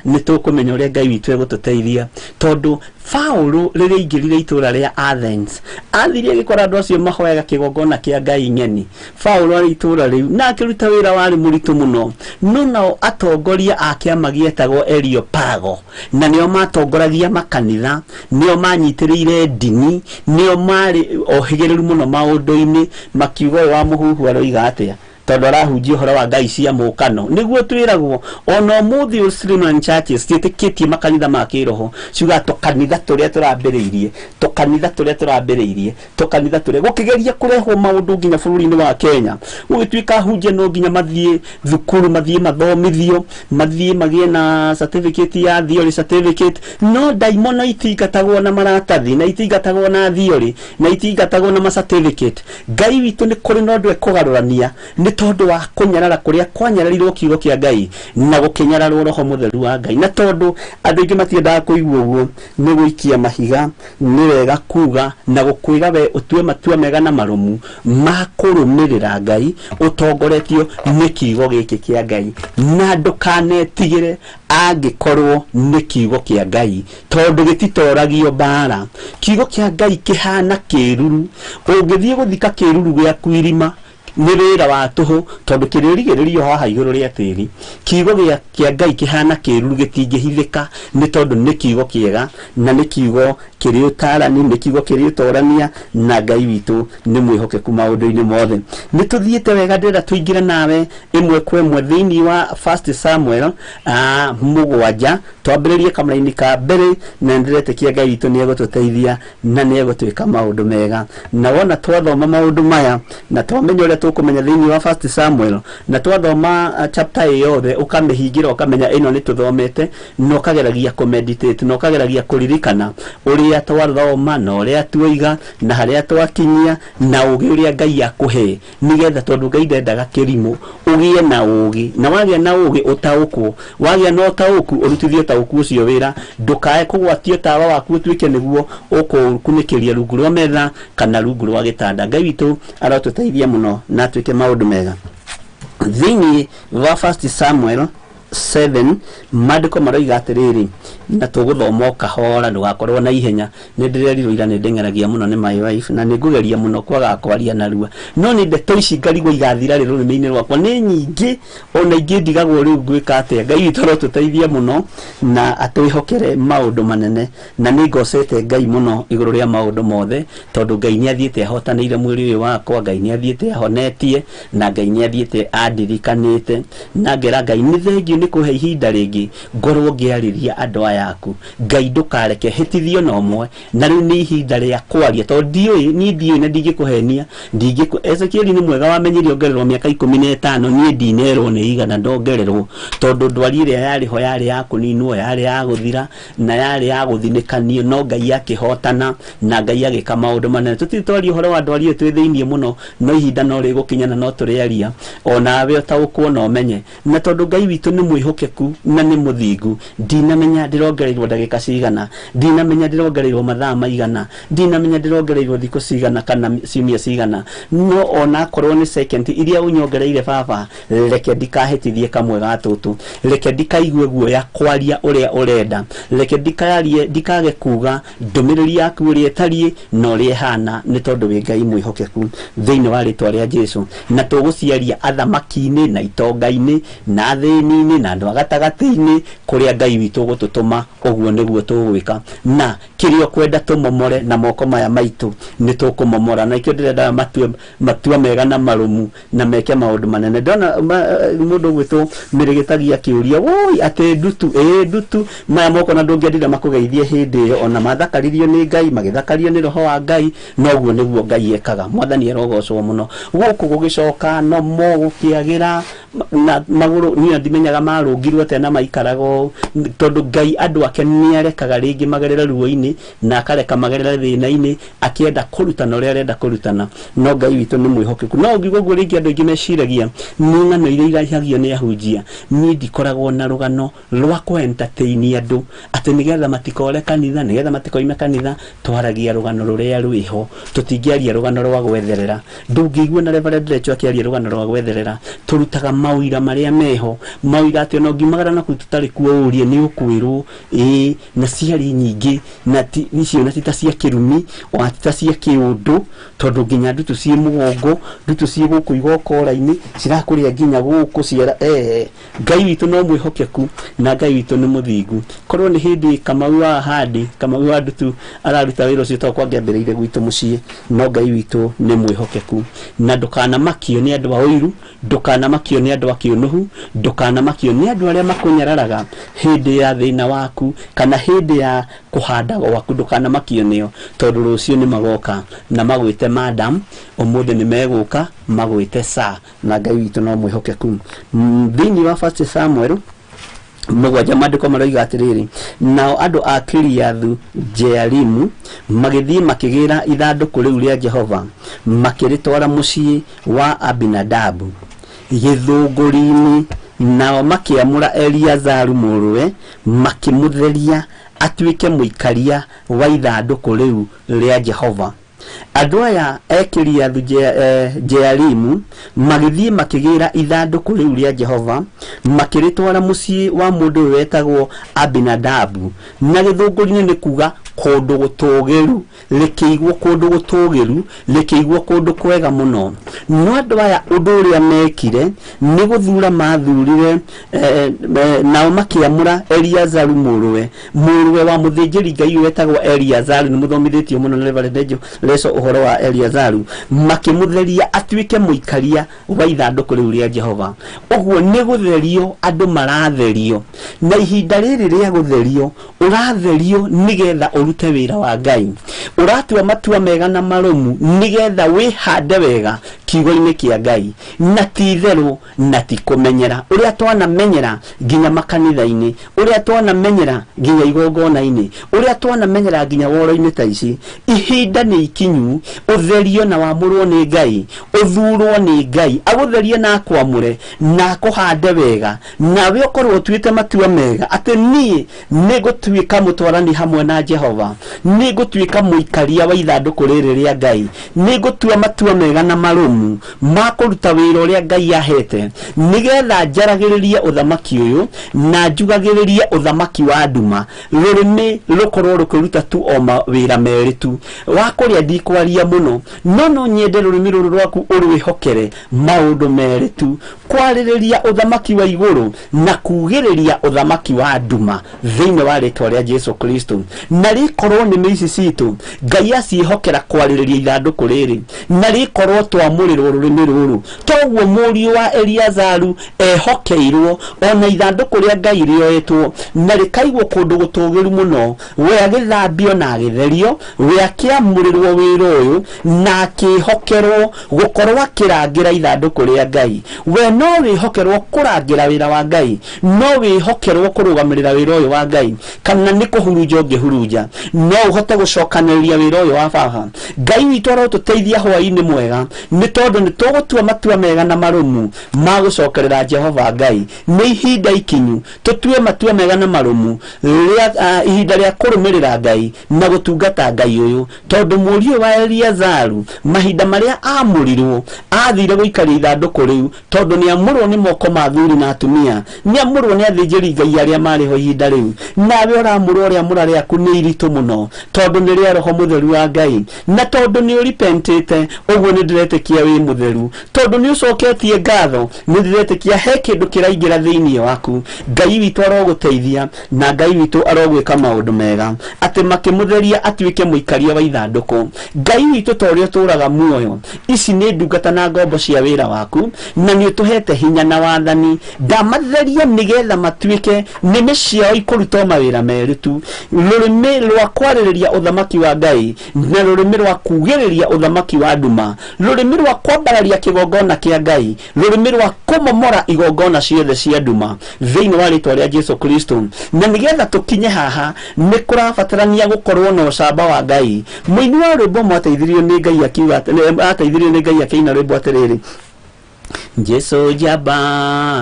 nĩ tũkũmenya ũrĩa Ngai witũ egũtũteithia. Tondũ Paũlũ rĩrĩa aingĩrire itũra rĩa Athens, athire agĩkora andũ acio mahoyaga kĩgongona kĩa Ngai ng'eni. Paũlũ arĩ itũra rĩu na akĩruta wĩra warĩ mũritũ mũno. No nao atongoria a kĩama gĩetagwo Areopago, na nĩo matongoragia makanitha, nĩo manyitĩrĩire ndini, nĩo marĩ ohĩgĩrĩru mũno maũndũ-inĩ, makiuga ũyũ wa mũhuhu aroiga atĩa. Tondũ arahunjia ũhoro wa ngai cia mũkano. Nĩguo twĩragwo ona ũmũthĩ Streamline Churches ciĩtĩkĩtie makanitha ma kĩroho, ciugaga tũkanitha tũrĩa tũrambĩrĩirie, tũkanitha tũrĩa tũrambĩrĩirie, tũkanitha tũrĩa gũkĩgeria kũrehwo maũndũ nginya bũrũri-inĩ wa Kenya. Gũgĩtuĩka ahunjia no nginya mathiĩ thukuru, mathiĩ mathomithio, mathiĩ magĩe na certificate ya theory certificate. No ndaimono itingatagwo na maratathi, na itingatagwo na theory, na itingatagwo na ma certificate. Ngai witũ nĩ kũrĩ na ũndũ ekũgarũrania nĩ tondũ wa kũnyarara kũrĩa kwanyararirwo kiugo kĩa Ngai na gũkĩnyararwo roho mũtheru wa Ngai. Na tondũ andũ aingĩ matiendaga kũigua ũguo, nĩ gũikia mahiga, nĩ wega kuga na gũkwĩra we ũtue matua mega na marũmu ma kũrũmĩrĩra Ngai ũtongoretio nĩ kiugo gĩkĩ kĩa Ngai, na ndũkanetigĩre angĩkorwo nĩ kiugo kĩa Ngai, tondũ gĩtitoragio mbara. Kiugo kĩa Ngai kĩhana kĩruru, ũngĩthiĩ gũthika kĩruru gĩaku irima nĩ wĩra wa tũhũ, tondũ kĩrĩrigĩrĩrio haha igũrũ rĩa tĩri. Kiugo kĩa Ngai kĩhana kĩruru, gĩtingĩhithĩka, nĩ tondũ nĩ kiugo kĩega na nĩ kiugo kĩrĩ ũtarani, nĩ kiugo kĩrĩ ũtorania, na Ngai witũ nĩ mwĩhokeku maũndũ-inĩ mothe. Nĩ tũthiĩte wega, ndĩrenda tũingĩre nawe ĩmwe kwa ĩmwe thĩinĩ wa 1 Samuel 7, twambĩrĩrie kamũraini ka mbere, na nĩndĩretĩkia Ngai witũ nĩ egũtũteithia na nĩ egũtwĩka maũndũ mega. Na wona twathoma maũndũ maya na twamenya ũrĩa tũkũmenya thĩinĩ wa 1 Samuel, na twathoma chapter ĩ yothe ũkamĩhingĩra, ũkamenya ĩno nĩ tũthomete, na ũkageragia kũmeditate, na ũkageragia kũririkana ũrĩa twathoma na ũrĩa tuoiga na harĩa twakinyia na ũgĩ ũrĩa Ngai akũhe, nĩgetha tondũ Ngai ndendaga kĩrimũ, ũgĩe na ũgĩ, na wagĩa na ũgĩ ũtaũkwo, wagĩa na ũtaũku ũrutithie ũtaũku ũcio wĩra, ndũkae kũgwatio tawa waku ũtuĩke nĩguo ũkũkunĩkĩria rungu rwa metha kana rungu rwa gĩtanda. Ngai witũ arotũteithia mũno na atuĩke maũndũ mega. Thĩinĩ wa 1 Samuel 7 maandĩko maroiga atĩrĩrĩ, na tũgũthoma o kahora, ndũgakorwo na ihenya. Nĩ ndĩrerirwo ira nĩ ndeng'eragia mũno nĩ my wife, na nĩ ngũgeria mũno kwaga kwaria narua, no nĩ ndeto ici ngarigwo igathira rĩ rũrĩmĩ-inĩ rwakwa nĩ nyingĩ, ona ingĩ ndigagwo rĩu ngwĩka atĩa. Ngai witũ arotũteithia mũno na atwĩhokere maũndũ manene, na nĩ ngocete Ngai mũno igũrũ rĩa maũndũ mothe, tondũ Ngai nĩ athiĩte ahotanĩire mwĩrĩ ũyũ wakwa, Ngai nĩ athiĩte ahonetie, na Ngai nĩ athiĩte andirikanĩte, na ngera Ngai nĩ thengiũ nĩ kũhe ihinda rĩngĩ ngorwo ngĩarĩria andũ aya aku. Ngai ndũkareke hĩtithio na ũmwe, na rĩu nĩ ihinda rĩa kwaria, tondũ ndiũĩ, niĩ ndiũĩ na ndingĩkũhenia, Ezekiel nĩ mwega wamenyeire ongererwo mĩaka 15, niĩ ndinerwo nĩ igana ndongererwo, tondũ ndwari ĩrĩa yarĩ ho yarĩ ya kũninwo, yarĩ ya gũthira, na yarĩ ya gũthinĩkanio, no Ngai akĩhotana na Ngai agĩka maũndũ manene. Tũtirĩ twaria ũhoro wa ndwari ĩyo twĩ thĩiniĩ mũno, no ihinda no rĩgũkinya na no tũrĩaria, onawe ũtaũkwo na ũmenye. Na tondũ Ngai witũ nĩ mwĩhokeku na nĩ mũthingu, ndinamenya ndĩrongereirwo ndagĩka cigana, ndinamenya ndĩrongereirwo mathaa maigana, ndinamenya ndĩrongereirwo thikũ cigana kana ciumia cigana, no onakorwo nĩ second iria ũnyongereire baba, reke ndikahĩtithie kamwe ga tũtũ, reke ndikaigue guoya kwaria ũrĩa ũrenda, reke ndikarie, ndikage kuga ndũmĩrĩri yaku ũrĩa ĩtariĩ na ũrĩa ĩhana, nĩ tondũ wĩ Ngai mwĩhokeku thĩinĩ wa rĩtwa rĩa Jesũ. Na tũgũciaria athamaki-inĩ na itonga-inĩ na athĩni-inĩ na andũ a gatagatĩ-inĩ, kũrĩa Ngai witũ ũgũtũtũma, ũguo nĩguo tũgwĩka. Na kĩrĩa ũkwenda tũmomore na moko maya maitũ nĩ tũkũmomora, na ikĩo ndĩrenda matua mega na marũmu na meke maũndũ manene. Ndona mũndũ ũgwĩtwo Mĩrĩgĩtagia akĩũria, woi atĩ ndutu, ĩĩ ndutu maya moko na ndũngĩendire makũgeithie hĩndĩ ĩyo, ona mathakaririo nĩ Ngai, magĩthakario nĩ roho wa Ngai, noguo nĩguo Ngai ekaga. Mwathani arogocwo mũno. Gũkũ gũgĩcoka nomo gũkĩagĩra na magũrũ, niĩ ndimenyaga marũngirwo atĩa na maikaraga ũũ, tondũ Ngai andũ ake nĩarekaga rĩngĩ magerere ruo-inĩ na akareka magerere thĩna-inĩ, akĩenda kũrutana ũrĩa arenda kũrutana, no Ngai witũ nĩ mwĩhokeku. No ũngiuga ũguo rĩngĩ andũ aingĩ meciragia nĩ ng'ano iria iraihagio nĩ ahunjia. Niĩ ndikoragwo na rũgano rwa kũ-entertain andũ atĩ nĩgetha matikore kanitha, nĩgetha matikoime kanitha. Twaragia rũgano rũrĩa rwĩho, tũtingĩaria rũgano rwa gwetherera. Ndũngĩigua na Reverend Recho akĩaria rũgano rwa gwetherera. Tũrutaga mawira marĩa meho mawira atĩ ona ũngiumagara na kũu tũtarĩ kuo ũrie nĩ ũkwĩrwo ĩĩ na ciarĩ nyingĩ na ti icio na ti ta cia kĩrumi ona ti ta cia kĩũndũ tondũ nginya ndutu ciĩ mũgongo ndutu ciĩ gũkũ igokora-inĩ cirakũrĩa nginya gũkũ ciara Ngai witũ no mwĩhokeku na Ngai witũ nĩ mũthingu. Korwo nĩ hĩndĩ Kamau wa Handi Kamau wa ndutu araruta wĩra ũcio to kwangĩambĩrĩire gwitũ mũciĩ no Ngai witũ nĩ mwĩhokeku na ndũkanamakio nĩ andũ a ũiru ndũkanamakio nĩ andũ a kĩũnũhu ndũkanamakio nĩ andũ arĩa makũnyararaga hĩndĩ ya thĩna waku kana hĩndĩ ya kũhanda gwaku ndũkanamakio nĩo tondũ rũciũ nĩ magoka na magwĩte madam ũmũthĩ nĩ megũka magwĩte sir na Ngai witũ no mwĩhokeku. Thĩinĩ wa First Samuel 7 maandĩko maroiga atĩrĩrĩ nao andũ a Kiriathu Jearimu magĩthiĩ makĩgĩra ithandũkũ rĩu rĩa Jehova makĩrĩtwara mũciĩ wa Abinadabu gĩthũngũri-inĩ nao makĩamũra Eliazaru mũrũwe makĩmũtheria atuĩke mũikaria wa ithandũkũ rĩu rĩa Jehova. Andũ aya e Kiriathu Jearimu magĩthiĩ makĩgĩra ithandũkũ rĩu rĩa Jehova makĩrĩtwara mũciĩ wa mũndũ ũyũ wetagwo Abinadabu na gĩthũngũri-inĩ nĩ kuga kũndũ gũtũgĩru rĩkĩigwo kũndũ gũtũgĩru rĩkĩigwo kũndũ kwega mũno. No andũ aya ũndũ ũrĩa mekire nĩ gũthura mathurire nao makĩamũra Eliazaru mũrũwe wa mũthĩnjĩri Ngai wetagwo Eliazaru nĩ mũthomithĩtio mũno nĩ Reverend Angel Leso ũhoro wa Eliazaru makĩmũtheria atuĩke mũikaria wa ithandũkũ rĩu rĩa Jehova. Ũguo nĩ gũtherio andũ maratherio na ihinda rĩrĩ rĩa gũtherio ũratherio nĩgetha ũrute wĩra wa Ngai ũratua matua mega na marũmu nĩgetha wĩhande wega kiugo-inĩ kĩa Ngai na ti itherũ na ti kũmenyera ũrĩa twanamenyera nginya makanitha-inĩ ũrĩa twanamenyera nginya igongona-inĩ ũrĩa twanamenyera nginya woro-inĩ ta ici. Ihinda nĩ ikinyu ũtherio na wamũrwo nĩ Ngai ũthurwo nĩ Ngai agũtherie na akwamũre na akũhande wega nawe ũkorwo ũtuĩte matua mega atĩ niĩ nĩngũtuĩka mũtwarani hamwe na Jehova nĩngũtuĩka mũikaria wa ithandũkũ rĩrĩ rĩa Ngai nĩngũtua matua mega na marũmu ma kũruta wĩra ũrĩa Ngai ahete nĩgetha njaragĩrĩrie ũthamaki ũyũ na njugagĩrĩrie ũthamaki wa nduma rũrĩmĩ rũkorwo rũkĩruta tu o mawĩra merĩ tu wa kũrĩa ndikwaria mũno no no nyende rũrĩmĩ rũrũ rwaku ũrwĩhokere maũndũ merĩ tu kwarĩrĩria ũthamaki wa igũrũ na kugĩrĩria ũthamaki wa nduma thĩinĩ wa rĩtwa rĩa Jesu Kristo. Na rĩkorwo nĩmĩ ici citũ Ngai aciĩhokera kwarĩrĩria ithandũkũ rĩrĩ na rĩkorwo twamũrĩrwo rũrĩmĩ rũrũ toguo mũriũ wa Eliazaru ehokeirwo ona ithandũkũ rĩa Ngai rĩoetwo na rĩkaigwo kũndũ gũtũgĩru mũno we agĩthambio na agĩtherio we akĩamũrĩrwo wĩra ũyũ na akĩhokerwo gũkorwo akĩrangĩra ithandũkũ rĩa Ngai. We no wĩhokerwo kũrangĩra wĩra wa Ngai no wĩhokerwo kũrũgamĩrĩra wĩra ũyũ wa Ngai kana nĩ kũhurunja ũngĩhurunja no ũhote gũcokanĩrĩria wĩra ũyũ wa baba. Ngai witũ arotũteithia hwaĩ-inĩ mwega nĩ tondũ nĩ tũgũtua matua mega na marũmu ma gũcokerera Jehova Ngai. Nĩ ihinda ikinyu tũtue matua mega na marũmu ihinda rĩa kũrũmĩrĩra Ngai na gũtungata Ngai ũyũ tondũ mũriũ wa Eliazaru mahinda marĩa amũrirwo athire gũikaria ithandũkũ rĩu tondũ nĩ amũrwo nĩ moko ma athuri na atumia nĩ amũrwo nĩ athĩnjĩri Ngai arĩa marĩ ho ihinda rĩu nawe ũramũrwo rĩamũra rĩaku nĩ iritũ mũno tondũ nĩ rĩa Roho Mũtheru wa Ngai na tondũ nĩ ũripentĩte ũguo nĩ ndĩretĩkia wĩ mũtheru tondũ nĩ ũcoketie ngatho nĩ ndĩretĩkia he kĩndũ kĩraingĩra thĩinĩ waku. Ngai witũ arogũteithia na Ngai witũ arogwĩka maũndũ mega atĩ makĩmũtheria atuĩke mũikaria wa ithandũkũ. Ngai witũ ta ũrĩa ũtũũraga muoyo ici nĩ ndungata na ngombo cia wĩra waku na nĩ ũtũhete hinya na wathani ndamatheria nĩgetha matuĩke nĩmĩ ciao ikũruta mawĩra merĩ tu rũrĩmĩ rwa kwarĩrĩria ũthamaki wa Ngai na rũrĩmĩ rwa kugĩrĩria ũthamaki wa nduma rũrĩmĩ rwa kwambararia kĩgongona kĩa Ngai rũrĩmĩ rwa kũmomora igongona ciothe cia nduma thĩinĩ wa rĩtwa rĩa Jesu Kristo. Na nĩgetha tũkinye haha nĩ kũrabatarania gũkorwo na ũcamba wa Ngai. Mũini wa rwĩmbo mwateithirio nĩ Ngai akiuga ateithirio nĩ Ngai akĩina rwĩmbo atĩrĩrĩ Jesu njamba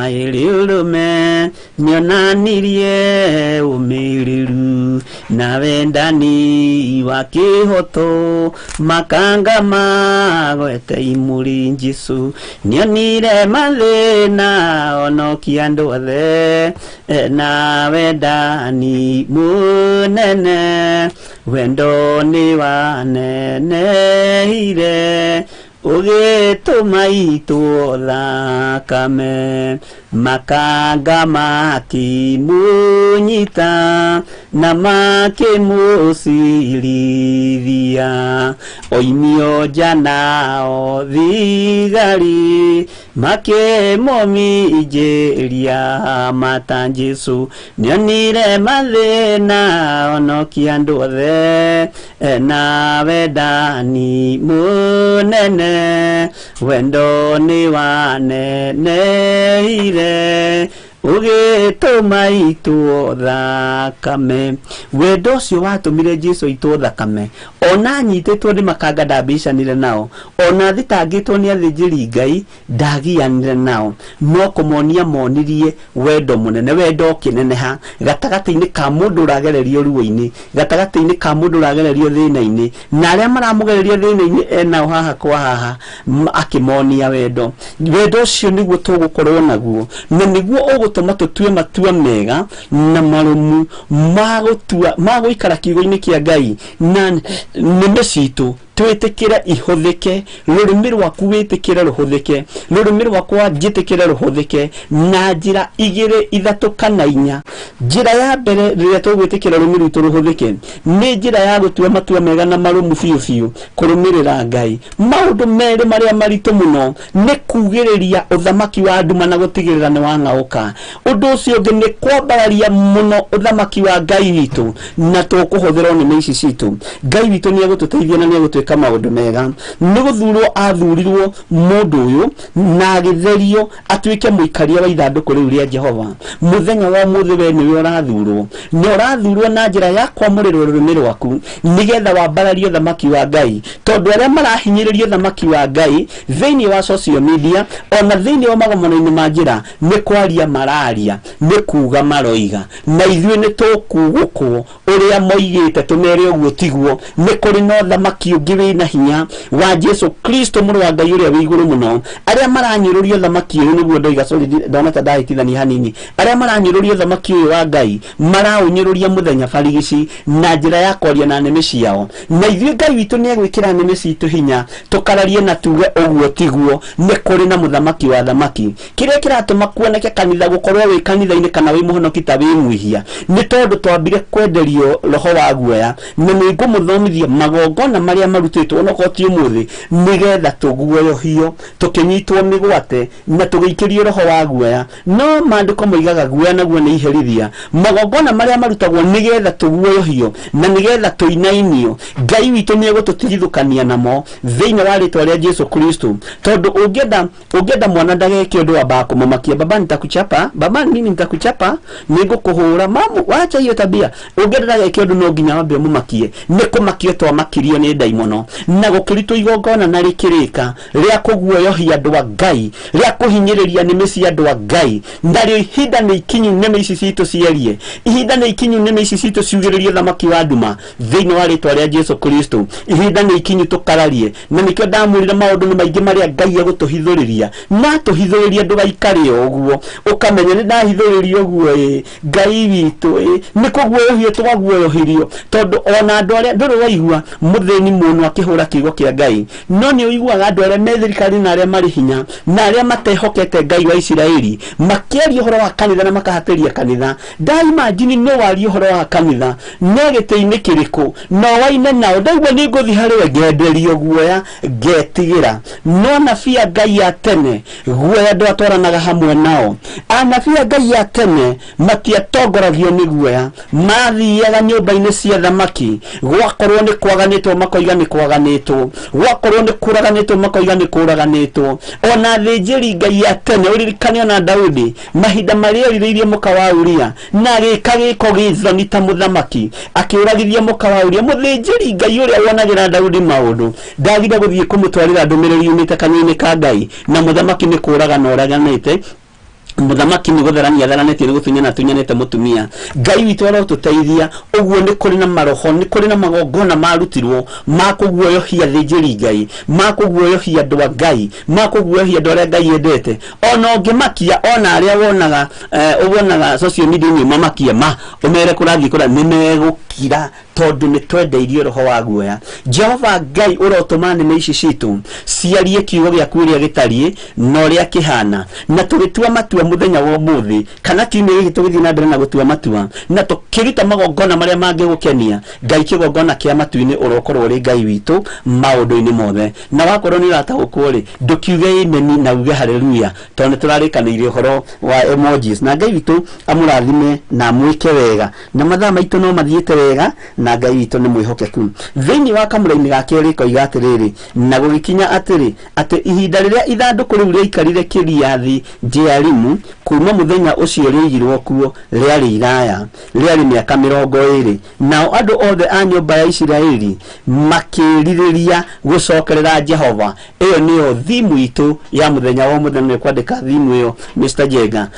ĩrĩ ũrũme nĩonanirie ũmĩrĩru Na wendani wa kĩhoto makanga magwete imuri Jesũ nĩonire mathĩna onokia andũ othe na wendani mũnene wendo nĩ waneneire ũgĩtũma itwo thakame makanga makĩmũnyita na makĩmũcirithia oimio nja nao thigari makĩmũminjĩria mata Jesũ nĩonire mathĩna onokia andũ othe na wendani mũnene wendo nĩ waneneire ũgĩtũma itwo thakame. Wendo ũcio watũmire Jesũ itwo thakame ona anyitĩtwo nĩ makanga ndambicanire nao ona thitangĩtwo nĩ athĩnjĩri Ngai ndagianire nao no kũmonia monirie wendo mũnene wendo ũkĩneneha gatagatĩ-inĩ ka mũndũ ũragererio ruo-inĩ gatagatĩ-inĩ ka mũndũ ũragererio thĩna-inĩ na arĩa maramũgereria thĩna-inĩ enao haha kwa haha akĩmonia wendo. Wendo ũcio nĩguo tũgũkorwo naguo na nĩguo ũgũtũma tũtue matua mega na marũmu ma gũikara kiugo-inĩ kĩa Ngai na nĩmĩ citũ twĩtĩkĩre ihũthĩke rũrĩmĩ rwaku wĩtĩkĩre rũhũthĩke rũrĩmĩ rwakwa njĩtĩkĩre rũhũthĩke na njĩra igĩrĩ ithatũ kana inya. Njĩra ya mbere rĩrĩa tũgwĩtĩkĩra rũrĩmĩ rwitũ rũhũthĩke nĩ njĩra ya gũtua matua mega na marũmu biũ biũ kũrũmĩrĩra Ngai. Maũndũ merĩ marĩa maritũ mũno nĩ kugĩrĩria ũthamaki wa nduma na gũtigĩrĩra nĩ wang'aũka. Ũndũ ũcio ũngĩ nĩ kwambararia mũno ũthamaki wa Ngai witũ na tũkũhũthĩra nĩmĩ ici citũ. Ngai witũ nĩ egũtũteithia na nĩ egũtwĩka maũndũ mega. Nĩ gũthurwo athurirwo mũndũ ũyũ na agĩtherio atuĩke mũikaria wa ithandũkũ rĩu rĩa Jehova. Mũthenya wa ũmũthĩ we nĩwe ũrathurwo na ũrathurwo na njĩra ya kwamũrĩrwo rũrĩmĩ rwaku nĩgetha wambararie ũthamaki wa Ngai tondũ arĩa marahinyĩrĩria ũthamaki wa Ngai thĩinĩ wa social media ona thĩinĩ wa magomano-inĩ ma njĩra nĩ kwaria mararia nĩ kuga maroiga na ithuĩ nĩ tũkugũkwo ũrĩa moigĩte tũmere ũguo tiguo. Nĩ kũrĩ na ũthamaki ũngĩ wĩna hinya wa Jesũ Kristo mũrũ wa Ngai ũrĩa wĩ igũrũ mũno. Arĩa maranyũrũria ũthamaki ũyũ nĩguo ndoiga sorry ndona ta ndahĩtithania hanini arĩa maranyũrũria ũthamaki ũyũ wa Ngai maraũnyũrũria mũthenya barigici na njĩra ya kwaria na nĩmĩ ciao na ithuĩ Ngai witũ nĩ egwĩkĩra nĩmĩ citũ hinya tũkararie na tuge ũguo tiguo. Nĩ kũrĩ na mũthamaki wa thamaki. Kĩrĩa kĩratũma kuoneke kanitha gũkorwo wĩ kanitha-inĩ kana wĩ mũhonoki ta wĩ mwĩhia nĩ tondũ twambire kwenderio roho wa guoya na nĩ ngũmũthomithia magongona marĩa marutĩtwo onokorwo ti ũmũthĩ nĩgetha tũguoyohio tũkĩnyitwo mĩgwate na tũgĩikĩrio roho wa guoya. No maandĩko moigaga guoya naguo nĩ iherithia. Magongona marĩa marutagwo nĩgetha tũguoyohio na nĩgetha tũinainio Ngai witũ nĩ egũtũtigithũkania namo thĩinĩ wa rĩtwa rĩa Jesũ Kristo tondũ ũngĩenda mwana ndageke ũndũ wambaga kũmũmakia baba nitakuchapa baba mimi nitakuchapa nĩngũkũhũra mamu wacha hiyo tabia. Ũngĩenda ndageke ũndũ no nginya wambe ũmũmakie. Nĩ kũmakio twamakirio nĩ ndaimono na gũkĩrutwo igongona na rĩkĩrĩka rĩa kũguoyohia andũ a Ngai rĩa kũhinyĩrĩria nĩmĩ cia andũ a Ngai narĩo ihinda nĩ ikinyu nĩmĩ ici citũ cierie ihinda nĩ ikinyu nĩmĩ ici citũ ciugĩrĩrie ũthamaki wa nduma thĩinĩ wa rĩtwa rĩa Jesũ Kristo. Ihinda nĩ ikinyu tũkararie na nĩkĩo ndamwĩrire maũndũ nĩ maingĩ marĩa Ngai egũtũhithũrĩria na tũhithũrĩrie ndũgaikare o ũguo ũkamenya nĩ ndahithũrĩrio ũguo ĩ Ngai witũ ĩ nĩ kũguoyohio twaguoyohirio tondũ ona andũ arĩa ndũrĩ waigua mũthĩni mũno akĩhũra kiugo kĩa Ngai no nĩ ũiguaga andũ arĩa me thirikari na arĩa marĩ hinya na arĩa matehokete Ngai wa Isiraeli makĩaria ũhoro wa kanitha na makahatĩria kanitha. Ndaimagine no warie ũhoro wa kanitha no gĩtĩ-inĩ kĩrĩkũ no waine nao ndaigua nĩ ngũthiĩ harĩ we ngenderio guoya ngetigĩra. No anabii a Ngai a tene guoya ndwatwaranaga hamwe nao. Anabii a Ngai a tene matiatongoragio nĩ guoya mathiaga nyũmba-inĩ cia thamaki gwakorwo nĩ kwaganĩtwo makoiga nĩ kwaganĩtwo gwakorwo nĩ kũraganĩtwo makoiga nĩ kũraganĩtwo. Ona athĩnjĩri Ngai a tene ũririkane ona Daudi mahinda marĩa erirĩirie mũka wa Uria na agĩka gĩko gĩthoni ta mũthamaki akĩũragithia mũka wa Uria. Mũthĩnjĩri Ngai ũrĩa wonagĩra Daudi maũndũ ndagire gũthiĩ kũmũtwarĩra ndũmĩrĩri yumĩte kanua-inĩ ka Ngai na mũthamaki nĩ kũũragana oraganĩte Muthamaki nĩ gũtherania atheranĩtie nĩ gũtunyana atunyanĩte mũtumia. Ngai witũ arotũteithia. Ũguo nĩ kũrĩ na maroho, nĩ kũrĩ na magongona marutirwo ma kũguoyohia thĩnjĩri Ngai, ma kũguoyohia andũ a Ngai, ma kũguoyohia andũ arĩa Ngai endete. Ona ũngĩmakia ona arĩa wonaga wonaga social media -inĩ ũmamakie ma ũmere kũrathiĩ kũra, nĩ megũkira tondũ nĩ twendeirio roho wa guoya. Jehova Ngai ũrotũma nĩmĩ ici citũ ciarie kiugo gĩaku ũrĩa gĩtariĩ na ũrĩa kĩhana, na tũgĩtua matua mũthenya wa ũmũthĩ kana kiumia gĩkĩ tũgĩthiĩ na mbere na gũtua matua na tũkĩruta magongona marĩa mangĩgũkenia Ngai. Kĩgongona kĩa matu-inĩ ũrokorwo ũrĩ Ngai witũ maũndũ-inĩ mothe. Na wakorwo nĩ ũrataũkwo rĩ, ndũkiuge amen na uge haleluya, tondũ nĩ tũrarĩkanĩire ũhoro wa emojis. Na Ngai witũ amũrathime na amwĩke wega, na mathaa maitũ no mathiĩte wega na Ngai witũ nĩ mwĩhokeku. Thĩinĩ wa kamũra-inĩ ga kerĩ koiga atĩrĩrĩ, na gũgĩkinya atĩrĩ, atĩ ihinda rĩrĩa ithandũkũ rĩu rĩaikarire Kiriathi Jearimu kuma mũthenya ũcio rĩaigirwo kuo rĩarĩ iraya, rĩarĩ mĩaka 20, nao andũ othe a nyũmba ya Isiraeli makĩrirĩria gũcokerera Jehova. Ĩyo nĩyo thimu itũ ya mũthenya wa mũthenya. Nĩ kwandĩka thimu ĩyo Mr. Jenga,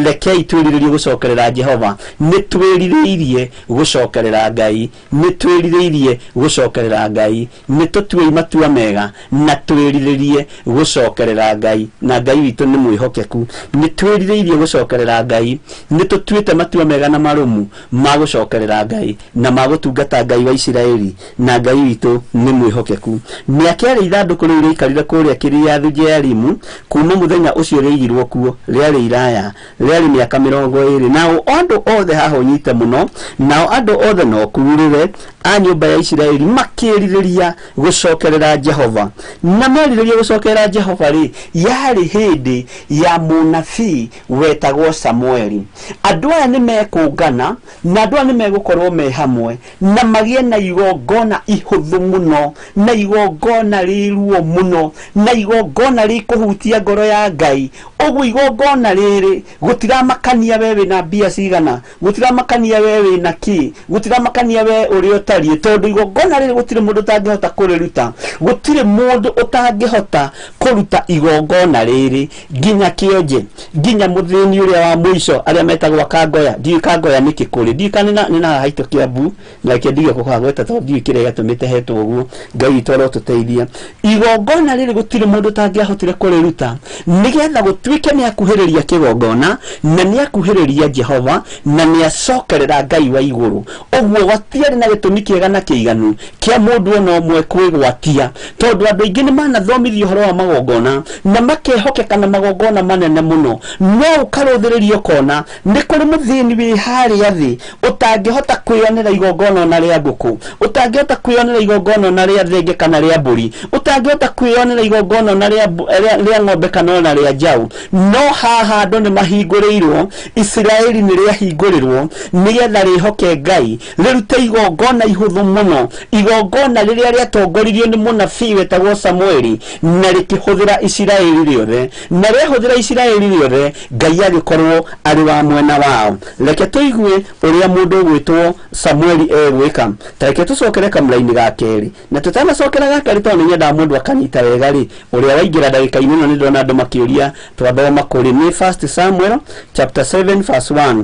rekei twĩrirĩrie gũcokerera Jehova. Nĩ twĩrirĩirie gũcokerera Ngai, nĩ twĩrirĩirie gũcokerera Ngai. Nĩ tũtuei matua mega na twĩrirĩrie gũcokerera Ngai, na Ngai witũ nĩ mwĩhokeku. Nĩ twĩrirĩirie gũcokerera Ngai, nĩ tũtuĩte matua mega na marũmu ma gũcokerera Ngai na ma gũtungata Ngai wa Isiraeli, na Ngai witũ nĩ mwĩhokeku. Mĩaka ĩrĩa ithandũkũ rĩu rĩaikarire kũrĩa Kiriathu Jearimu kuma mũthenya ũcio rĩaigirwo kuo rĩarĩ iraya, rĩarĩ mĩaka 20, nao andũ othe, haha ũnyite mũno, nao andũ othe no kurĩre a nyũmba ya Isiraeli makĩrirĩria gũcokerera Jehova. Na merirĩria gũcokerera Jehova rĩ, yarĩ hĩndĩ ya mũnabii wetagwo Samueli. Andũ aya nĩ mekũngana na andũ aya nĩ megũkorwo me hamwe na magĩe na igongona ihũthũ mũno, na igongona rĩruo mũno, na igongona rĩkũhutia ngoro ya Ngai. Ũguo igongona rĩrĩ gũtiramakania we wĩna mbia cigana, gũtiramakania we wĩna kĩ, gũtiramakania we ũrĩa ũtariĩ, tondũ igongona rĩrĩ gũtirĩ mũndũ ũtangĩhota kũrĩruta, gũtirĩ mũndũ ũtangĩhota kũruta igongona rĩrĩ, nginya kĩonje, nginya mũthĩni ũrĩa wa mũico, arĩa metagwo kangoya. Ndiũĩ kangoya nĩkĩ kũrĩ, ndiũĩ kana nĩ na haha haitũ Kĩambu, na reke ndige kũhagweta tondũ ndiũĩ kĩrĩa gĩatũmĩte hetwo ũguo. Ngai witũ arotũteithia. Igongona rĩrĩ gũtirĩ mũndũ ũtangĩahotire kũrĩruta, nĩgetha gũtuĩke nĩ akuhĩrĩria kĩgongona na nĩ akuhĩrĩria Jehova na nĩ acokerera Ngai wa igũrũ. Ũguo gũtiarĩ na gĩtũmi kĩega na kĩiganu kĩa mũndũ ona ũmwe kwĩgwatia, tondũ andũ aingĩ nĩ manathomithio ũhoro wa magongona na makehokeka na magongona manene mũno, no ũkarũthĩrĩria ũkona nĩ kũrĩ mũthĩni wĩ harĩa thĩ ũtangĩhota kwĩyonera igongona ona rĩa ngũkũ, ũtangĩhota kwĩyonera igongona ona rĩa thenge kana rĩa mbũri, ũtangĩhota kwĩyonera igongona ona rĩa ng'ombe kana ona rĩa njaũ. No haha andũ nĩ mahingũrĩirwo, Isiraeli nĩ rĩahingũrĩrwo nĩgetha rĩhoke Ngai, rĩrute igongona ihũthũ mũno, igongona rĩrĩa rĩatongoririo nĩ mũnabii wetagwo Samueli, na rĩkĩhũthĩra Isiraeli rĩothe, na rĩahũthĩra Isiraeli rĩothe Ngai agĩkorwo arĩ wa mwena wao. Reke tũigue ũrĩa mũndũ ũgwĩtwo Samueli egwĩka. Ta reke tũcokere kamũra-inĩ ga kerĩ, na tũtanacokera ga kerĩ, tondũ nĩ nyendaga mũndũ akanyita wega rĩ, ũrĩa waingĩra ndagĩka-inĩ ĩno, nĩ ndĩrona andũ makĩũria twathoma kũrĩ nĩ First Samuel chapter 7 verse 1.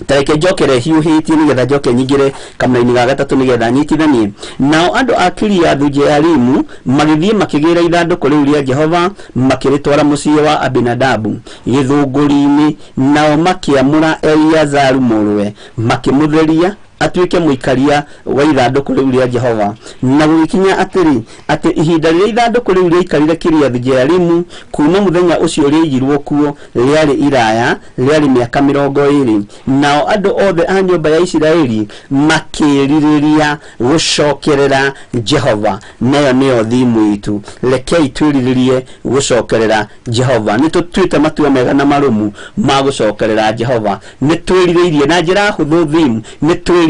Ta reke njokere hiũhĩtie nĩgetha njoke nyingĩre kamũra-inĩ ga gatatũ nĩgetha nyitithanie. Nao andũ a Kiriathu Jearimu magĩthiĩ makĩgĩra ithandũkũ rĩu rĩa Jehova, makĩrĩtwara mũciĩ wa Abinadabu gĩthũngũri-inĩ, nao makĩamũra Eliazaru mũrũwe, makĩmũtheria atuĩke mũikaria wa ithandũkũ rĩu rĩa Jehova. Na gũgĩkinya atĩrĩ, atĩ ihinda rĩrĩa ithandũkũ rĩu rĩaikarire Kiriathu Jearimu kuma mũthenya ũcio rĩaigirwo kuo rĩarĩ iraya, rĩarĩ mĩaka 20, nao andũ othe a nyũmba ya Isiraeli makĩrirĩria gũcokerera Jehova. Nayo nĩyo thimu itũ, rekei twĩrirĩrie gũcokerera Jehova. Nĩ tũtuĩte matua mega na marũmu ma gũcokerera Jehova, nĩ twĩrirĩirie na njĩra hũthũ. Thimu nĩ twĩrirĩirie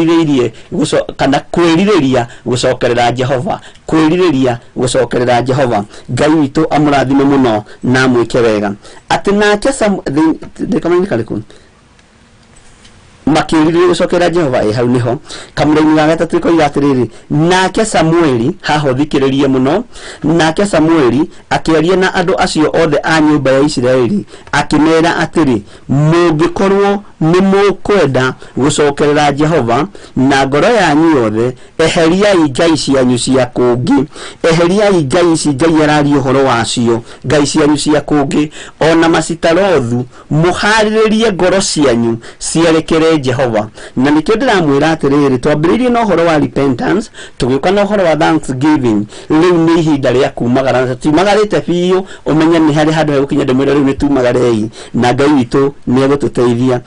kana kwĩrirĩria gũcokerera Jehova, kwĩrirĩria gũcokerera Jehova. Ngai witũ amũrathime mũno na amwĩke wega. Atĩ nake ndĩkamenya karĩkũ. Makĩrirĩria gũcokera Jehova ĩ hau nĩho kamũraini ga gatatũ ĩkoiga atĩrĩrĩ, nake Samueli, haha ũthikĩrĩrie mũno, nake Samueli akĩaria na andũ acio othe a nyũmba ya Isiraeli akĩmera atĩrĩ, mũngĩkorwo nĩ mũkwenda gũcokerera Jehova na ngoro yanyu yothe, eheriai ngai cianyu cia kũngĩ, eheriai ngai ici Ngai araria ũhoro wacio, ngai cianyu cia kũngĩ, ona macitarothu, mũharĩrĩrie ngoro cianyu cierekere Jehova. Na nĩkĩo ndĩramwĩra atĩrĩrĩ, twambĩrĩirie na ũhoro wa repentance, tũgĩũka na ũhoro wa thanksgiving, rĩu nĩ ihinda rĩa kumagara, na tũtiumagarĩte biũ, ũmenye nĩ harĩ handũ hegũkinya ndĩmwĩre rĩu nĩ tumagarei, na Ngai witũ nĩ egũtũteithia.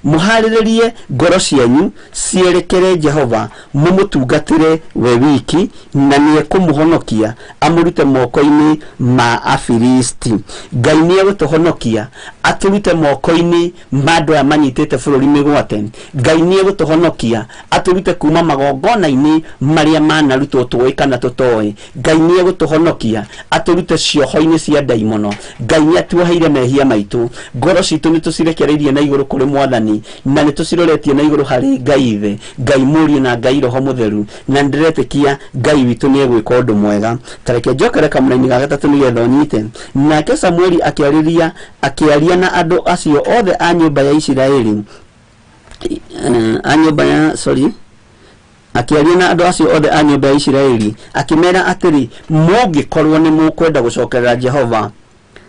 Mũharĩrĩrie ngoro cianyu cierekere Jehova, mũmũtungatĩre we wiki, na nĩ ekũmũhonokia amũrute moko-inĩ ma Afilisti. Ngai nĩ egũtũhonokia atũrute moko-inĩ ma andũ aya manyitĩte bũrũri mĩgwate. Ngai nĩ egũtũhonokia atũrute kuma magongona-inĩ marĩa manarutwo tũĩ kana tũtoĩ. Ngai nĩ egũtũhonokia atũrute cioho-inĩ cia ndaimono. Ngai nĩ atuoheire mehia maitũ, ngoro citũ nĩ tũcirekereirie na igũrũ kũrĩ Mwathani, na nĩ tũciroretie na igũrũ harĩ Ngai Ithe, Ngai Mũriũ na Ngai Roho Mũtheru, na nĩndĩretĩkia Ngai witũ nĩ egwĩka ũndũ mwega. Ta reke njokere kamũraini ga gatatũ nĩgetha ũnyite. Nake Samueli akĩaria na andũ acio othe a nyũmba ya Isiraeli, a nyũmba ya sorry akĩaria na andũ acio othe a nyũmba ya Isiraeli akĩmera atĩrĩ, mũngĩkorwo nĩ mũkwenda gũcokerera Jehova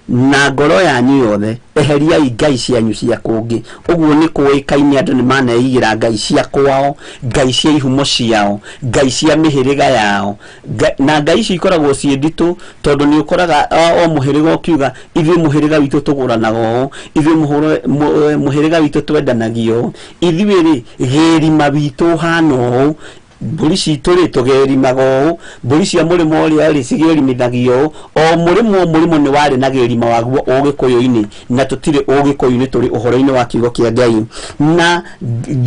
na ngoro yanyu yothe, eheriai ngai cianyu cia kũngĩ. Ũguo nĩ kũĩkaine andũ nĩ maneigĩra ngai cia kwao, ngai cia ihumo ciao, ngai cia mĩhĩrĩga yao, na ngai icio ikoragwo ciĩ nditũ, tondũ nĩ ũkoraga o mũhĩrĩga ũkiuga ithuĩ mũhĩrĩga witũ tũgũranaga ũũ, ithuĩ mũhĩrĩga witũ twendanagio ũũ, ithuĩ rĩ gĩrima witũ ũhana ũũ, mbũri citũ rĩ tũgĩrimaga ũũ, mbũri cia mũrĩmo ũrĩa rĩ cigĩrimithagio ũũ. O mũrĩmo o mũrĩmo nĩ warĩ na gĩrima waguo ũgĩkũyũ-inĩ, na tũtirĩ ũgĩkũyũ-inĩ, tũrĩ ũhoro-inĩ wa kiugo kĩa Ngai. Na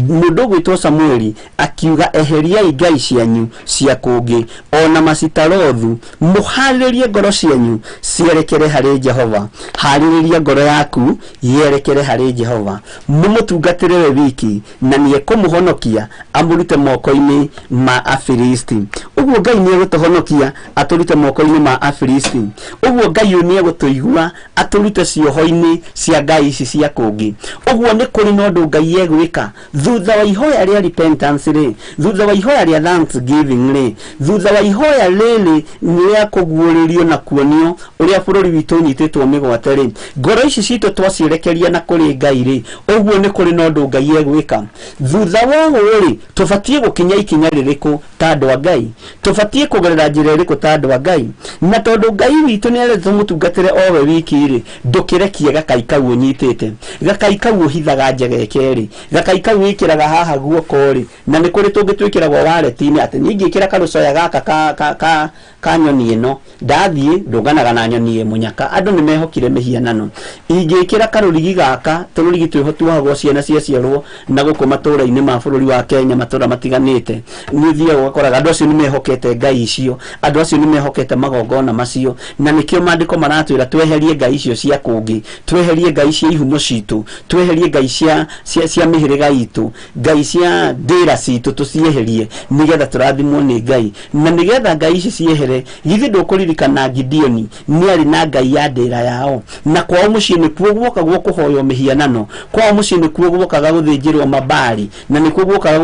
mũndũ ũgwĩtwo Samueli akiuga, eheriai ngai cianyu cia kũngĩ ona macitarothu, mũharĩrĩrie ngoro cianyu cierekere harĩ Jehova. Harĩrĩria ngoro yaku yerekere harĩ Jehova, mũmũtungatĩre we wiki, na nĩ ekũmũhonokia amũrute moko-inĩ ma Afilisti. Ũguo Ngai nĩ egũtũhonokia atũrute moko-inĩ ma Afilisti. Ũguo Ngai ũyũ nĩ egũtũigua atũrute cioho-inĩ cia ngai ici cia kũngĩ. Ũguo nĩ kũrĩ na ũndũ Ngai egwĩka thutha wa ihoya rĩa repentance rĩ, thutha wa ihoya rĩa thanksgiving rĩ, thutha wa ihoya rĩrĩ rĩa kũguũrĩrio na kuonio ũrĩa bũrũri witũ ũnyitĩtwo mĩgwate rĩ, ngoro ici citũ twacierekeria na kũrĩ Ngai rĩ, ũguo nĩ kũrĩ na ũndũ Ngai egwĩka. Thutha wa ũũ rĩ, tũbatiĩ gũkinya ikinya rĩrĩkũ ta andũ a Ngai? Tũbatiĩ kũgerera njĩra ĩrĩkũ ta andũ a Ngai? Na tondũ Ngai witũ nĩ arendete tũmũtungatĩre o we wiki rĩ, ndũkĩrekie gakai kau ũnyitĩte, gakai kau ũhithaga njegeke rĩ, gakai kau wĩkĩraga haha guoko rĩ, na nĩ kũrĩ tũngĩ twĩkĩragwo wareti-inĩ atĩ niĩ ingĩkĩra karũcoya gaka ka nyoni ĩno, ndathiĩ ndũnganaga na nyoni ĩ mũnyaka. Andũ nĩ mehokire mĩhianano. Ingĩkĩra karũrigi gaka, tũrũrigi twĩho tuohagwo ciana ciaciarwo na gũkũ matũũra-inĩ ma bũrũri wa Kenya, matũũra matiganĩte, nĩ ũthiaga ũgakoraga andũ acio nĩ mehokete ngai icio, andũ acio nĩ mehokete magongona macio, na nĩkĩo maandĩko maratwĩra tweherie ngai icio cia kũngĩ, tweherie ngai cia ihumo citũ, tweherie ngai cia mĩhĩrĩga itũ, ngai cia ndĩra citũ tũcieherie, nĩgetha tũrathimwo nĩ Ngai. Na nĩgetha ngai ici ciehere, githĩ ndũkũririkana Gideoni nĩ arĩ na ngai ya ndĩra yao, na kwao mũciĩ nĩkuo guokagwo kũhoywo mĩhianano, kwao mũciĩ nĩkuo guokaga gũthĩnjĩrwo mabari, na nĩkuo guokaga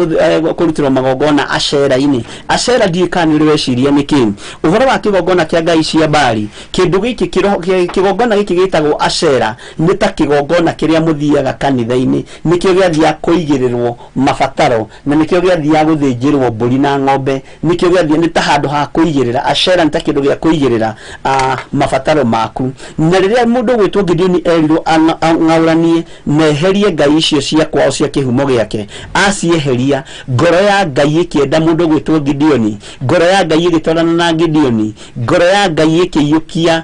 kũrutĩrwo magongona Ashera-inĩ. Ashera ndiũĩ kana nĩ ũrĩ weciria nĩkĩ ũhoro wa kĩgongona kĩa ngai cia Bali. Kĩndũ gĩkĩ kĩgongona gĩkĩ gĩtagwo Ashera nĩ ta kĩgongona kĩrĩa mũthiaga kanitha-inĩ, nĩkĩo gĩathiaga kũigĩrĩrwo mabataro, na nĩkĩo gĩathiaga gũthĩnjĩrwo mbũri na ng'ombe, nĩkĩo gĩathiaga, nĩ ta handũ ha kũigĩrĩra. Ashera nĩ ta kĩndũ gĩa kũigĩrĩra mabataro maku. Na rĩrĩa mũndũ ũgwĩtwo Gideoni erirwo ang'aũranie na eherie ngai icio cia kwao cia kĩhumo gĩake, acieheria, ngoro ya Ngai ĩkĩenda mũndũ ũgwĩtwo Gideoni, ngoro ya Ngai ĩgĩtwarana na Gideoni, ngoro ya Ngai ĩkĩiyũkia,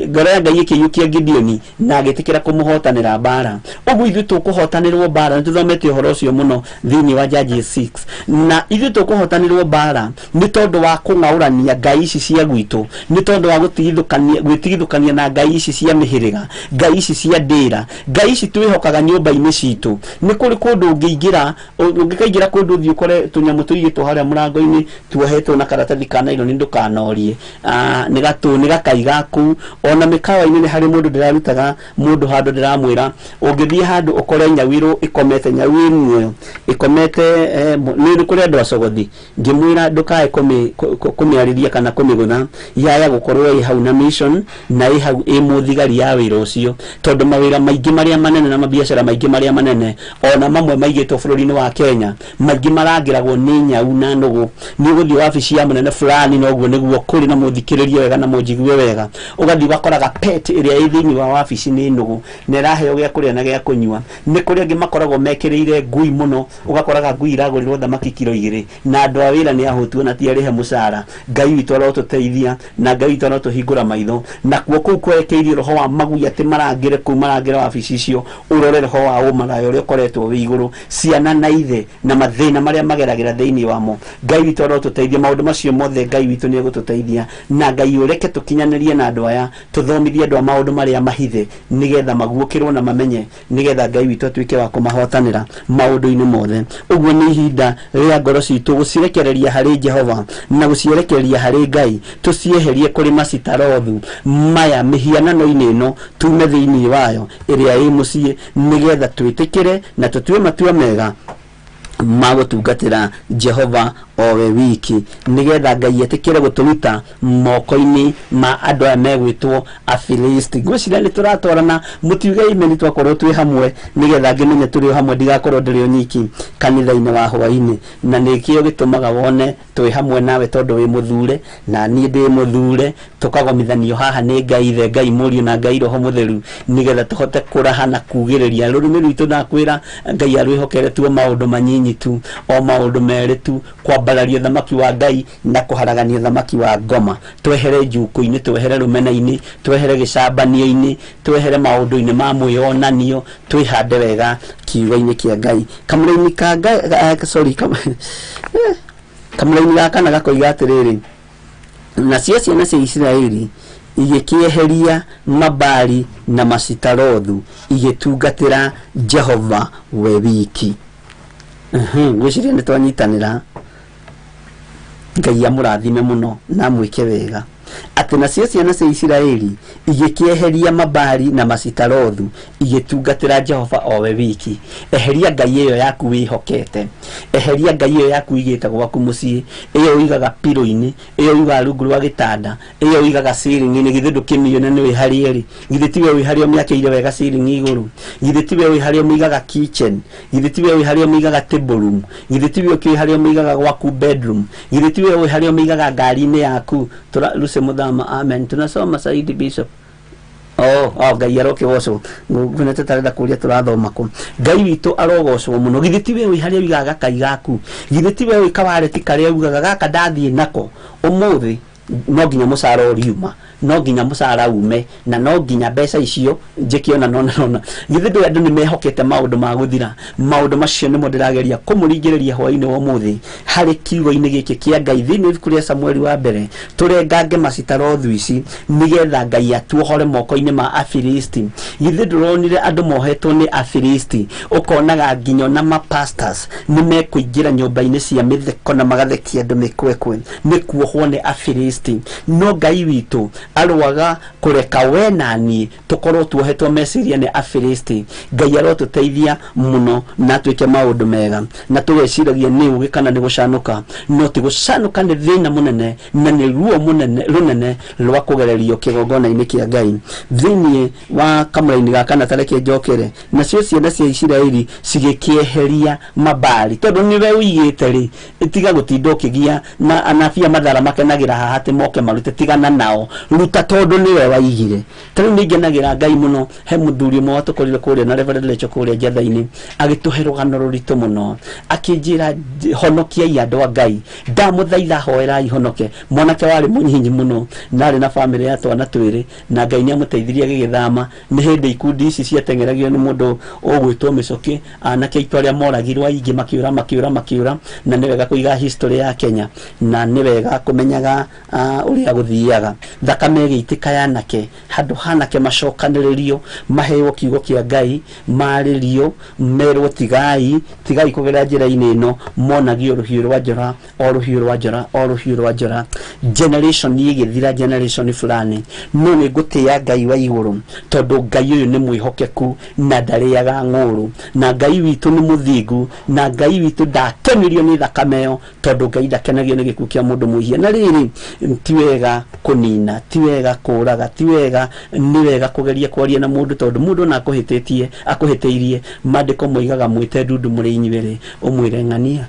ngoro ya Ngai ĩkĩiyũkia Gideoni na agĩtĩkĩra kũmũhotanĩra mbara. Ũguo ithuĩ tũkũhotanĩrwo mbara, nĩ tũthomete ũhoro ũcio mũno thĩinĩ wa Judges 6, na ithuĩ tũkũhotanĩrwo mbara nĩ tondũ wa kũng'aũrania ngai ici cia gwitũ, nĩ tondũ wa gwĩtigithũkania na ngai ici cia mĩhĩrĩga, ngai ici cia ndĩra, ngai ici twĩhokaga nyũmba-inĩ citũ. Nĩ kũrĩ kũndũ ũngĩingĩra, ũngĩkaingĩra kũndũ ũthiĩ ũkore tũnyamũ tũigĩtwo harĩa mũrango-inĩ tuohetwo na karatathi ka naironi, ndũkanorie, nĩ gakai gaku. Ona mĩkawa-inĩ nĩ harĩ mũndũ ndĩrarutaga mũndũ handũ ndĩramwĩra ũngĩthiĩ handũ ũkore nyau ĩkomete, nyau ĩ muoyo ĩkomete, nĩ kũrĩ andũ acogothi, ngĩmwĩra ndũkae kũmĩarĩria kana kũmĩgũtha, yaya gũkorwo ĩ hau na mission na ĩ hau ĩ mũthigari ya wĩra ũcio, tondũ mawĩra maingĩ marĩa manene na mabiacara maingĩ marĩa manene ona mamwe maigĩtwo bũrũri-inĩ wa Kenya maingĩ marangĩragwo nĩ nyau na nũgũ. Nĩ ũgũthiĩ wabici ya mũnene fulani na ũguo nĩguo kũrĩ, na mũthikĩrĩrie wega na mũnjigue wega, ũgathiĩ ũgakoraga pet ĩrĩa ĩ thĩinĩ wa wabici nĩ nũgũ na ĩraheo gĩa kũrĩa na gĩa kũnyua. Nĩ kũrĩ angĩ makoragwo mekĩrĩire ngui mũno, ũgakoraga ngui iragũrĩrwo thamaki kiro 2 na andũ a wĩra nĩ ahũtu na ti arĩhe mũcara. Ngai witũ arotũteithia na Ngai witũ arotũhingũra maitho, nakuo kũu kwerekeirio roho wa magui atĩ marangĩre kũu, marangĩre wabici icio, ũrore roho wa ũmaraya ũrĩa ũkoretwo wĩ igũrũ, ciana na ithe na mathĩna marĩa mageragĩra thĩinĩ wamo. Ngai witũ arotũteithia maũndũ macio mothe, Ngai witũ nĩ egũtũteithia, na Ngai ũreke tũkinyanĩrie na andũ aya, tũthomithie andũ a maũndũ marĩa mahithe nĩgetha maguũkĩrwo na mamenye, nĩgetha Ngai witũ atuĩke wa kũmahotanĩra maũndũ-inĩ mothe. Ũguo nĩ ihinda rĩa ngoro citũ gũcirekereria harĩ Jehova na gũcierekereria harĩ Ngai, tũcieherie kũrĩ macitarothu maya mĩhianano-inĩ ĩno, tume thĩinĩ wayo ĩrĩa ĩ mũciĩ, nĩgetha twĩtĩkĩre na tũtue matua mega ma gũtungatĩra Jehova o we wiki, nĩgetha Ngai etĩkĩre gũtũruta moko-inĩ ma andũ aya megwĩtwo Afilisti. Ngwĩciria nĩ tũratwarana, mũtiuge imeni twakorwo twĩ hamwe, nĩgetha ngĩmenye tũrĩ o hamwe, ndigakorwo ndĩrĩ o nyiki kanitha-inĩ wa hwaĩ-inĩ. Na nĩkĩo gĩtũmaga wone twĩ hamwe nawe, tondũ wĩ mũthure na niĩ ndĩ mũthure, tũkagomithanio haha nĩ Ngai Ithe, Ngai Mũriũ na Ngai Roho Mũtheru, nĩgetha tũhote kũraha na kugĩrĩria rũrĩmĩ rwitũ. Ndakwĩra Ngai arwĩhokere tuo maũndũ manyinyi tu, o maũndũ merĩ tu, kwambararia thamaki wa Ngai na kũharagania thamaki wa ngoma. Twehere njukũ-inĩ, twehere rũmena-inĩ, twehere gĩcambanio-inĩ, twehere maũndũ-inĩ ma mwĩyonanio, twĩhande wega kiugo-inĩ kĩa Ngai. Kamũraini ka Ngai, sorry, kamũraini ga kana gakoiga atĩrĩrĩ, nacio ciana cia Isiraeli igĩkĩeheria Mabali na Macitarothu igĩtungatĩra Jehova we wiki. Ngwĩciria nĩ twanyitanĩra. Ngai amũrathime mũno na amwĩke wega. Atĩ nacio ciana cia Isiraeli igĩkĩeheria Mabali na Macitarothu igĩtungatĩra Jehova o we wiki. Eheria ngai ĩyo yaku wĩhokete, eheria ngai ĩyo yaku igĩte gwaku mũciĩ, ĩyo ũigaga piro-inĩ, ĩyo ũigaga rungu rwa gĩtanda, ĩyo ũigaga ceiling-inĩ. Githĩ ndũkĩmĩone nĩ wĩ harĩa ĩrĩ? Githĩ tiwe wĩ harĩa ũmĩakĩire wega ceiling igũrũ? Githĩ tiwe wĩ harĩa ũmĩigaga kitchen? Githĩ tiwe wĩ harĩa ũmĩigaga table room? Githĩ tiwe ũkĩũĩ harĩa ũmĩigaga gwaku bedroom? Githĩ tiwe wĩ harĩa ũmĩigaga ngari-inĩ yaku? Lucy Muthama, amen. Tunasoma Saidi Bishop. Oh, Ngai arokĩgocwo. Ngwĩna tũtarenda kũria tũrathoma kũ. Ngai witũ arogocwo mũno. Githĩ tiwe wĩ harĩa ũigaga gakai gaku? Githĩ tiwe wĩ kawareti karĩa ugaga gaka ndathiĩ nako ũmũthĩ? No nginya mũcara ũriuma, no nginya mũcara ume, na no nginya mbeca icio njĩke ona nona nona. Githĩ ndũĩ andũ nĩ mehokete maũndũ ma gũthira? Maũndũ macio nĩmo ndĩrageria kũmũringĩrĩria hwaĩ-inĩ wa ũmũthĩ harĩ kiugo-inĩ gĩkĩ kĩa Ngai thĩinĩ wa ibuku rĩa Samueli wa mbere. Tũrengange macitarothu ici nĩgetha Ngai atuohore moko-inĩ ma Afilisti. Githĩ ndũronire andũ mohetwo nĩ Afilisti? Ũkonaga nginya ona mapastors nĩ mekũingĩra nyũmba-inĩ cia mĩtheko na magathekia andũ mĩkwekwe nĩ kuohwo nĩ Afilisti. No Ngai witũ arwaga kũreka we na niĩ tũkorwo tuohetwo meciria nĩ Afilisti. Ngai arotũteithia mũno na atuĩke maũndũ mega, na tũgeciragia nĩ ũgĩ kana nĩ gũcanũka, no ti gũcanũka, nĩ thĩna mũnene na nĩ ruo mũnene rũnene rwa kũgererio kĩgongona-inĩ kĩa Ngai. Thĩinĩ wa kamũraini ga kana, tareke njokere, nacio ciana cia Isiraeli cigĩkĩeheria Mabali, tondũ nĩwe ũigĩte rĩ, tiga gũtinda ũkĩgia na anabi a mathara makenagĩra haha atĩ moke marute, tigana nao, ruta tondũ nĩwe waigire. Ta rĩu nĩ ngenagĩra Ngai mũno. He mũthuri ũmwe watũkorire kũrĩa na Reverend Lecho kũrĩa Njatha-inĩ, agĩtũhe rũgano rũritũ mũno, akĩnjĩra honokiai andũ a Ngai, ndamũthaitha hoerai honoke. Mwanake warĩ mũnyinyi mũno na arĩ na bamĩrĩ ya twana twĩrĩ, na Ngai nĩ amũteithirie agĩgĩthama. Nĩ hĩndĩ ikundi ici ciateng'eragio nĩ mũndũ ũgwĩtwo Mĩcũkĩ, anake aitũ arĩa moragirwo aingĩ makĩũra makĩũra makĩũra. Na nĩ wega kũiga history ya Kenya, na nĩ wega kũmenyaga Ũrĩa gũthiaga thakame ĩgĩitĩka yanake handũ hanake macokanĩrĩrio maheo kiugo kĩa Ngai marĩrio merwo tigai tigai kũgerera njĩra-inĩ ĩno monagio rũhiũ rwa njora o rũhiũ rwa njora o rũhiũ rwa njora generation ĩgĩthira generation fulani. No nĩ ngũtĩĩa Ngai wa igũrũ tondũ Ngai ũyũ nĩ mwĩhokeku na ndarĩaga ng'ũrũ, na Ngai witũ nĩ mũthingu, na Ngai witũ ndakenirio nĩ thakame ĩyo tondũ Ngai ndakenagio nĩ gĩkuũ kĩa mũndũ mwĩhia. Na rĩrĩ, ti wega kũnina, ti wega kũraga, ti wega, nĩ wega kũgeria kwaria na mũndũ tondũ mũndũ ona akũhĩtĩtie akũhĩtĩirie. Maandĩko moigaga mwĩte ndundu mũrĩ inyuerĩ ũmwĩre ng'ania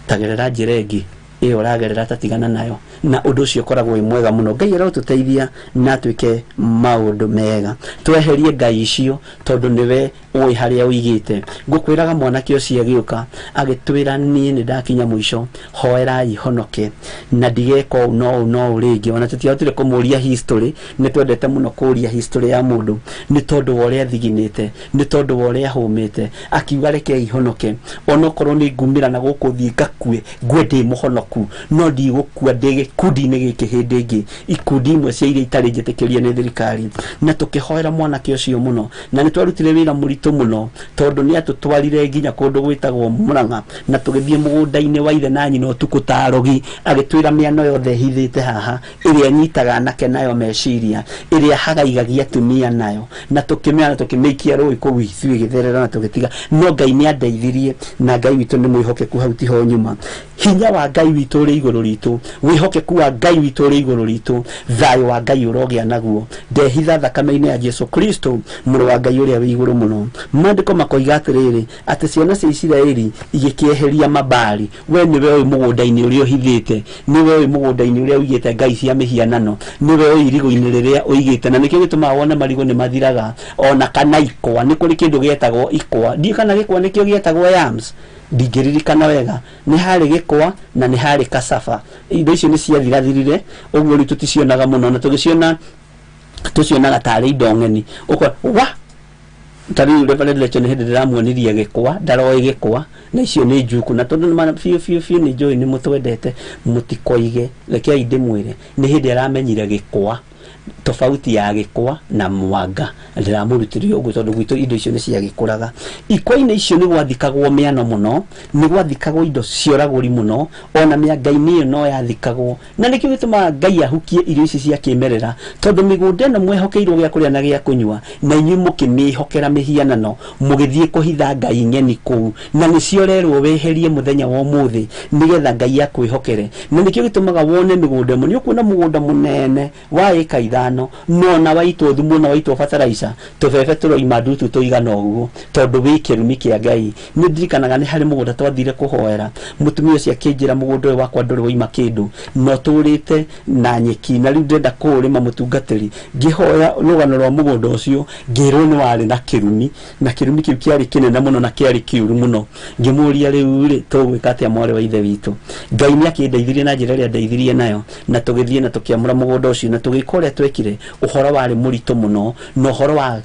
tagerera njĩra ĩngĩ ĩyo ũragerera tatigana nayo, na ũndũ ũcio ũkoragwo wĩ mwega mũno. Ngai arotũteithia na atuĩke maũndũ mega, tweherie ngai icio tondũ nĩwe ũĩ harĩa ũigĩte. Ngũkwĩraga mwanake ũcio agĩũka agĩtwĩra niĩ nĩ ndakinya mũico, hoerai honoke na ndigeka ũũ no ũũ no ũũ rĩngĩ. Ona tũtiahotire kũmũria history, nĩ twendete mũno kũria history ya mũndũ nĩ tondũ wa ũrĩa thiginĩte, nĩ tondũ wa ũrĩa hũmĩte. Akiuga rekei honoke onokorwo nĩ ngumĩra na gũkũ thiĩ ngakue ngue ndĩ mũhonoku, no ndigũkua ndĩ gĩkundi-inĩ gĩkĩ hĩndĩ ĩngĩ, ikundi imwe cia iria itarĩ njĩtĩkĩrie nĩ thirikari. Na tũkĩhoera mwanake ũcio mũno, na nĩ twarutire wĩra mũritũ mũno tondũ nĩ atũtwarire nginya kũndũ gwĩtagwo Murang'a, na tũgĩthiĩ mũgũnda-inĩ wa ithe na nyina ũtukũ ta arogi, agĩtwĩra mĩano yothe ĩhithĩte haha ĩrĩa ĩnyitaga anake nayo meciria, ĩrĩa hagaigagia atumia nayo, na tũkĩmĩoya na tũkĩmĩikia rũĩ kũu ithuĩ ĩgĩtherera na tũgĩtiga. No Ngai nĩ andeithirie, na Ngai witũ nĩ mwĩhokeku, hau tiho nyuma. Hinya wa Ngai witũ ũrĩ igũrũ ritũ, wĩhokeku wa Ngai witũ ũrĩ igũrũ ritũ, thayũ wa Ngai ũrogĩa naguo. Ndehitha thakame-inĩ ya Jesu Kristo mũrũ wa Ngai ũrĩa wĩ igũrũ mũno. Maandĩko makoiga atĩrĩrĩ, atĩ ciana cia Isiraeli igĩkĩeheria mabari. We nĩwe ũĩ mũgũnda-inĩ ũrĩa ũhithĩte, nĩwe ũĩ mũgũnda-inĩ ũrĩa ũigĩte ngai cia mĩhianano, nĩwe ũĩ irigũ-inĩ rĩrĩa ũigĩte, na nĩkĩo gĩtũmaga wone marigũ nĩ mathiraga, ona kana ikwa. Nĩ kũrĩ kĩndũ gĩetagwo ikwa, ndiũĩ kana gĩkwa nĩkĩo gĩetagwo yams, ndingĩririkana wega. Nĩ harĩ gĩkwa na nĩ harĩ cassava. Indo icio nĩ ciathirathirire ũguo rĩu tũticionaga mũno, na tũgĩciona tũcionaga tarĩ indo ng'eni. Ũkora wa ta rĩu Reverend Lecho nĩ hĩndĩ ndĩramuonirie gĩkwa, ndaroĩ gĩkwa, na icio nĩ njuku, na tondũ nĩ biũ biũ biũ nĩ njũĩ nĩ mũtwendete, mũtikoige, rekei ndĩmwĩre nĩ hĩndĩ aramenyire gĩkwa, tofauti ya gĩkwa na mwanga. Ndĩramũrutire ũguo tondũ gwitũ indo icio nĩ ciagĩkũraga. Ikwa-inĩ icio nĩ gwathikagwo mĩano mũno, nĩ gwathikagwo indo cia ũragũri mũno, ona mĩanga-inĩ ĩyo no yathikagwo, na nĩkĩo gĩtũmaga Ngai ahukie irio ici cia kĩmerera, tondũ mĩgũnda ĩno mwehokeirwo gĩa kũrĩa na gĩa kũnyua, na inyuĩ mũkĩmĩhokera mĩhianano, mũgĩthiĩ kũhitha ngai ng'eni kũu, na nĩcio ũrerwo weherie mũthenya wa ũmũthĩ nĩgetha Ngai akwĩhokere. Na nĩkĩo gĩtũmaga wone mĩgũnda ĩmwe, nĩ ũkuona mũgũnda mũnene wa ĩka 5 no na waitwo thumu na waitwo fertilizer tũbebe tũroima ndutu tũigana ũguo tondũ wĩ kĩrumi kĩa Ngai. Nĩ ndirikanaga nĩ harĩ mũgũnda twathire kũhoera, mũtumia ũcio akĩnjĩra mũgũnda ũyũ wakwa ndũrĩ waima kĩndũ, no tũrĩte na nyeki, na rĩu ndĩrenda kũũrĩma mũtungatĩri. Ngĩhoya rũgano rwa mũgũnda ũcio, ngĩrwo nĩ warĩ na kĩrumi, na kĩrumi kĩu kĩarĩ kĩnene mũno na kĩarĩ kĩũru mũno. Ngĩmũria rĩu rĩ tũgwĩka atĩa mwarĩ wa ithe witũ? Ngai nĩ akĩndeithirie na njĩra ĩrĩa ndeithirie nayo, na tũgĩthiĩ na tũkĩamũra mũgũnda ũcio, na tũgĩka ũrĩa twekire. Ũhoro warĩ mũritũ mũno, na ũhoro wa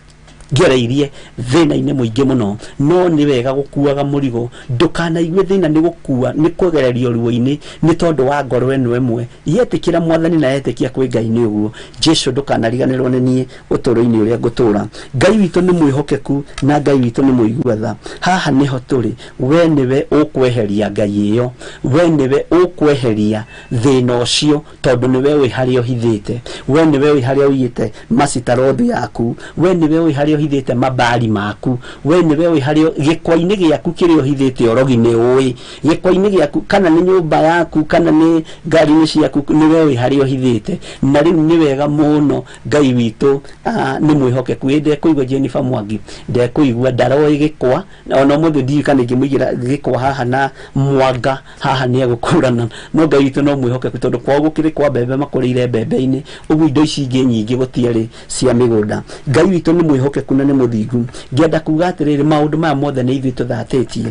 ngereirie thĩna-inĩ mũingĩ mũno. No nĩ wega gũkuaga mũrigo, ndũkanaigue thĩna nĩ gũkua, nĩ kũgererio ruo-inĩ nĩ tondũ wa ngoro ĩno ĩmwe. Yetĩkĩra Mwathani na yetĩkia kwĩ Ngai nĩ ũguo. Jesu ndũkanariganĩrwo nĩ niĩ ũtũũro-inĩ ũrĩa ngũtũũra. Ngai witũ nĩ mwĩhokeku na Ngai witũ nĩ mũigua tha. Haha nĩho tũrĩ, we nĩwe ũkweheria ngai ĩyo, we nĩwe ũkweheria thĩna ũcio, tondũ nĩwe ũĩ harĩa ũhithĩte, we nĩwe ũĩ harĩa ũigĩte macitarothu yaku, we nĩwe ũĩ harĩa ũhithĩte mabari maku, we nĩwe ũĩ harĩa gĩkwa-inĩ gĩaku kĩrĩa ũhithĩte ũrogi nĩ ũĩ, gĩkwa-inĩ gĩaku kana nĩ nyũmba yaku kana nĩ ngari-inĩ ciaku, nĩwe ũĩ harĩa ũhithĩte. Na rĩu nĩ wega mũno Ngai witũ nĩ mwĩhokeku. Ĩ ndekũigua Jennifer Mwangi, ndekũigua ndaroĩ gĩkwa, ona ũmũthĩ ndiũĩ kana ingĩmũigĩra gĩkwa haha na mwanga haha nĩ egũkũrana, no Ngai witũ no mwĩhokeku tondũ kwao gũkĩrĩ kwa mbembe makũrĩire mbembe-inĩ, ũguo indo ici ingĩ nyingĩ gũtiarĩ cia mĩgũnda. Ngai witũ nĩ mwĩhokeku na nĩ mũthingu. Ngĩenda kuga atĩrĩrĩ, maũndũ maya mothe nĩ ithuĩ tũthatĩtie,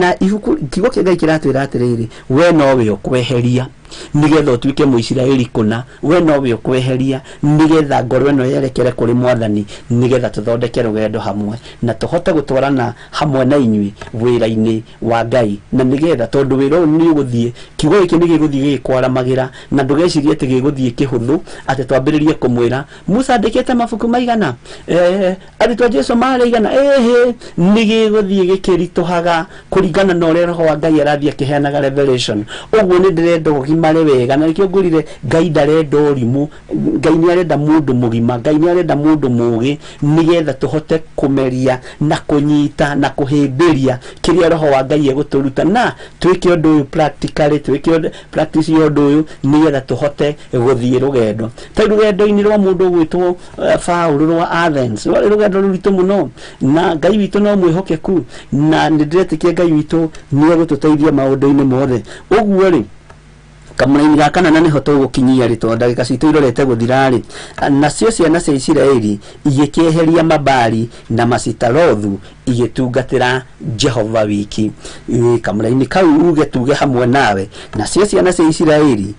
na ibuku kiugo kĩa Ngai kĩratwĩra atĩrĩrĩ, we nowe ũkweheria. Nigetha ũtuĩke Mũisiraeli kũna, we nowe ũkweheria, nigetha ngoro ĩno yerekere kũrĩ Mwathani, nigetha tũthondeke rũgendo hamwe na tũhote gũtwarana hamwe na inyuĩ wĩra-inĩ wa Ngai, na nigetha tondũ wĩra ũyũ nĩ ũgũthiĩ, kiugo gĩkĩ nĩ gĩgũthiĩ gĩgĩkwaramagĩra, na ndũgecirie atĩ gĩgũthiĩ kĩhũthũ, atĩ twambĩrĩrie kũmwĩra Musa andĩkĩte mabuku maigana, arutwo a Jesu marĩ igana, ĩhĩ, nĩ gĩgũthiĩ gĩkĩritũhaga kũringana na ũrĩa Roho wa Ngai arathiĩ akĩheanaga revelation. Ũguo nĩ ndĩrenda ũgimare wega, na nĩkĩo ngwĩrire Ngai ndarenda ũrimũ, Ngai nĩ arenda mũndũ mũgima, Ngai nĩ arenda mũndũ mũũgĩ, nĩgetha tũhote kũmeria na kũnyita na kũhĩmbĩria kĩrĩa Roho wa Ngai egũtũruta, na twĩke ũndũ ũyũ practically, twĩke practice ya ũndũ ũyũ, nĩgetha tũhote gũthiĩ rũgendo. Ta rũgendo-inĩ rwa mũndũ ũgwĩtwo Paũlũ rwa Athens, rwarĩ rũgendo rũritũ mũno, na Ngai witũ no mwĩhokeku, na nĩ ndĩretĩkia Ngai witũ nĩ egũtũteithia maũndũ-inĩ mothe. Ũguo rĩ, kamũraini ga kana na nĩho tũgũkinyia rĩ, tondũ ndagĩka citũ irorete gũthira rĩ, nacio ciana cia Isiraeli igĩkĩeheria Mabali na Masitarothu igĩtungatĩra Jehova wiki. Kamũraini kau uge tuge hamwe nawe, nacio ciana cia Isiraeli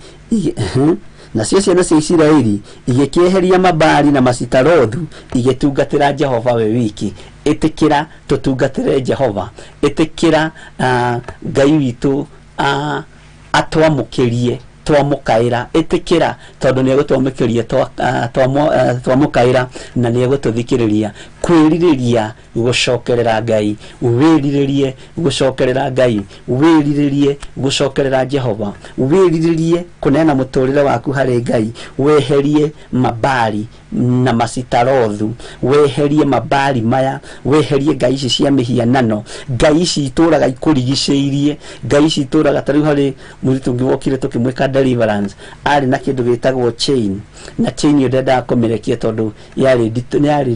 nacio ciana cia Isiraeli igĩkĩeheria Mabali na Masitarothu igĩtungatĩra Jehova we wiki. Ĩtĩkĩra tũtungatĩre Jehova, ĩtĩkĩra Ngai witũ atwamũkĩrie twamũkaĩra, ĩtĩkĩra tondũ nĩ egũtwamũkĩria twamũkaĩra na nĩ egũtũthikĩrĩria. Kwĩrirĩria gũcokerera Ngai, wĩrirĩrie gũcokerera Ngai, wĩrirĩrie gũcokerera Jehova, wĩrirĩrie kũneana mũtũrĩre waku harĩ Ngai, weherie Mabali na Masitarothu, weherie Mabali maya, weherie ngai ici cia mĩhianano, ngai ici itũraga ikũrigicĩirie, ngai ici itũraga. Ta rĩu harĩ mũirĩtu ũngĩ wokire tũkĩmwĩka deliverance, arĩ na kĩndũ gĩtagwo chain, na chain ĩyo ndendaga kũmĩrekia tondũ yarĩ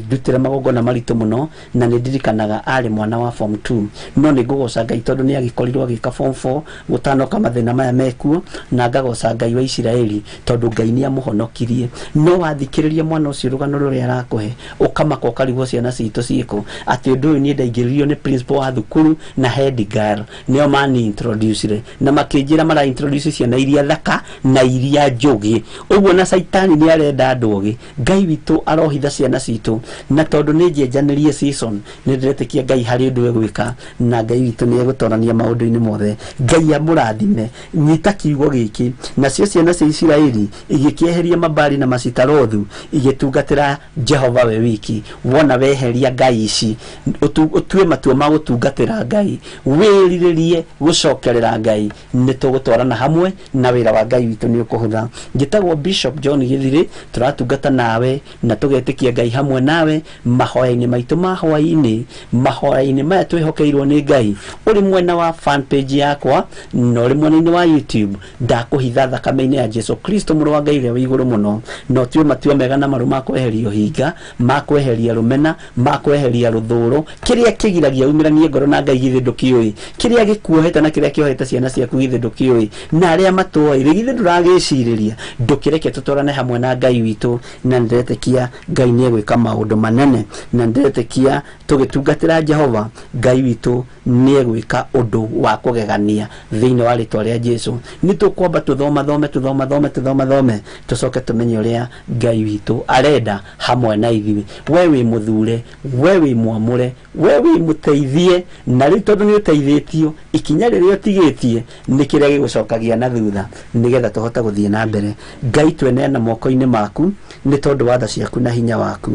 ndutĩre magongona maritũ mũno, na nĩ ndirikanaga arĩ mwana wa form 2, no nĩ ngũgoca Ngai tondũ nĩ agĩkorirwo agĩka form 4 gũtanoka mathĩna maya mekuo, na ngagoca Ngai wa Isiraeli tondũ Ngai nĩ amũhonokirie. No wathikĩrĩria mwana ũcio rũgano rũrĩa arakũhe, ũkamaka ũkarigwo ciana citũ ciĩkũ, atĩ ũndũ ũyũ niĩ ndaingĩririo nĩ principal wa thukuru na head girl, nĩo mani introduce na makĩnjĩra mara introduce ciana iria thaka na iria njũgĩ. Ũguo na Caitani nĩ arenda andũ ogĩ. Ngai witũ arohitha ciana citũ, na tondũ nĩ njenjanĩrie season, nĩ ndĩretĩkia Ngai harĩ ũndũ egwĩka, na Ngai witũ nĩ egũtorania maũndũ-inĩ mothe. Ngai amũrathime. Nyita kiugo gĩkĩ, nacio ciana cia Isiraeli igĩkĩeheria Mabali na Masitarothu igĩtungatĩra Jehova we wiki. Wona weheria ngai ici, ũtue matua ma gũtungatĩra Ngai, wĩrirĩrie gũcokerera Ngai, nĩ tũgũtwarana hamwe na wĩra wa Ngai witũ nĩ ũkũhũtha. Njĩtagwo Bishop John Githiri, tũratungata nawe na tũgetĩkia Ngai hamwe nawe mahoya-inĩ maitũ ma hwaĩ-inĩ, mahoya-inĩ maya twĩhokeirwo nĩ Ngai. Ũrĩ mwena wa fan page yakwa na ũrĩ mwena-inĩ wa YouTube, ndakũhitha thakame-inĩ ya Jesu Kristo mũrũ wa Ngai ũrĩa wĩ igũrũ mũno, na ũtue matua mega na marũ ma kweheria ũhinga, ma kweheria rũmena, ma kweheria rũthũũro, kĩrĩa kĩgiragia umĩranie ngoro na Ngai githĩ ndũkĩũĩ, kĩrĩa gĩkuohete na kĩrĩa kĩohete ciana ciaku githĩ ndũkĩũĩ, na arĩa matũĩ githĩ ndũragĩcirĩria. Ndũkĩreke tũtwarane hamwe na Ngai witũ, na ndĩretĩkia Ngai nĩ egwĩka maũndũ manene, na ndĩretĩkia tũgĩtungatĩra Jehova Ngai witũ nĩ egwĩka ũndũ wa kũgegania thĩinĩ wa rĩtwa rĩa Jesu. Nĩ tũkwamba tũthomathome tũthomathome tũthomathome, tũcoke tũmenye ũrĩa Ngai witũ arenda hamwe na ithuĩ. We wĩ mũthure, we wĩ mwamũre, we wĩ mũteithie, na rĩu tondũ nĩ ũteithĩtio, ikinya rĩrĩa ũtigĩtie nĩ kĩrĩa gĩgũcokagia na thutha, nĩgetha tũhote gũthiĩ na mbere. Ngai tweneana moko-inĩ maku nĩ tondũ wa tha ciaku na hinya waku,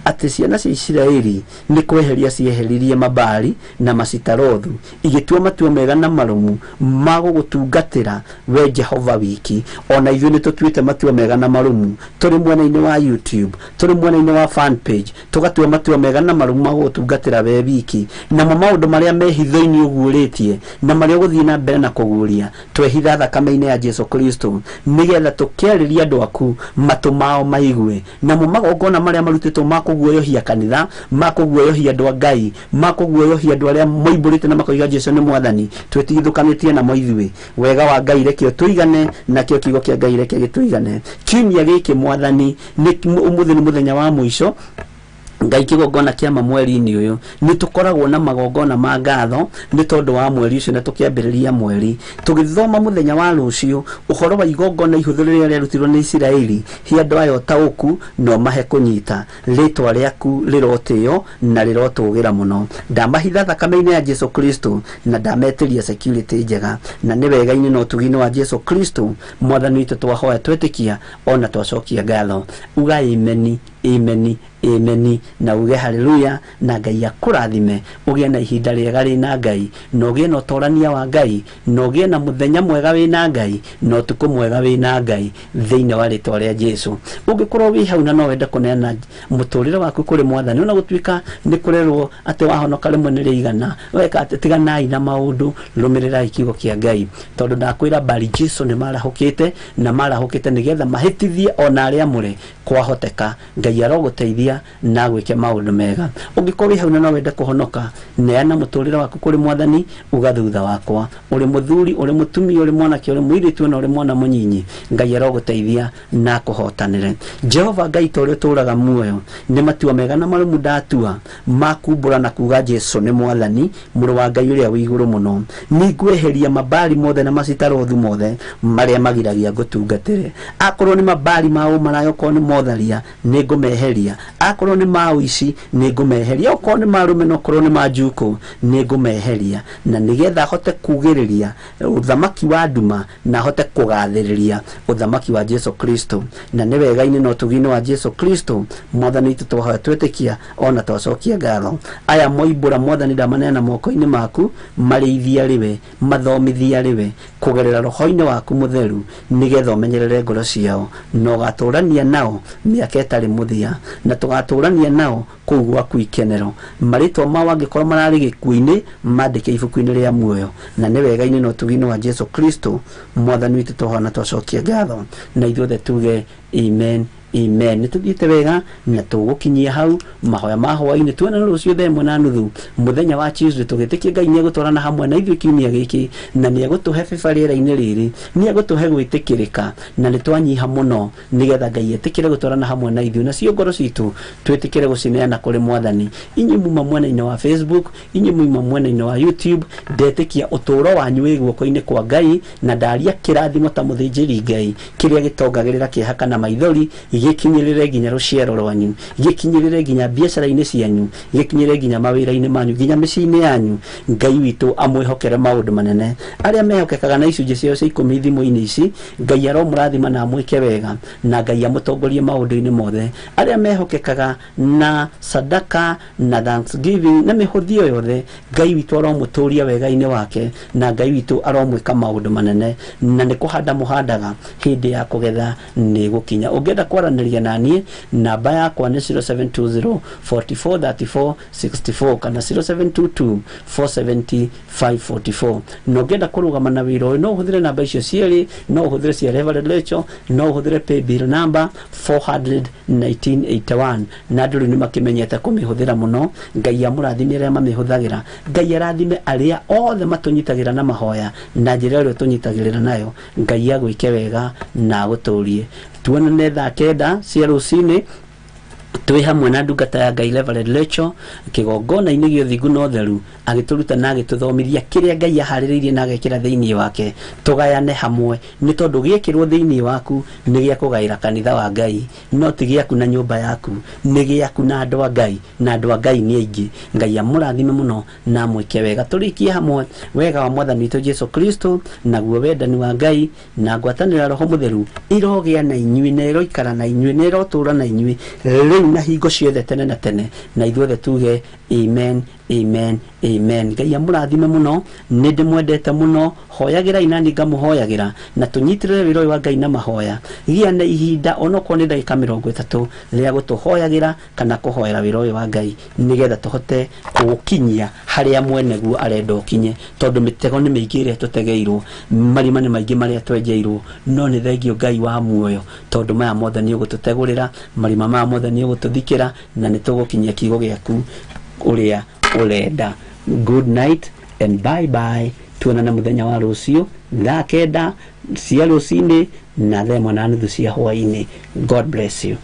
atĩ ciana cia Isiraeli nĩ kweheria cieheririe Mabali na Masitarothu, igĩtua matua mega na marũmu ma gũgũtungatĩra we Jehova wiki. Ona ithuĩ nĩ tũtuĩte matua mega na marũmu, tũrĩ mwena-inĩ wa YouTube, tũrĩ mwena-inĩ wa fan page, tũgatua matua mega na marũmu ma gũgũtungatĩra we wiki. Namo maũndũ marĩa me hitho-inĩ ũguũrĩtie na marĩa ũgũthiĩ na mbere na kũguũria, twehitha thakame-inĩ ya Jesu Kristo, nĩgetha tũkĩarĩria andũ aku matũ mao maigue. Namo magongona marĩa marutĩtwo ma kũguoyohia kanitha, ma kũguoyohia andũ a Ngai, ma kũguoyohia andũ arĩa moimbũrĩte na makoiga Jesu nĩ Mwathani, twĩtigithũkanĩtie namo ithuĩ. Wega wa Ngai reke ũtũigane, nakĩo kiugo kĩa Ngai reke gĩtũigane. Kiumia gĩkĩ Mwathani, ũmũthĩ nĩ mũthenya wa mũico Ngai kĩgongona kĩa ma mweri-inĩ ũyũ nĩ tũkoragwo na magongona ma ngatho nĩ tondũ wa mweri ũcio na tũkĩambĩrĩria mweri tũgĩthoma mũthenya wa rũciũ ũhoro wa igongona ihũthũ rĩrĩa rĩarutirwo nĩ Isiraeli hi andũ aya ũtaũku no mahe kũnyita rĩtwa rĩaku rĩrotĩo na rĩrotũgĩra mũno. Ndamahitha thakame-inĩ ya Jesu Kristo na ndametĩria security njega na nĩ wega-inĩ na ũtugi-inĩ wa Jesu Kristo mwathani witũ twahoya twetĩkia ona twacokia ngatho. Uga ameni ameni ameni na uge haleluya na Ngai akũrathime ũgĩe na ihinda rĩega rĩna Ngai na ũgĩe na ũtorania wa Ngai na ũgĩe na mũthenya mwega wĩna Ngai na ũtukũ mwega wĩna Ngai thĩinĩ wa rĩtwa rĩa Jesu. Ũngĩkorwo wĩ hau na no wende kũneana mũtũrĩre waku kũrĩ mwathani ona gũtuĩka nĩ kũrerwo atĩ wahonoka rĩmwe nĩ rĩigana weka atĩ tiganai na maũndũ rũmĩrĩrai kiugo kĩa Ngai tondũ ndakwĩra bari Jesu nĩ marahũkĩte na marahũkĩte nĩgetha mahĩtithie ona arĩa mũrĩ kwahoteka. Ngai arogũteithia na gwĩke maũndũ mega. Ũngĩkorwo wĩ hau na no wende kũhonoka neana mũtũrĩre waku kũrĩ mwathani uga thutha wakwa ũrĩ mũthuri ũrĩ mũtumia ũrĩ mwanake ũrĩ mũirĩtu na ũrĩ mwana mũnyinyi Ngai arogũteithia na kũhotanĩre. Jehova Ngai ta ũrĩa ũtũũraga muoyo nĩ matua mega na marũmu ndatua makumbũra na kuga Jesu nĩ mwathani mũrũ wa Ngai ũrĩa wĩ igũrũ mũno. Nĩngweheria mabari mothe na macitarothu mothe marĩa magiragia ngũtungatĩre. Akorwo nĩ mabari ma ũmaraya okorwo nĩ motharia nĩngũmeheria, akorwo nĩ ma ũici nĩngũmeheria, okorwo nĩ ma rũmena okorwo nĩ ma njukũ nĩngũmeheria, na nĩgetha hote kugĩrĩria ũthamaki wa nduma na hote kũgathĩrĩria ũthamaki wa Jesu Kristo. Na nĩ wega-inĩ na ũtugi-inĩ wa Jesu Kristo mwathani witũ twahoya twĩtĩkia ona twacokia ngatho. Aya moimbũra mwathani ndamaneana moko-inĩ maku marĩithia rĩwe mathomithia rĩwe kũgerera roho-inĩ waku mũtheru nĩgetha ũmenyerere ngoro ciao na ũgatũrania nao mĩaka ĩtarĩ mũthia na tũgatũrania nao kũu gwaku ikenero. Marĩtwa mao angĩkorwo mararĩ gĩkuũ-inĩ mandĩke ibuku-inĩ rĩa muoyo na nĩ wega-inĩ na ũtugi-inĩ wa Jesu Kristo mwathani witũ twahoya na twacokia ngatho na ithuothe tuge amen amen. Nĩ tũthiĩte wega na tũgũkinyia hau mahoya ma hwaĩ-inĩ tuonane rũciũ thaa 1:30 mũthenya wa Tuesday tũgĩtĩkia Ngai nĩegũtwarana hamwe na ithuĩ kiumia gĩkĩ na nĩegũtũhe bĩba rĩera-inĩ rĩrĩ nĩegũtũhe gwĩtĩkĩrĩka na nĩtwanyiha mũno nĩgetha Ngai etĩkĩre gũtwarana hamwe na ithuĩ nacio ngoro citũ twĩtĩkĩre gũcineana kũrĩ mwathani. Inyuĩ muma mwena-inĩ wa Facebook, inyuĩ muma mwena-inĩ wa YouTube, ndetĩkia ũtũũro wanyu wĩ guoko-inĩ kwa Ngai na ndaria kĩrathimo ta mũthĩnjĩri Ngai kĩrĩa gĩtongagĩrĩra kĩeha kana maithori gĩkinyĩrĩre nginya rũciaro rwanyu gĩkinyĩrĩre nginya biacara-inĩ cianyu gĩkinyĩrĩre nginya mawĩra-inĩ manyu nginya mĩciĩ-inĩ yanyu. Ngai witũ amwĩhokere maũndũ manene. Arĩa mehokekaga na icunjĩ ciao cia 10 thimũ-inĩ ici Ngai aromũrathima na amwĩke wega na Ngai amũtongorie maũndũ-inĩ mothe. Arĩa mehokekaga na sadaka na thanksgiving na mĩhũthio yothe Ngai witũ aromũtũria wega-inĩ wake na Ngai witũ aromwĩka maũndũ manene na nĩ kũhanda mũhandaga hĩndĩ ya kũgetha nĩ gũkinya. Ũngĩenda kwaranĩria na niĩ namba yakwa nĩ 0720 44 34 64 kana 0722 470 544. Na ũngĩenda kũrũgama na wĩra ũyũ no ũhũthĩre namba icio cierĩ, no ũhũthĩre cia Reverend Rachel, no ũhũthĩre paybill number 400 1981 na andũ rĩu nĩ makĩmenyete kũmĩhũthĩra mũno. Ngai amũrathime arĩa mamĩhũthagĩra, Ngai arathime arĩa othe matũnyitagĩra na mahoya na njĩra ĩrĩa tũnyitagĩrĩra nayo. Ngai agwĩke wega na agũtũrie. Tuonane thaa 9 cia rũcinĩ twĩ hamwe na ndungata ya Ngai Reverend Rachel kĩgongona-inĩ gĩa ũthingu na ũtheru agĩtũruta na agĩtũthomithia kĩrĩa Ngai aharĩrĩirie na agekĩra thĩinĩ wake tũgayane hamwe nĩ tondũ gĩekĩrwo thĩinĩ waku nĩ gĩa kũgaĩra kanitha wa Ngai no ti gĩaku na nyũmba yaku, nĩ gĩaku na andũ a Ngai na andũ a Ngai nĩ aingĩ. Ngai amũrathime mũno na amwĩke wega. Tũrĩkie hamwe wega wa mwathani witũ Jesu Kristo naguo wendani wa Ngai na ngwatanĩro ya Roho Mũtheru irogĩa na inyuĩ na ĩroikara na inyuĩ na ĩrotũũra na inyuĩ rĩu na hingo ciothe tene na tene na ithuothe tuge amen amen amen. Ngai amũrathime mũno, nĩ ndĩmwendete mũno, hoyagĩrai nani ngamũhoyagĩra na tũnyitĩrĩre wĩra ũyũ wa Ngai na mahoya. Gĩa na ihinda onokorwo nĩ ndagĩka 30 rĩa gũtũhoyagĩra kana kũhoera wĩra ũyũ wa Ngai nĩgetha tũhote kũũkinyia harĩa mwene guo arenda ũkinye tondũ mĩtego nĩ mĩingĩ ĩrĩa tũtegeirwo, marima nĩ maingĩ marĩa twenjeirwo, no nĩ thengio Ngai wa muoyo tondũ maya mothe nĩ ũgũtũtegũrĩra, marima maya mothe nĩ ũgũtũthikĩra na nĩ tũgũkinyia kiugo gĩaku ũrĩa ũrenda. Good night and bye bye. Tuonane mũthenya wa rũciũ thaa 9 cia rũcinĩ na thaa 1:30 cia hwaĩ-inĩ. God bless you.